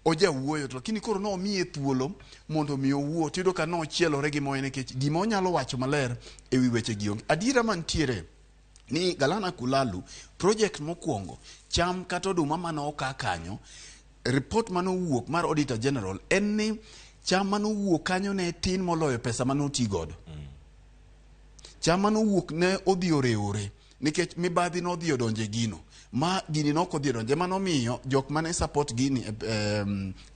ojawuoyo to lakini koro nomiye thuolo mondo mi owuo tiyudo ka nochielore gi moye nikech gima onyalo wacho maler ewi weche gi onge. Adiera mantiere ni Galana Kulalu project mokwongo cham kata oduma mane oka kanyo report mane owuok mar Auditor General en ni cham mane owuok kanyo ne tin moloyo pesa mane oti godo. Cham mane owuok ne odhi orewore nikech mibadhi nodhi odonjo e gino ma gini nok odhi odonjo ema nomiyo jok mane support gini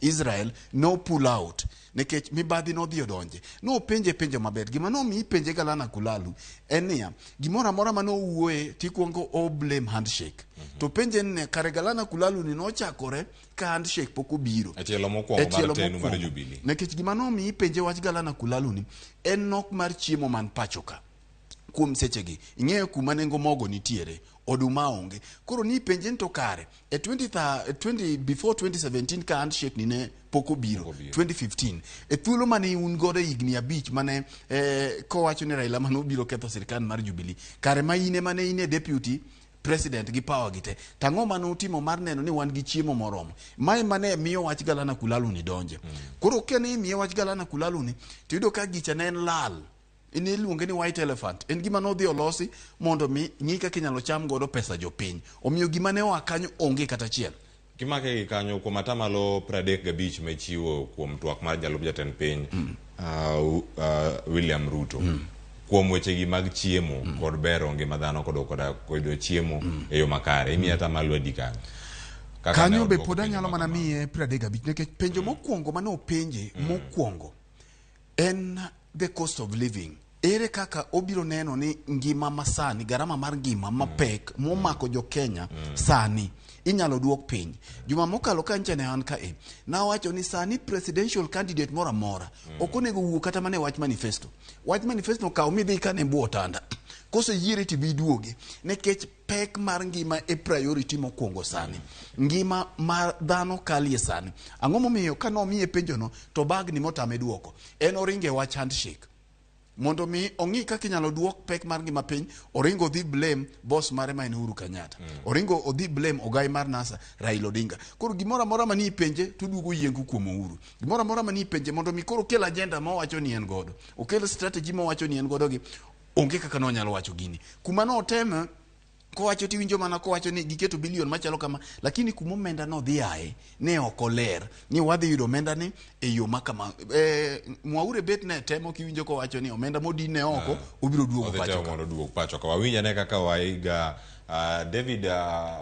Israel no pull out nikech mibadhi nodhi odonje. Nopenje penjo maber. Gima nomiyo ipenje Galana Kulalu en niya, gimoro amora mane owuoye tikuongo o blame handshake. To penje ni kare Galana Kulalu ni nochakore ka handshake pok obiro. E tielo mokwongo E mar tielo tenu mar mokwongo. Jubilee. Nikech gima nomiyo ipenje wach Galana Kulalu ni en nok mar chiemo man pacho ka. Kuom sechegi, ing'eyo kuma nengo mogo nitiere, oduma onge. Koro ni ipenje ni to kare, e 20, before 2017 ka handshake ni ne pok obiro, 2015, e thuolo mane un godo higni 5 mane kowacho ni Raila mane obiro ketho sirkal mar Jubilee, kare ma in ema ne in e deputy president gi power gi te, tang'o mane utimo mar neno ni wan gi chiemo moromo? Mae mane miyo wach Galana Kulalu ni donje. Koro kane imiye wach Galana Kulalu ni, to iyudo ka gicha ne en lal. In iluonge ni white elephant. En gima nodhi olosi mondo mi ng'i kaka inyalo cham godo pesa jopiny. Omiyo gima ne oa kanyo onge kata achiel. Kimake gi kanyo kuom atamalo 35 michiwo kuom twak mar jalup jatend piny William Ruto kuom wechegi mag chiemo kod bero ngima dhano kod koda yudo chiemo e yo makare. Imiyo atamalo adi kanyo? Kaka ne Kanyo be odwoko pod penjo anyalo ma mana kamano. miye 35 nikech penjo mokwongo mane openje mokwongo en the cost of living. Ere kaka obiro neno ni ngima masani, garama mar ngima mapek momako jo Kenya sani inyalo duok piny. Juma mokalo ka ncha ne an kae, nawacho ni sani presidential candidate moro amora ok onego wuo kata mana e wach manifesto. Wach manifesto kaw midhi kane bwo otanda. Koseyiere tibi duoge nikech pek mar ngima e priority mokwongo sani. Ngima mar dhano kalie sani. Ang'o momiyo ka nomiye penjono to bagni motame duoko? En oringe wach handshake. Mondo mi ong'i kaka inyalo duok pek mar ngima piny, oringo odhi blame boss mare ma en Uhuru Kenyatta. Oringo odhi blame ogai mar NASA, Raila Odinga. Koro gimoro amora mani ipenje to duogo yiengo kuom Uhuru. Gimoro amora mani ipenje mondo mi koro okel agenda mowacho ni en godo. Okel strategy mowacho ni en godo gi onge kaka nonyalo wacho gini. Kuma noteme kowacho tiwinjo mana kowacho ni giketo bilion machalo kama, lakini kuma omenda no dhi aye ne ok oler ni wadhi yudo omenda ni e yo ma kama. Mwaure bet ne temo kiwinjo kowacho ni omenda modin ne oko obiro duogo Odhi pacho temo ka. mondo oduog pacho ka. Wawinj ane kaka waiga David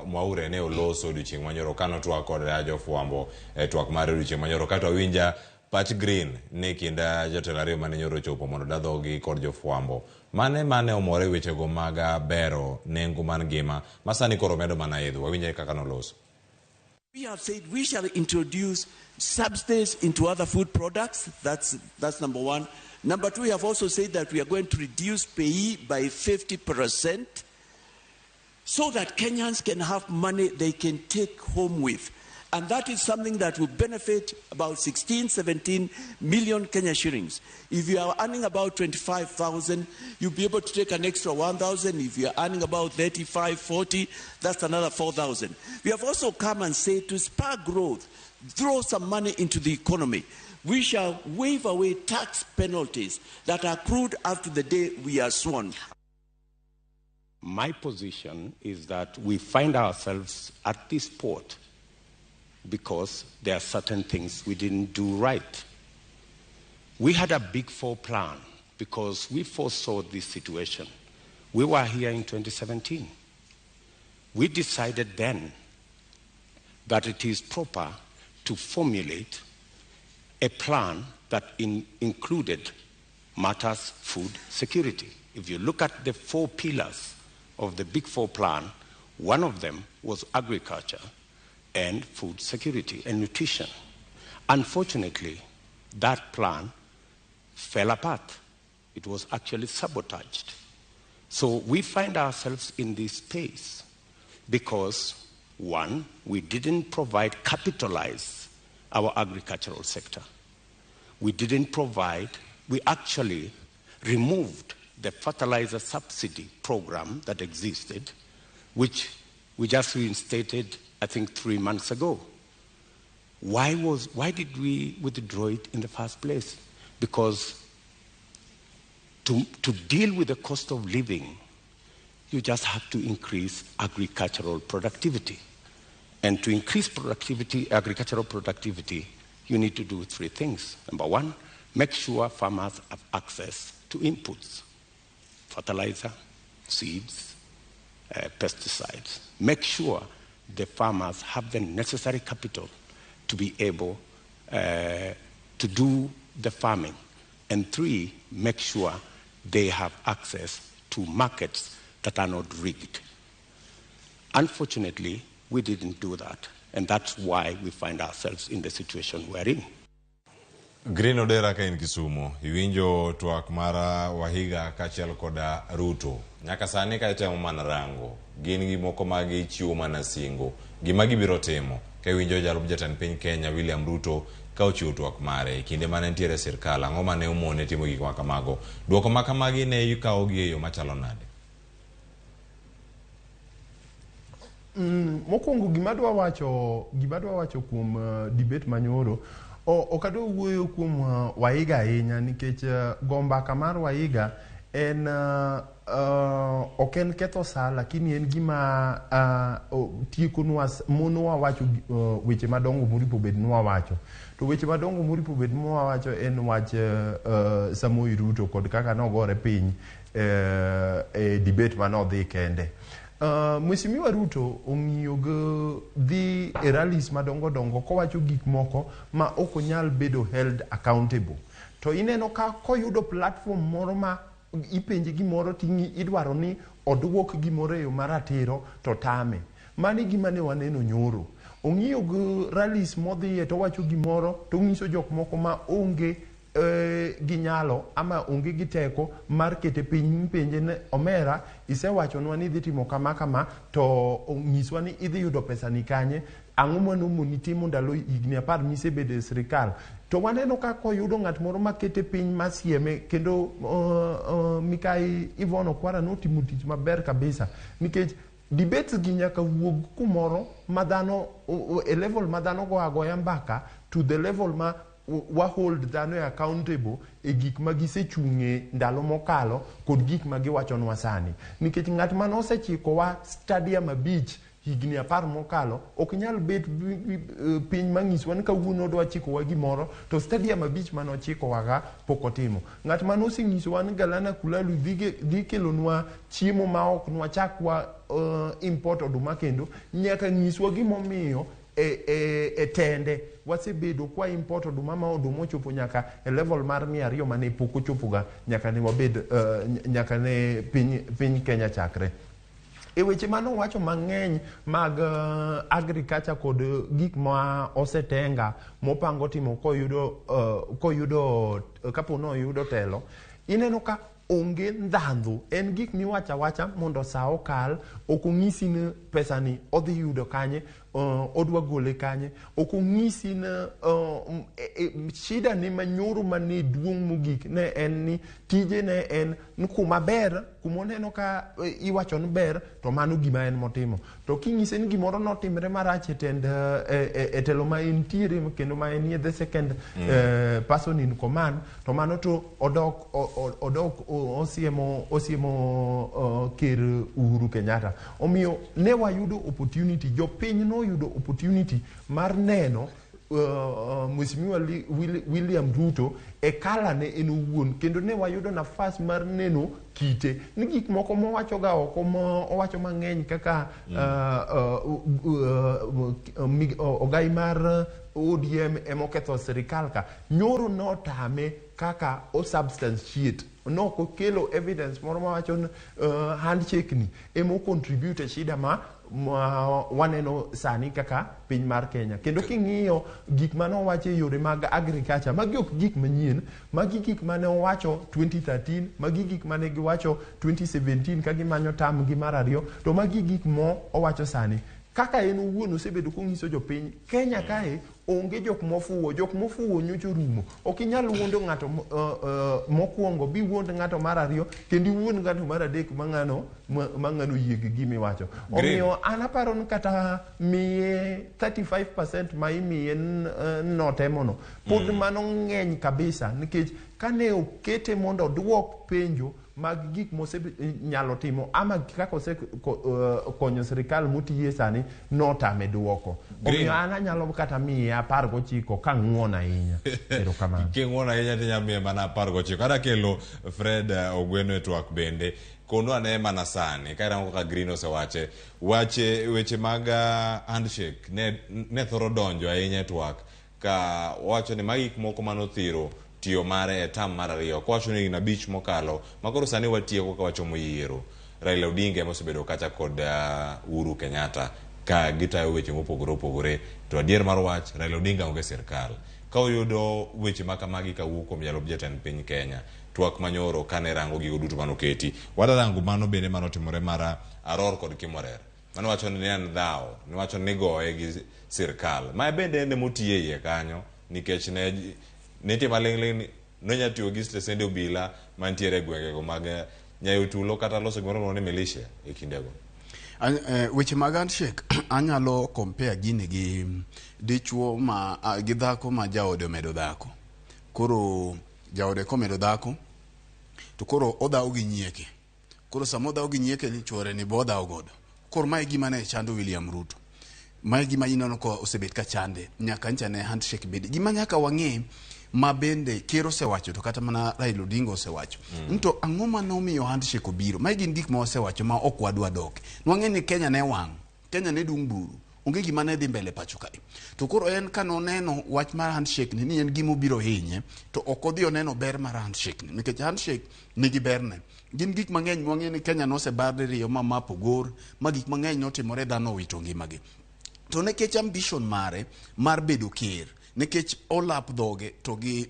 Mwaure ne oloso odiochieng' manyoro kano twak kod jofwambo e twak mar odiochieng' manyoro kato awinja pach Green ne kind jotelo ariyo mane nyoro ochopo mondo dadhogi kod jofwambo. Mane omore wechego mag bero nengo mar ngima ma sani koro medo mana idho. Wawinje kaka noloso. We have said we shall introduce subsidies into other food products. That's number one. Number two, we have also said that we are going to reduce PAYE by 50% so that Kenyans can have money they can take home with. And that is something that will benefit about 16, 17 million Kenya shillings. If you are earning about 25,000, you'll be able to take an extra 1,000. If you are earning about 35, 40, that's another 4,000. We have also come and said to spur growth, throw some money into the economy. We shall waive away tax penalties that are accrued after the day we are sworn. My position is that we find ourselves at this port because there are certain things we didn't do right. We had a big four plan because we foresaw this situation. We were here in 2017. We decided then that it is proper to formulate a plan that included matters food security. If you look at the four pillars of the Big Four plan, one of them was agriculture and food security and nutrition. Unfortunately, that plan fell apart. It was actually sabotaged. So we find ourselves in this space because, one, we didn't provide, capitalize our agricultural sector. We didn't provide, we actually removed the fertilizer subsidy program that existed, which we just reinstated, I think, 3 months ago. Why did we withdraw it in the first place? Because to deal with the cost of living, you just have to increase agricultural productivity. And to increase productivity, agricultural productivity, you need to do three things. Number one, make sure farmers have access to inputs, fertilizer, seeds, pesticides. Make sure the farmers have the necessary capital to be able to do the farming. And three, make sure they have access to markets that are not rigged. Unfortunately, we didn't do that. And that's why we find ourselves in the situation we're in. Green Odera ka in Kisumu, iwinjo twak mar Wahiga kaachiel koda Ruto. Nyaka sani ka itemo mana rango, gin gimoko ma gichiwo mana singo, gima gibiro timo. Ka iwinjo jalup jatend piny Kenya William Ruto ka ochiwo twak mare e kinde mane nitiere e sirkal, ang'o mane omone timo gik makamago? Duoko makamagi ne ikawogi e yo machalo nade? Mokwongo gima adwa wacho kuom debate manyoro, ok adwa wuoyo kuom Wahiga ahinya nikech go mbaka mar Wahiga en ok en ketho sa, lakini en gima tiekonwa monowa wacho weche madongo moripo bed ni wawacho. To weche madongo moripo bed ni wawacho en wach Samoei Ruto kod kaka nogore piny e debate manodhi kende. Mheshimiwa Ruto ong'iyo gi dhi e rallies madongo dongo kowacho gik moko ma ok onyal bedo held accountable. To ineno ka koyudo platform moro ma ipenje gimoro ting'i idwaro ni oduok gimoro e yo maratiro to tame. Mani gima ne waneno nyoro. Ong'iyo gi rallies modhiye to owacho gimoro to ong'iso jok moko ma onge gi nyalo ama onge gi teko mar kete piny mipenje ni omera isewachonwa ni idhi timo kama kama to onyiswa ni idhi yudo pesa ni kanye, ang'o manomoni timo ndalo higni 10 misebedo e sirikal. To waneno ka koyudo ng'at moro makete piny masieme kendo Mikai Yvonne Okwara notimo tich maber kabisa nikech debates gi nyaka wuog kumoro ma dhano e level ma dhano go agoya mbaka to the level ma wa hold dhano accountable e gik ma gisechung'e ndalo mokalo kod gik ma giwachonwa sani. Nikech ng'at mane osechikowa stadium 5 higni 10 mokalo ok nyal bet piny mang'iswa ni kawuono odwa chikowa gimoro to stadium 5 mane ochikowaga pok otimo. Ng'at mane oseng'isowa ni Galana Kulalu dhi kelonwa chiemo ma ok nwachak wa import oduma kendo nyaka nyiswa gimomiyo e tende wasebedo kwa import oduma ma oduma ochopo nyaka e level mar 200 mane pok ochopoga nyaka ne wabed nyaka ne piny Kenya chakre. E weche mane owacho mang'eny mag agriculture kod gik ma osetenga mopango timo koyudo kapo ni oyudo telo, ineno ka onge ndhandhu, en gik miwacho awacha mondo sa okal, ok onyisi ni pesa ni odhi yudo kanye, odwa gole kanye, ok onyisi ni shida ni manyoro mane duong' mogik ne en ni tije ne en ni kuma ber, kuma oneno ka iwacho ni ber to mano gima en motimo. To kinyise ni gimoro notimre marach e tend e telo ma entiere kendo ma enie the second person in command, to mano to odok osiemo ker Uhuru Kenyatta. Omiyo ne wayudo opportunity, jopiny noyudo opportunity mar neno Mheshimiwa William Ruto e kala ne en owuon, kendo ne wayudo nafas mar neno kite ni gik moko mowacho ga oko owacho mang'eny kaka ogai mar ODM emoketho sirikal ka nyoro notame kaka o substantiate, nok okelo evidence moro mawacho ni handshake ni emo contribute e shida ma ma waneno sani kaka piny mar Kenya. Kendo king'iyo gik mane owacho e yore mag agriculture, magi ok gik manyien, magi gik mane owacho 2013, magi gik mane giwacho 2017 ka gimanyo tam gi mar ariyo, to magi gik mo owacho sani. Kaka en owuon osebedo konyiso jopiny, Kenya kae onge jok mofuwo, jok mofuwo nyocha orumo. Ok inyal wuondo ng'ato mokwongo, biwuond ng'ato mar ariyo, kendo iwuond ng'ato mar adek ma ng'ano ma ng'ano yie gi gima iwacho. Green. Omiyo an aparo ni kata miye 35% ma imiye notemono, pod mano ng'eny kabisa nikech kane okete mondo oduok penjo mag gik mosenyalo timo ama kaka osekonyo sirikal motiye sani notame duoko. Green. Omiyo an anyalo kata miye 19 ka ng'uon ahinya. Erokamano. King'uon ahinya tinyalo miye mana 19. Kata kelo Fred Ogweno e twak bende, kono ane mana sani, ka irango kaka Green osewache, wache weche mag handshake ne thoro donjo ahinya e twak ka wacho ni magi gik moko manothiro tiyo mare e tam mar ariyo. Kowacho ni higni 5 mokalo, ma koro sani watieko ka wachomo yiero. Raila Odinga ema osebedo kacha kod Uhuru Kenyatta ka gitayo weche mopogore opogore, to adier mar wach Raila Odinga onge sirkal. Ka oyudo weche ma kamagi kawuok kuom jalup jatend piny Kenya, twak manyoro kane rango gigo duto manoketi. Wadarango mano bende manotimore mar Aror kod Kimwarer. Mano wacho ni ne en dhawo, niwacho ni goye gi sirkal. Ma bende en emotiye iye kanyo nikech ne nitie maling'ling' ni nonya tiyo gi stesende obila mantiere e gwengego mag Nyayo Tulo kata loso gimoro miluongo ni militia e kindego. Weche mag handshake anyalo compare gini gi dichuo ma gi dhako ma jaode omedo dhako. Koro jaode komedo dhako to koro odhawo gi nyieke. Koro sama odhawo gi nyieke ni chuore ni bo odhawo godo. Koro mae gima ne chando William Ruto. Mae gima ineno ka osebet ka chande nyaka ncha ne handshake bende. Gima nyaka wang'e ma bende ker osewacho to kata mana Raila Odinga osewacho. To ang'o ma nomiyo handshake obiro? Mae gin gik ma wasewacho ma ok wadwa dok. Nwang'e ni Kenya ne wang', Kenya ne dung' buru. Onge gima ne dhi mbele pacho kae. To koro en ka noneno wach mar handshake ni en gima obiro hinye, to ok odhi oneno ber mar handshake ni. Nikech handshake nigi berne. Gin gik mang'eny mwang'eyo ni Kenya nosebar diriyo ma map ogor, ma gik mang'eny notimore dhano owito ngimagi. To nikech ambition mare mar bedo ker, nikech olap dhoge to gi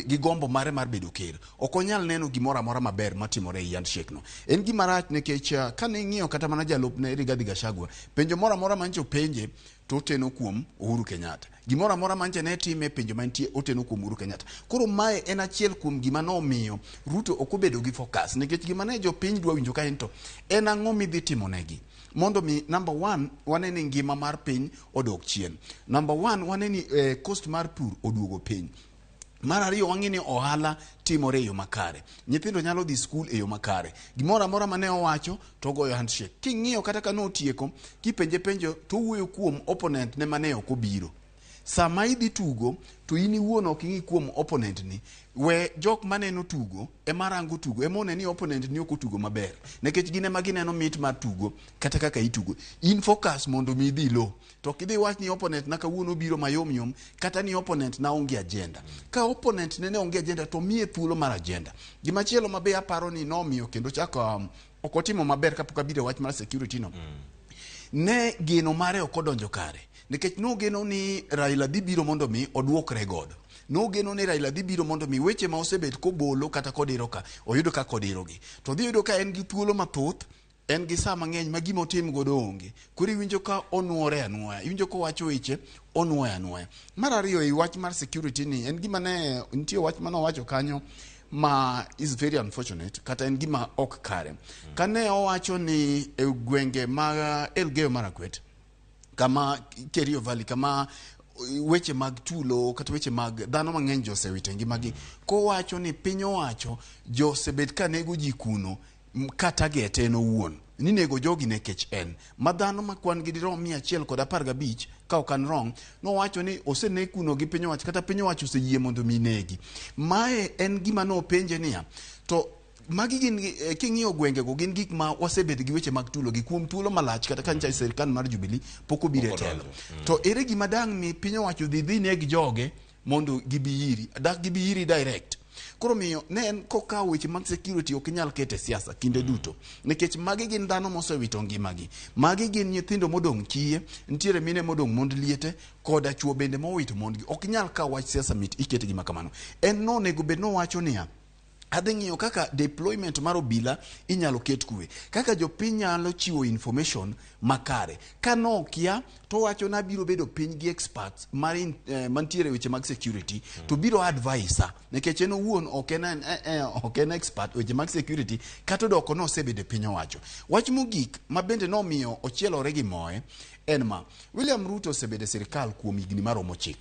gi gombo mare mar bedo ker, ok onyal neno gimoro amora maber matimore ei handshake no. En gima rach nikech kane ing'iyo kata mana jalupne Rigathi Gachagua, penjo moro amora manche openje to oteno kuom Uhuru Kenyatta. Gimoro amora manche ne time penjo mantie oteno kuom Uhuru Kenyatta. Koro mae en achiel kuom gima nomiyo Ruto ok obedo gi focus, nikech gima ne jopiny dwa winjo ka en to en ang'o midhi timo negi. Mondo mi number 1 wane ni ngima mar piny odok chien. Number 1 wane ni cost mar pur oduogo piny. Mar ariyo wang'e ni ohala timore e yo makare. Nyithindo nyalo dhi skul e yo makare. Gimoro amora mane owacho to ogoyo handshake. King'iyo kata ka notieko, kipenje penjo to owuoyo kuom opponent ne mane ok obiro. Sama idhi tugo to in iwuon ok ing'i kuom opponent ni. We jok maneno tugo ema rango tugo, ema one ni opponent ni ok otugo maber. Nikech gin ema gineno mit mar tugo kata kaka itugo. In focus mondo mi idhi lo. To ok idhi wach ni opponent na kawuono obiro mayom yom kata ni opponent na onge agenda. Ka opponent ne onge agenda to miye thuolo mar agenda. Gimachielo ma be aparo ni nomiyo kendo chako ok otimo maber kapok abiro e wach mar security no. Ne geno mare ok odonjo kare. Nikech nogeno ni Raila dhi biro mondo mi oduokre godo. Nogeno ni Raila dhi biro mondo mi weche ma osebet kobolo kata kodiro ka, oyudo ka kodirogi. To dhi yudo ka en gi thuolo mathoth, en gi saa mang'eny ma gima otim godo onge. Koro iwinjo ka onuore anuoya, iwinjo kowacho weche, onuoyo anuoya. Mar ariyo e wach mar security ni, en gima ne, nitie wach mane owacho kanyo ma is very unfortunate, kata en gima ok kare. Kane owacho ni e gwenge mag Elgeyo Marakwet, kama Kerio Valley, kama weche mag tulo kata weche mag dhano mang'eny josewito ngimagi, kowacho ni piny owacho josebet ka nego ji kuno kata gete en owuon ni nego jogi nikech en ma dhano ma kwan gi dirom 115 ka ok an wrong, nowacho ni oseneg kuno gi piny owacho kata piny owacho oseyie mondo mi negi. Mae en gima nopenje niya, to magi gin king'iyo gwengego gin gik ma wasebedo gi weche mag tulo gi kuom thuolo malach kata ka ncha sirkal mar Jubilee pok obiro e telo. To ere gima dang' mi piny owacho dhi neg joge mondo gibi iri, dak gibi iri direct. Koro miyo ne en kokawo weche mag security ok inyal kete siasa kinde duto, nikech magi gin dhano mosewito ngimagi, magi gin nyithindo modong' kiye, nitiere mine modong' mond liete koda chuo bende mowito mondgi. Ok inyal kawo wach siasa mit ikete gima kamano. En nonego bed nowacho niya, adhi ng'iyo kaka deployment mar obila inyalo ket kwe, kaka jopiny nyalo chiwo information makare. Ka nokia to wacho na biro bedo piny gi experts mar mantiere weche mag security to biro advise, nikech en owuon ok en expert weche mag security, kata odoko nosebedo e piny owacho. Wach mogik ma bende nomiyo ochielore gi moe en ma William Ruto osebedo e sirikal kuom higni maromo 9.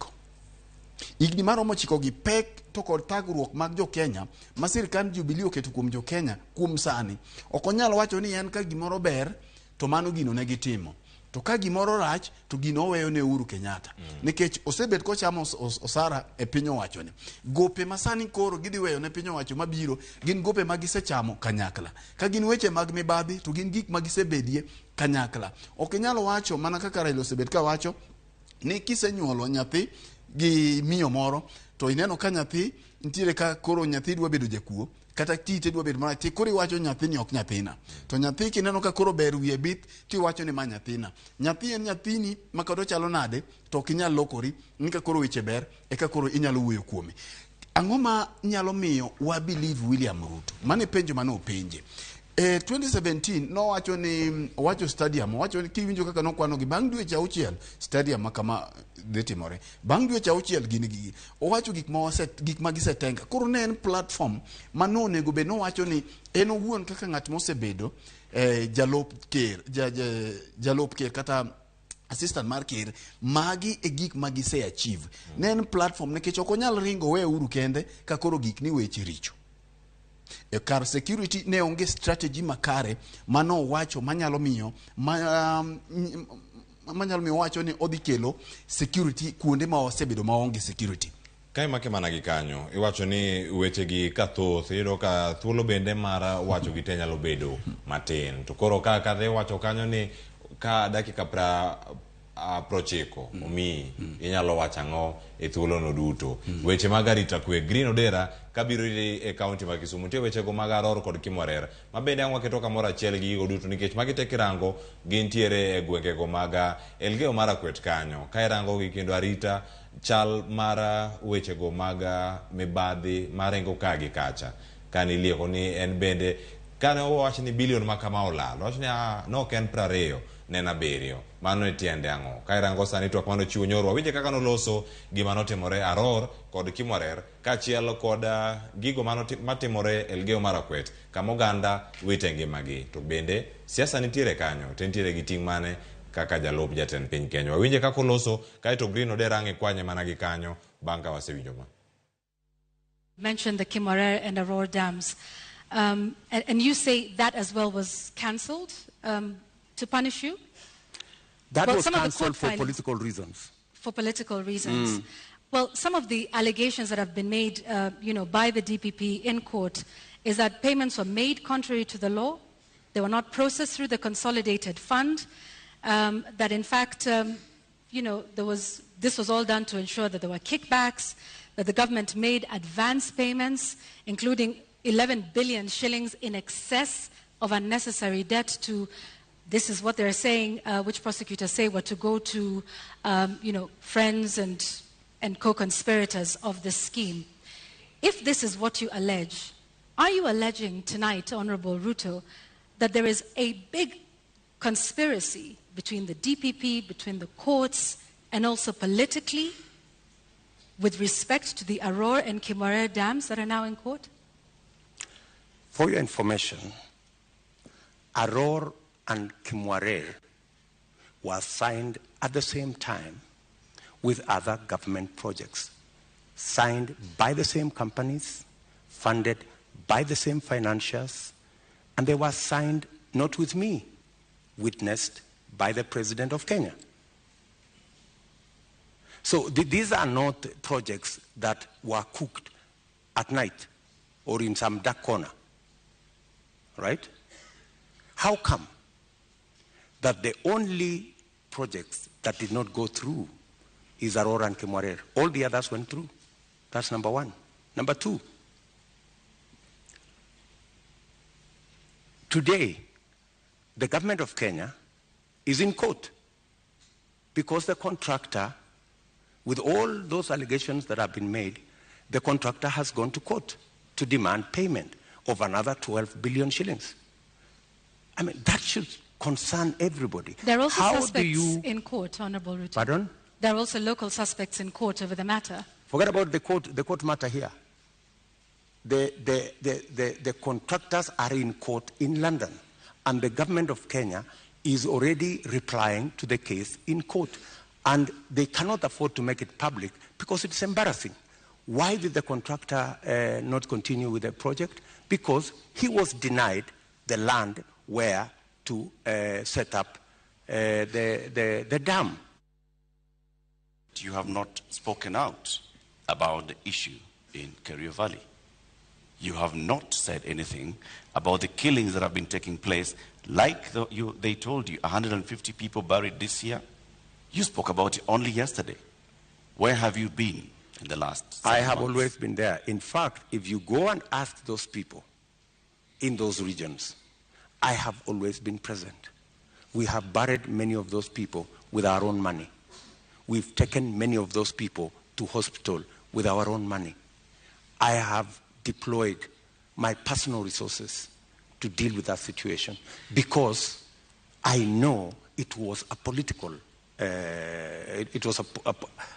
Higni maromo 9 gi pek to kod thagruok mag jo Kenya ma sirikand Jubilee oketo kuom jo Kenya kuom sani, ok onyal wacho ni en ka gimoro ber to mano gino ne gitimo, to ka gimoro rach to gino oweyo ne Uhuru Kenyatta, nikech osebet kochamo osara e piny owacho ni. Gope ma sani koro gidhi weyo ne piny owacho mabiro gin gope ma gisechamo kanyakla. Ka gin weche mag mibadhi to gin gik ma gisebedie kanyakla. Ok inyal wacho mana kaka Raila osebet ka wacho ni kisenyuolo nyathi gi miyo moro to ineno ka nyathi nitiere ka koro nyathi dwa bedo jakuo kata tite dwa bedo marach, koro iwacho nyathini ok nyathina. To nyathi kineno ka koro ber wiye bith tiwacho ni ma nyathina. Nyathi en nyathini ma kata ochalo nade to ok inyal lokori ni ka koro weche ber eka koro inyalo wuoyo kuome. Ang'o ma nyalo miyo wa believe William Ruto? Mano e penjo mane openje. 2017 nowacho ni owacho stadium, owacho ni kiwinjo kaka nokwano gi bang' dweche 6 stadium ma kama dhi timore. Bang' dweche 6 gin gigi. Owacho gik ma gik ma gisetenga. Koro ne en platform ma nonego bed nowacho ni en owuon kaka ng'at mosebedo jalup ker, jalup ker kata assistant mar ker, magi e gik ma gise achieve. Ne en platform nikech ok onyal ringo we Uhuru kende ka koro gik ni weche richo. E kar security ne onge strategy makare mano wacho manyalo miyo manyalo miyo wacho ni odhi kelo security kuonde ma osebedo maonge security. Ka imake mana gi kanyo, iwacho ni weche gi ka thoth, iyudo ka thuolo bende mar wacho gi te nyalo bedo matin. To koro ka kata iwacho kanyo ni ka dakika 90 omiyi, inyalo wacho ang'o e thuolono duto. Weche mag arita kwe, Green Odera kabiro e kaunti ma Kisumu, nitie wechego mag Aror kod Kimwarer, ma bende ang' waketo kamoro achiel gi gigo duto, nikech magi te kirango gintiere e gwengego mag Elgeyo Marakwet kanyo. Ka irango gi kendo arita chal mar wechego mag mibadhi maringo ka gi kacha. Kane ilieko ni en bende kane owach ni bilion ma kama olal, owach ni ne ok en 20, ne en 7. Mano e tiende ang'o? Ka irango sani twak mane ochiwo nyoro, wawinje kaka noloso gima notimore Aror kod Kimwarer kaachiel kod gigo matimore Elgeyo Marakwet kama oganda wite ngimagi. To bende siasa nitiere kanyo, to entiere gi ting' mane kaka jalup jatend piny Kenya. Wawinje kaka oloso, kaeto Green Odera ang' ikwanye mana gi kanyo bang' ka wasewinjo ma. Mentioned the Kimwarer and Aror dams. And you say that as well was cancelled to punish you? That was cancelled for political reasons. For political reasons. Well, some of the allegations that have been made, by the DPP in court is that payments were made contrary to the law. They were not processed through the consolidated fund. That in fact, this was all done to ensure that there were kickbacks, that the government made advance payments, including 11 billion shillings in excess of unnecessary debt to, this is what they're saying, which prosecutors say were to go to, friends and co-conspirators of this scheme. If this is what you allege, are you alleging tonight, Honorable Ruto, that there is a big conspiracy between the DPP, between the courts, and also politically with respect to the Aror and Kimwarer dams that are now in court? For your information, Aror and Kimwarer were signed at the same time with other government projects, signed by the same companies, funded by the same financiers, and they were signed not with me, witnessed by the President of Kenya. So these are not projects that were cooked at night or in some dark corner, right? How come that the only projects that did not go through is Aror and Kimwarer? All the others went through. That's number one. Number two, Today, the government of Kenya is in court because the contractor, with all those allegations that have been made, the contractor has gone to court to demand payment of another 12 billion shillings. I mean, that should concern everybody. There are also How do suspects you- in court, Honorable Ruto. Pardon? There are also local suspects in court over the matter. Forget about the court matter here. The contractors are in court in London, and the government of Kenya is already replying to the case in court. And they cannot afford to make it public because it's embarrassing. Why did the contractor not continue with the project? Because he was denied the land where to set up the dam. You have not spoken out about the issue in Kerio Valley. You have not said anything about the killings that have been taking place. Like they told you, 150 people buried this year. You spoke about it only yesterday. Where have you been in the last 7 I have months? always been there. In fact, if you go and ask those people in those regions, I have always been present. We have buried many of those people with our own money. We've taken many of those people to hospital with our own money. I have deployed my personal resources to deal with that situation because I know it was a political, it was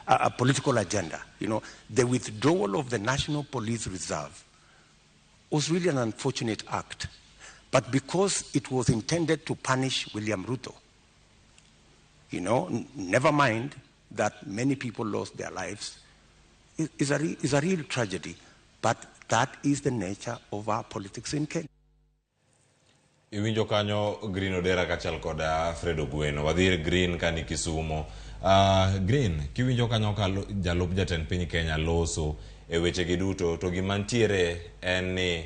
a political agenda. You know, the withdrawal of the National Police Reserve was really an unfortunate act, but because it was intended to punish William Ruto, you know, never mind that many people lost their lives, is a real tragedy, but that is the nature of our politics in Kenya. Iwinjo kanyo Green Odera kaachiel kod Fred Ogweno. Wadhi ir Green kani Kisumo. Green, kiwinjo kanyo ka jalup jatend piny Kenya loso e wechegi duto, to gima ntiere en ni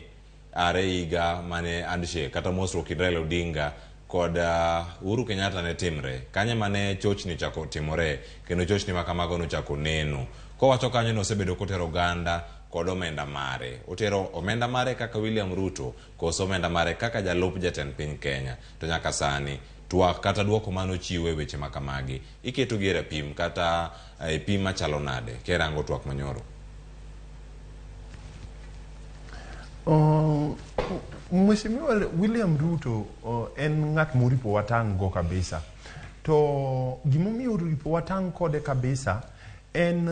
are higa mane handshake kata mosruok kind Raila Odinga kod Uhuru Kenyatta ne timre. Kanye mane chochni ochako timore kendo chochni ma kamago nochako neno. Kowacho kanyo ni osebedo kotero oganda kod omenda mare. Otero omenda mare kaka William Ruto koso omenda mare kaka jalup jatend piny Kenya. To nyaka sani twak kata duoko manochiwo e weche makamagi iketo gi e rapim kata e pim machalo nade kirango twak manyoro. Mheshimiwa William Ruto en ng'at moripo watang' go kabisa. To gimomiyo oripo watang' kode kabisa en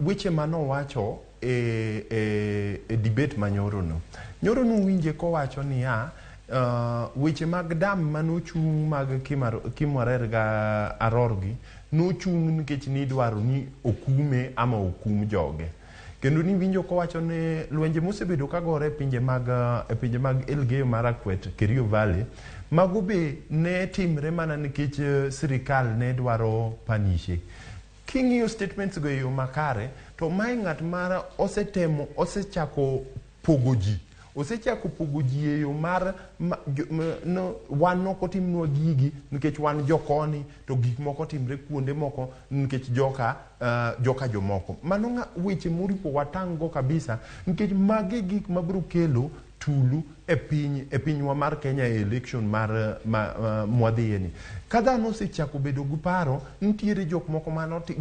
weche manowacho e debate manyoro no. Nyoro nuwinje kowacho niya, weche mag dam manochung' mag Kimwarer ga Aror gi nochung' nikech nidwaro ni okume ama okum joge. Kendo niwinjo kowacho ni lwenje mosebedo kagore e pinje mag Elgeyo Marakwet, Kerio Valley, mago be ne timre mana nikech sirikal ne dwaro panishe. King'iyo statements go e yo makare, to mae ng'at mara osetemo, osechako pogo ji. Osechako pogo ji e yo mar no, wan nok otimnwa gigi nikech wan jokoni, to gik moko timre kuonde moko nikech joka jomoko. Mano weche moripo watang' go kabisa nikech magi gik mabiro kelo tulu e pinywa mar Kenya e election mar mwadhiye ni. Ka dhano osechako bedo gi paro, nitiere jok moko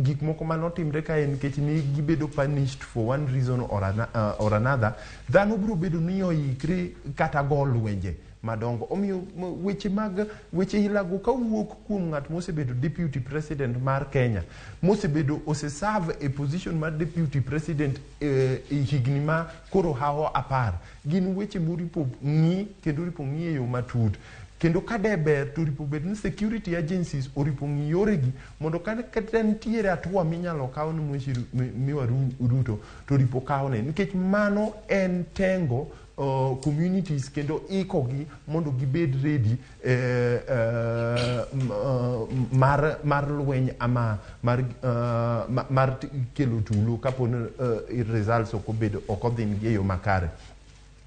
gik moko manotimre kae nikech ni gibedo punished for one reason or another, dhano biro bedo ni oikre kata go lwenje madongo. Omiyo weche ilago kawuok kuom ng'at mosebedo deputy president mar Kenya, mosebedo oseserve e position mar deputy president e higni ma koro hawo 10, gin weche moripo ng'i kendo oripo ng'i e yo matut. Kendo ka de ber to oripo bed ni security agencies oripo ng'i yoregi mondo kata nitiere hatua minyalo kaw ni Mheshimiwa Ruto to oripo kawne, nikech mano en tengo communities kendo ikogi mondo gibed ready mar lweny ama mar kelo tulo kapo ni results ok obedo, ok odhi e yo makare.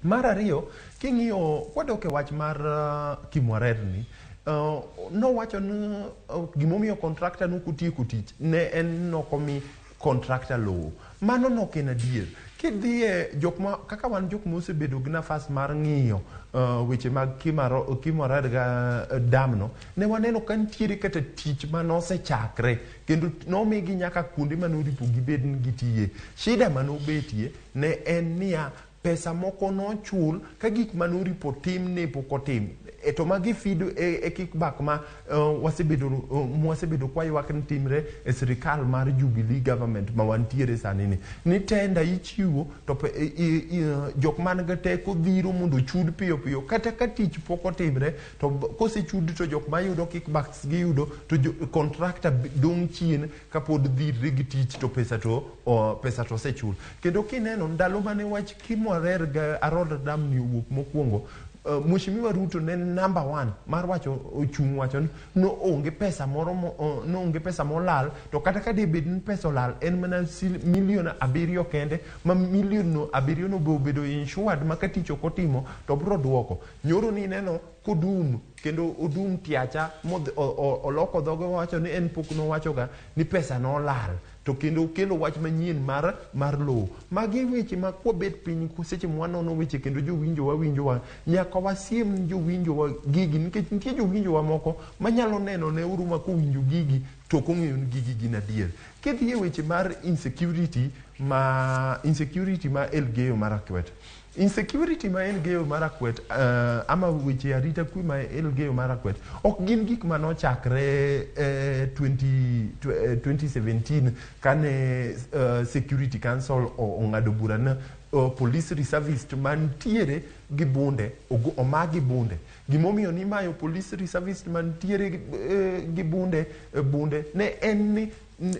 Mar ariyo, king'iyo kwadok e wach mar Kimwarer ni, nowacho ni gimomiyo contractor nokotieko tich ne en nokomi contractor lowo. Mano nok en adier. Kidhiye jok ma kaka wan jok mosebedo gi nafas mar ng'iyo weche mag Kimwarer ga dam no, ne waneno ka nitiere kata tich manosechakre kendo nomigi nyaka kuonde manoripo gibed ni gitiye. Shida manobetie ne en niya, pesa moko nochul ka gik manoripo tim ne pok otim. E to magi feed e kickback ma mwasebedo kwaywak ni timre e sirikal mar Jubilee government ma wantiere sani ni. Ni tenda ichiwo to jok man gi teko dhiro mondo ochud piyo piyo kata ka tich pok otimre to kosechud to jok mayudo kickbacks giyudo to contractor dong' chien kapod dhirre gi tich to pesa to osechul. Kendo kineno ndalo mane wach Kimwarer ga Aror Dam ni owuok mokwongo, Mheshimiwa Ruto ne number 1 mar wacho ochung' wacho ni no onge pesa moro no onge pesa molal, to kata ka debed ni pesa olal en mana milion 7 kende, ma milion no 7 no be obedo insured ma ka tich ok otimo to bro duoko. Nyoro ni neno kodum kendo odum tiacha oloko dhoge wacho ni en pok nowachoga ni pesa nolal, to kendo okelo wach manyien mar lowo. Magi weche ma kwabet piny seche mwanono weche kendo jowinjo wawinjowa, nyaka wasiem jowinjowa gigi, nikech nitie jowinjowa moko manyalo neno ne uru ma kowinjo gigi to ok ong'eyo ni gigi gin adier. Kidhi e weche mar insecurity ma Elgeyo Marakwet. Insecurity ma Elgeyo Marakwet ama weche arita kwe ma Elgeyo Marakwet ok gin gik manochakre 2017 kane Security Council ong'ado bura na police reservist mantiere gi bunde omagi bunde. Gimomiyo ni mayo police reservist mantiere gi bunde ne en ni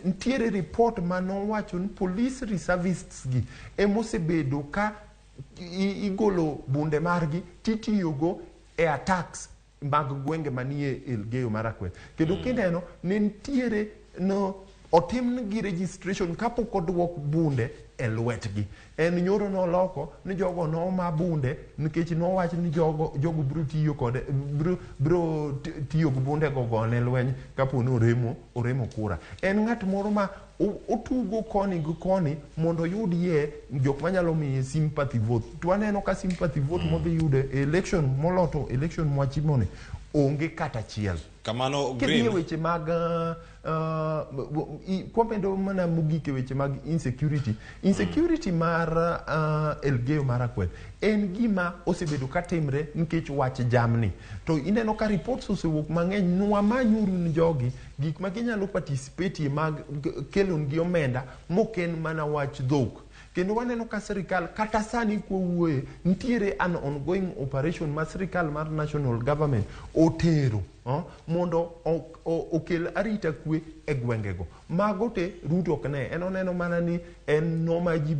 nitiere report manowacho ni police reservists gi emosebedo ka igolo bunde margi titiyogo e attacks mag gwenge manie Elgeyo Marakwet. Kendo kineno ne nitiere no otimnegi registration kapok oduok bunde e lwetgi. En nyoro noloko ni jogo noma bunde nikech nowach ni jogo biro tiyo kode biro tiyo gi bunde go gone lweny kapo ni oremo kura. En ng'at moro ma otugo koni gi koni mondo oyud yie jok manyalo miye sympathy vote. To waneno ka sympathy vote modhi yudo e election moloto election mwachimoni onge kata achiel. Kamano Green. Kidhi weche mag kwamedo mana mogik e weche mag insecurity. Insecurity mar Elgeyo Marakwet en gima osebedo katimre nikech wach jamni. To ineno ka reports osewuok mang'eny, nwamanyuru ni jogi gik ma ginyalo participate mag kelongi omenda mok en mana wach dhok. Kendo waneno ka sirikal kata sani kwawuoye nitiere an ongoing operation ma sirikal mar national government otero mondo okel arita kwe e gwengego. Mago te Ruto ok ne, en oneno mana ni en noma ji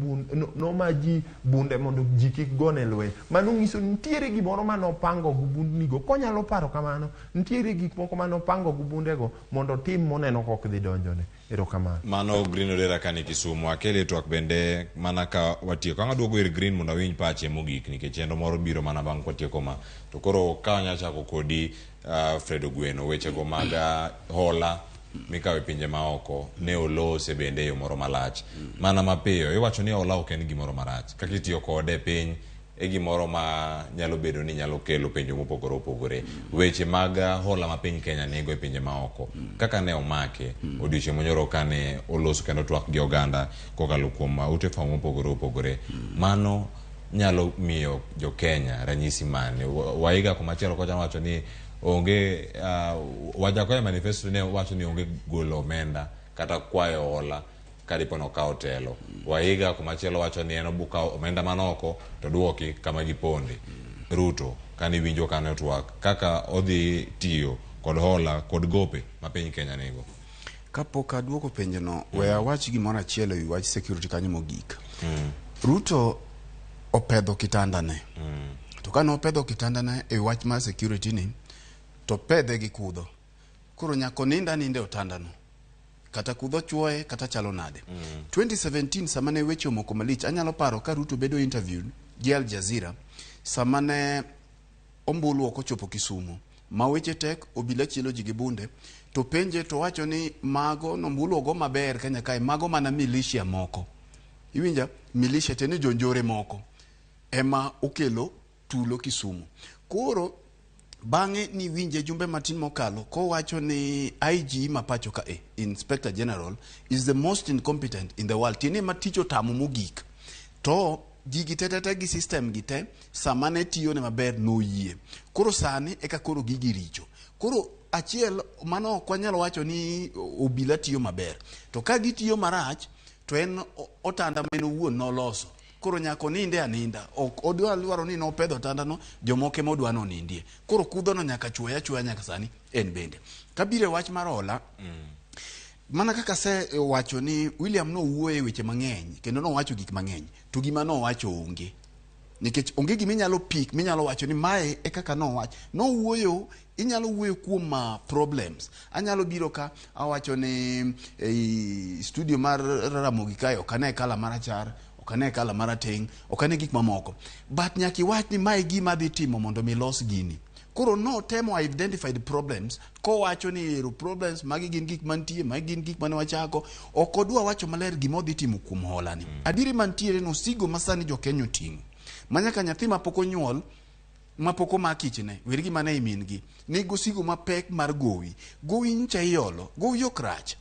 bunde mondo ji kik gone lweny. Mano nyiso ni nitiere gimoro manopango gi bundnigo. Konyalo paro kamano, nitiere gik moko manopango gi bundego mondo otim moneno kok dhi donjone. Erokamano. Mano Green Odera kani Kisumu. Akele twak bende mana ka watieko. Ang' aduogo ir Green mondo awinj pache mogik nikech chenro moro biro mana bang' kwatieko ma. To koro ka wanyalo chako kodi Fred Ogweno, wechego mag hola mikawo e pinje maoko ne olose bende e yo moro malach. Mana mapiyo iwacho ni hola ok en gimoro marach. Kaka itiyo kode e piny e gimoro ma nyalo bedo ni nyalo kelo penjo mopogore opogore. Weche mag hola ma piny Kenya nigo e pinje maoko kaka ne omake odiochieng' monyoro kane oloso kendo twak gi oganda kokalo kuom ute fwambo mopogore opogore, mano nyalo miyo jo Kenya ranyisi mane? Waiga kumachielo kocha wacho ni onge Wajakoya manifesto ne wacho ni onge golo omenda kata kwayo hola kadipo nokawo telo. Waiga kumachielo wacho ni en obukawo omenda manoko to duoki kama giponde. Ruto kane winjo kane otwak kaka odhi tiyo kod hola kod gope ma piny Kenya nigo. Kapok aduoko penjono, we awach gimoro achiel ewi wach security kanyo mogik. Ruto opedho kitandane. To kane opedho kitandane e wach mar security ni, to pedhe gi kudho. Koro nyaka onind aninda e otandano. Kata kudho chuoye, kata chalo nade. 2017 sama ne weche omoko malich, anyalo paro ka Ruto bedo interviewed gi Al Jazeera, sama ne ombulu ok ochopo Kisumu, ma weche tek, obila chielo ji gi bunde, to penje to wacho ni mago nombulu ogo maber Kenya kae, mago mana militia moko. Iwinja? Militia tiende ni jonjore moko ema okelo tulo Kisumu. Koro bang'e niwinje jumbe matin mokalo kowacho ni IG ma pacho ka e, Inspector General, is the most incompetent in the world. Tiende ma tich otamo mogik. To gigi te te te gi system gi te sama ne tiyone maber noyie. Koro sani eka koro gigi richo. Koro achiel mano ok wanyal wacho ni obila tiyo maber. To ka gitiyo marach to en otanda ma en owuon noloso. Koro nyaka oninde aninda. Ok odwa dwaro ni nopedho otandano, jomoko ema odwa ni onindie. Koro kudhono nyaka chwoye achwoya nyaka sani en bende. Kabiro e wach mar hola, mana kaka asewacho ni William nowuoyo e weche mang'eny kendo nowacho gik mang'eny to gima nowacho onge. Nikech onge gima inyalo pik minyalo wacho ni mae e kaka nowach. Nowuoyo, inyalo wuoyo kuom problems. Anyalo biro ka awacho ni ei studio mar Ramogi kae ok ane kala marachar, ok ane kala marateng', ok ane gik mamoko. But nyaka iwach ni mae gima adhi timo mondo mi los gini. Koro notemo identify the problems kowacho ni ero problems magi gin gik mantie, magi gin gik mane wachako. Ok odwa wacho maler gima odhi timo kuom hola ni. Adieri mantiere no osigo ma sani jo Kenya oting'o. Ma nyaka nyathi mapok onyuol mapok omak ichne, wer gi mana e min gi, nigi osigo mapek mar gowi. Gowi nyocha iolo, gowi ok rach.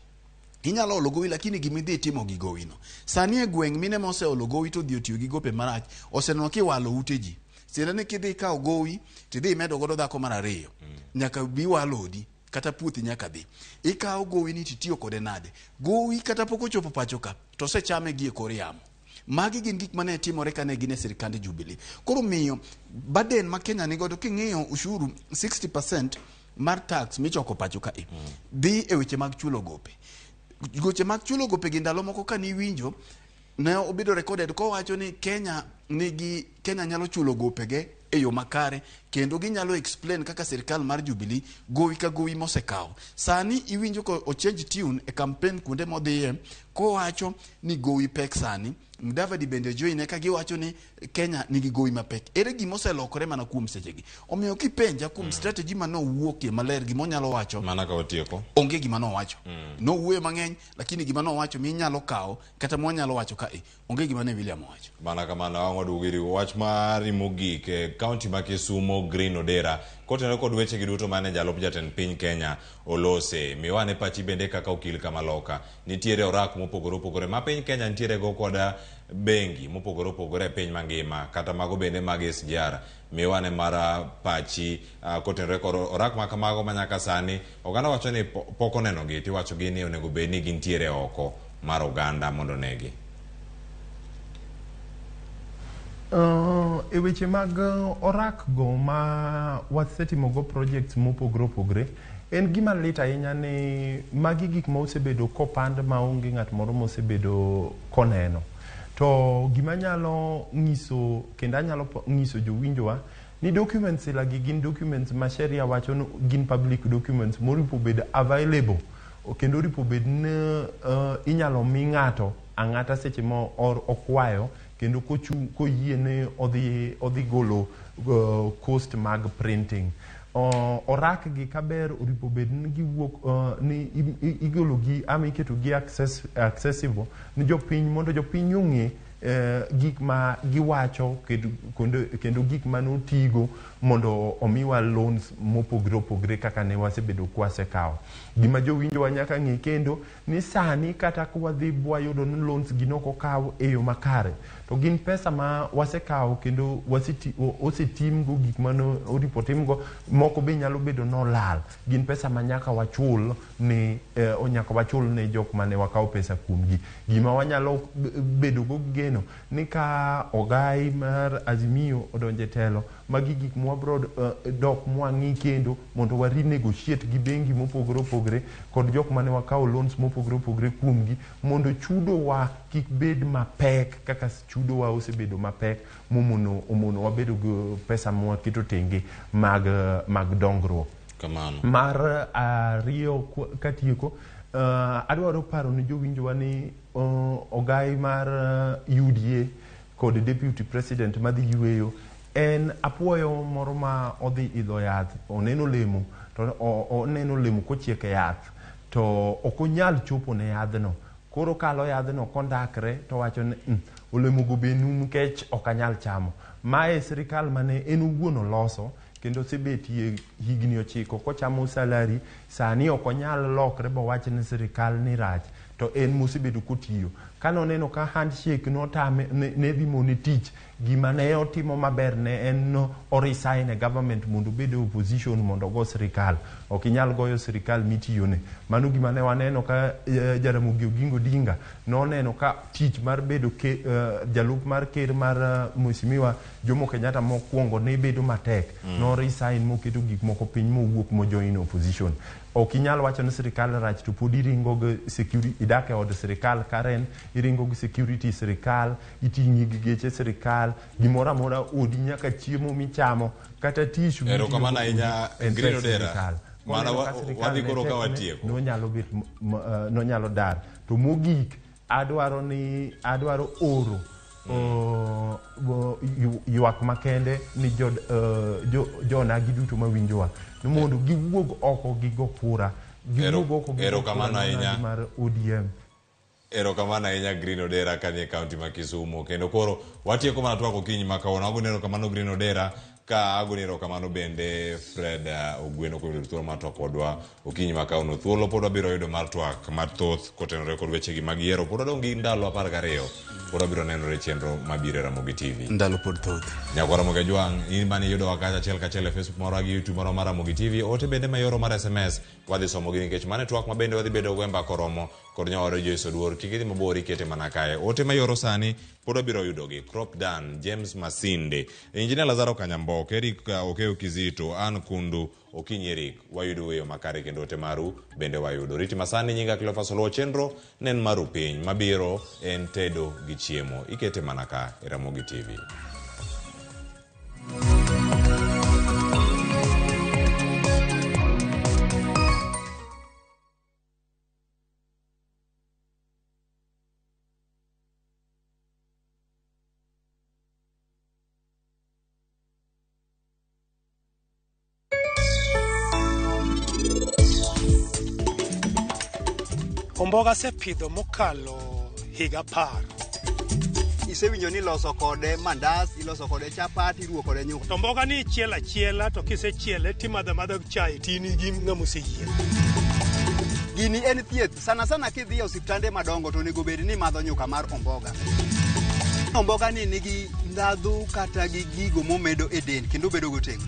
Inyalo olo gowi lakini gima idhi timo gi gowi no. Sani e gweng' mine moseolo gowi to odhi otiyo gi gope marach, oseneno kiwalo ute ji. Tiende ni kidhi ikawo gowi tidhi imedo godo dhako mar ariyo. Nyaka bi wal odi kata puothi nyaka dhi. Ikawo gowi ni titiyo kode nade? Gowi kata pok ochopo pacho ka to osechame gi e kor yamo. Magi gin gik mane timore kane gin e sirkand Jubilee. Koro miyo burden ma Kenya nigodo king'iyo ushuru 60% mar tax michoko pacho kae dhi e weche mag chulo gope. Weche mag chulo gope gi ndalo moko kane iwinjo ne obedo recorded kowacho ni Kenya nigi Kenya nyalo chulo gopege e yo makare kendo ginyalo explain kaka sirkal mar Jubilee gowi ka gowi mosekawo. Sani iwinjo ko o change tune e campaign kuonde modhiye kowacho ni gowi pek sani. Mudavadi bende join ka giwacho ni Kenya nigi gowi mapek. Ere gima oselokore mana kuom sechegi? Omiyo kipenja kuom strategy ma nowuokie maler gima onyalo wacho. Mana ka watieko. Onge gima nowacho. Nowuoyo mang'eny lakini gima nowacho minyalo kawo kata mwanyalo wacho kae onge gima ne William owacho. Mana kamano ang' waduogo ir wach mari mogik e kaunti ma Kisumo Green Odera kotenore kod weche gi duto mane jalup jatend piny Kenya olose. Miwane pachi bende kaka okil kamaloka. Nitiere orak mopogore opogore ma piny Kenya nitiere go kod bengi mopogore opogore e piny mangima kata mago bende mag SGR. Miwane mar pachi kotenore kod orak ma kamago ma nyaka sani oganda wacho ni pok onenogi tiwacho gi ni onego bed ni gintiere oko mar oganda mondo onegi. E weche mag orak go ma wasetimo go projects mopogore opogore en gima lit ahinya ni magi gik ma osebedo kopand maonge ng'at moro mosebedo koneno. To gima nyalo nyiso kendo anyalo nyiso jowinjowa ni documents ila gi gin documents ma sheria wacho ni gin public documents moripo bed available kendo oripo bed ni inyalo mi ng'ato ang'ata seche ma okwayo kendo koyie ni odhi golo cost mag printing. Orak gi kaber oripo bed ni giwuok ni igolo gi ama iketo gi accessible ni jopiny mondo jopiny ong'e gik ma giwacho kendo gik manotigo mondo omiwa loans mopogore opogore kaka ne wasebedo kwasekawo. Gima jowinjowa nyaka ng'e kendo ni sani kata ka wadhi bwayudo ni loans gi nok okaw e yo makare to gin pesa ma wasekawo kendo osetimgo gik mane oripo timgo moko be nyalo bedo nolal gin pesa ma nyaka wachul ne nyaka wachul ne jok mane wakawo pesa kuomgi. Gima wanyalo bedo go gi geno ni ka ogai mar Azimio odonjo e telo magi gik mwabro dok mwang'i kendo mondo wa renegotiate gi bengi mopogore opogore kod jok mane wakawo loans mopogore opogore kuomgi mondo chudo wa kik bed mapek kaka chudo wa osebedo mapek momono omono wabedo gi pesa mwaketo tenge mag dongruok. Kamano. Mar ariyo katieko adwaro paro ne jowinjowa ni ogai mar UDA kod deputy president madhi yweyo en apuoyo moro ma odhi idho yath oneno olemo to oneno olemo kochiek e yath to ok onyal chopo ne yadhno. Koro Koro kalo yadhno kondakre to wacho ni olemogo be numu kech ok anyal chamo. Mae sirikal mane en owuon oloso kendo osebetie higni 9 kochamo salary, sani ok onyal lokre bowach ni sirikal ni rach to en mosebedo kotiyo. Kane oneno ka handshake notame ne dhi mone tich, gima ne otimo maber ne en no o resign e government mondo obed e opposition mondo ogo sirikal. Ok inyal goyo sirikal mitiyone. Mano gima ne waneno ka Jaramogi Oginga Odinga noneno ka tich mar bedo jalup mar ker mar Mheshimiwa Jomo Kenyatta mokwongo ne bedo matek. No resign moketo gik moko piny mowuok mo join opposition. Ok inyal wacho ni sirikal rach to pod iringo gi security, idak e od sirikal Karen, iringo gi security sirikal, iting'i gi geche sirikal, gimoro amora odi nyaka chiemo michamo kata tissue Erokamano ahinya, en Green pes Odera. sirikal. Mana Koneno ka sirikal wadhi ne koro ka tekne, watieko. nonyalo bet nonyalo dar. To mogik adwaro ni adwaro oro ywak makende ni jonagi duto mawinjowa ni mondo giwuog oko gigo kura, giwuog oko gigo kura Erokamano ne ahinya. onagi mar ODM. Erokamano ahinya Green Odera kanie kaunti ma Kisumu. Kendo koro watieko mana twak okinyi ma kawuono. Agoni erokamano Green Odera ka agoni erokamano bende Fred Ogweno kuom yudo thuolo mar twak kodwa okinyi ma kawuono. Thuolo pod wabiro yudo mar twak mathoth kotenore kod wechegi mag yiero. Pod wadong' gi ndalo 12. Pod wabiro nenore chenro mabiro e Ramogi TV. Ndalo pod thoth. Nyakwar Ramogi Ajwang', in mane iyudowa kacha achiel kachiel e Facebook marwa gi YouTube marwa mar Ramogi TV, ote bende mayoro mar SMS wadhi somogi nikech mano e twak ma bende wadhi bedo go e mbaka oromo kod nyawadwa Joyce Oduor. Kik idhi mabor, ikete mana kae. Ote mayoro sani pod wabiro yudogi. Crop Dan, James Masinde, Engineer Lazaro Kanyambok, Eric Okeo Kizito, Ann Kundu, Okinyi Eric, wayudo weyo makare kendo ote maru bende wayudo. Riti masani nyinga Cleophas Oluo chenro ne en maru piny mabiro en tedo gi chiemo. Ikete mana ka e Ramogi TV. Omboga asepidho mokalo higa 10. Isewinjo ni iloso kode mandas, iloso kode chapat, iruwo kode nyuka. To mboga ni ichielo achiela to kisechiele timadho amadha chai to in gi ng'ama oseyieng'. Gini en thieth. Sana sana kidhi e osiptande madongo to onego bed ni imadho nyuka mar omboga. Omboga ni nigi ndhadhu kata gi gigo momedo e del kendo bedo gotegno.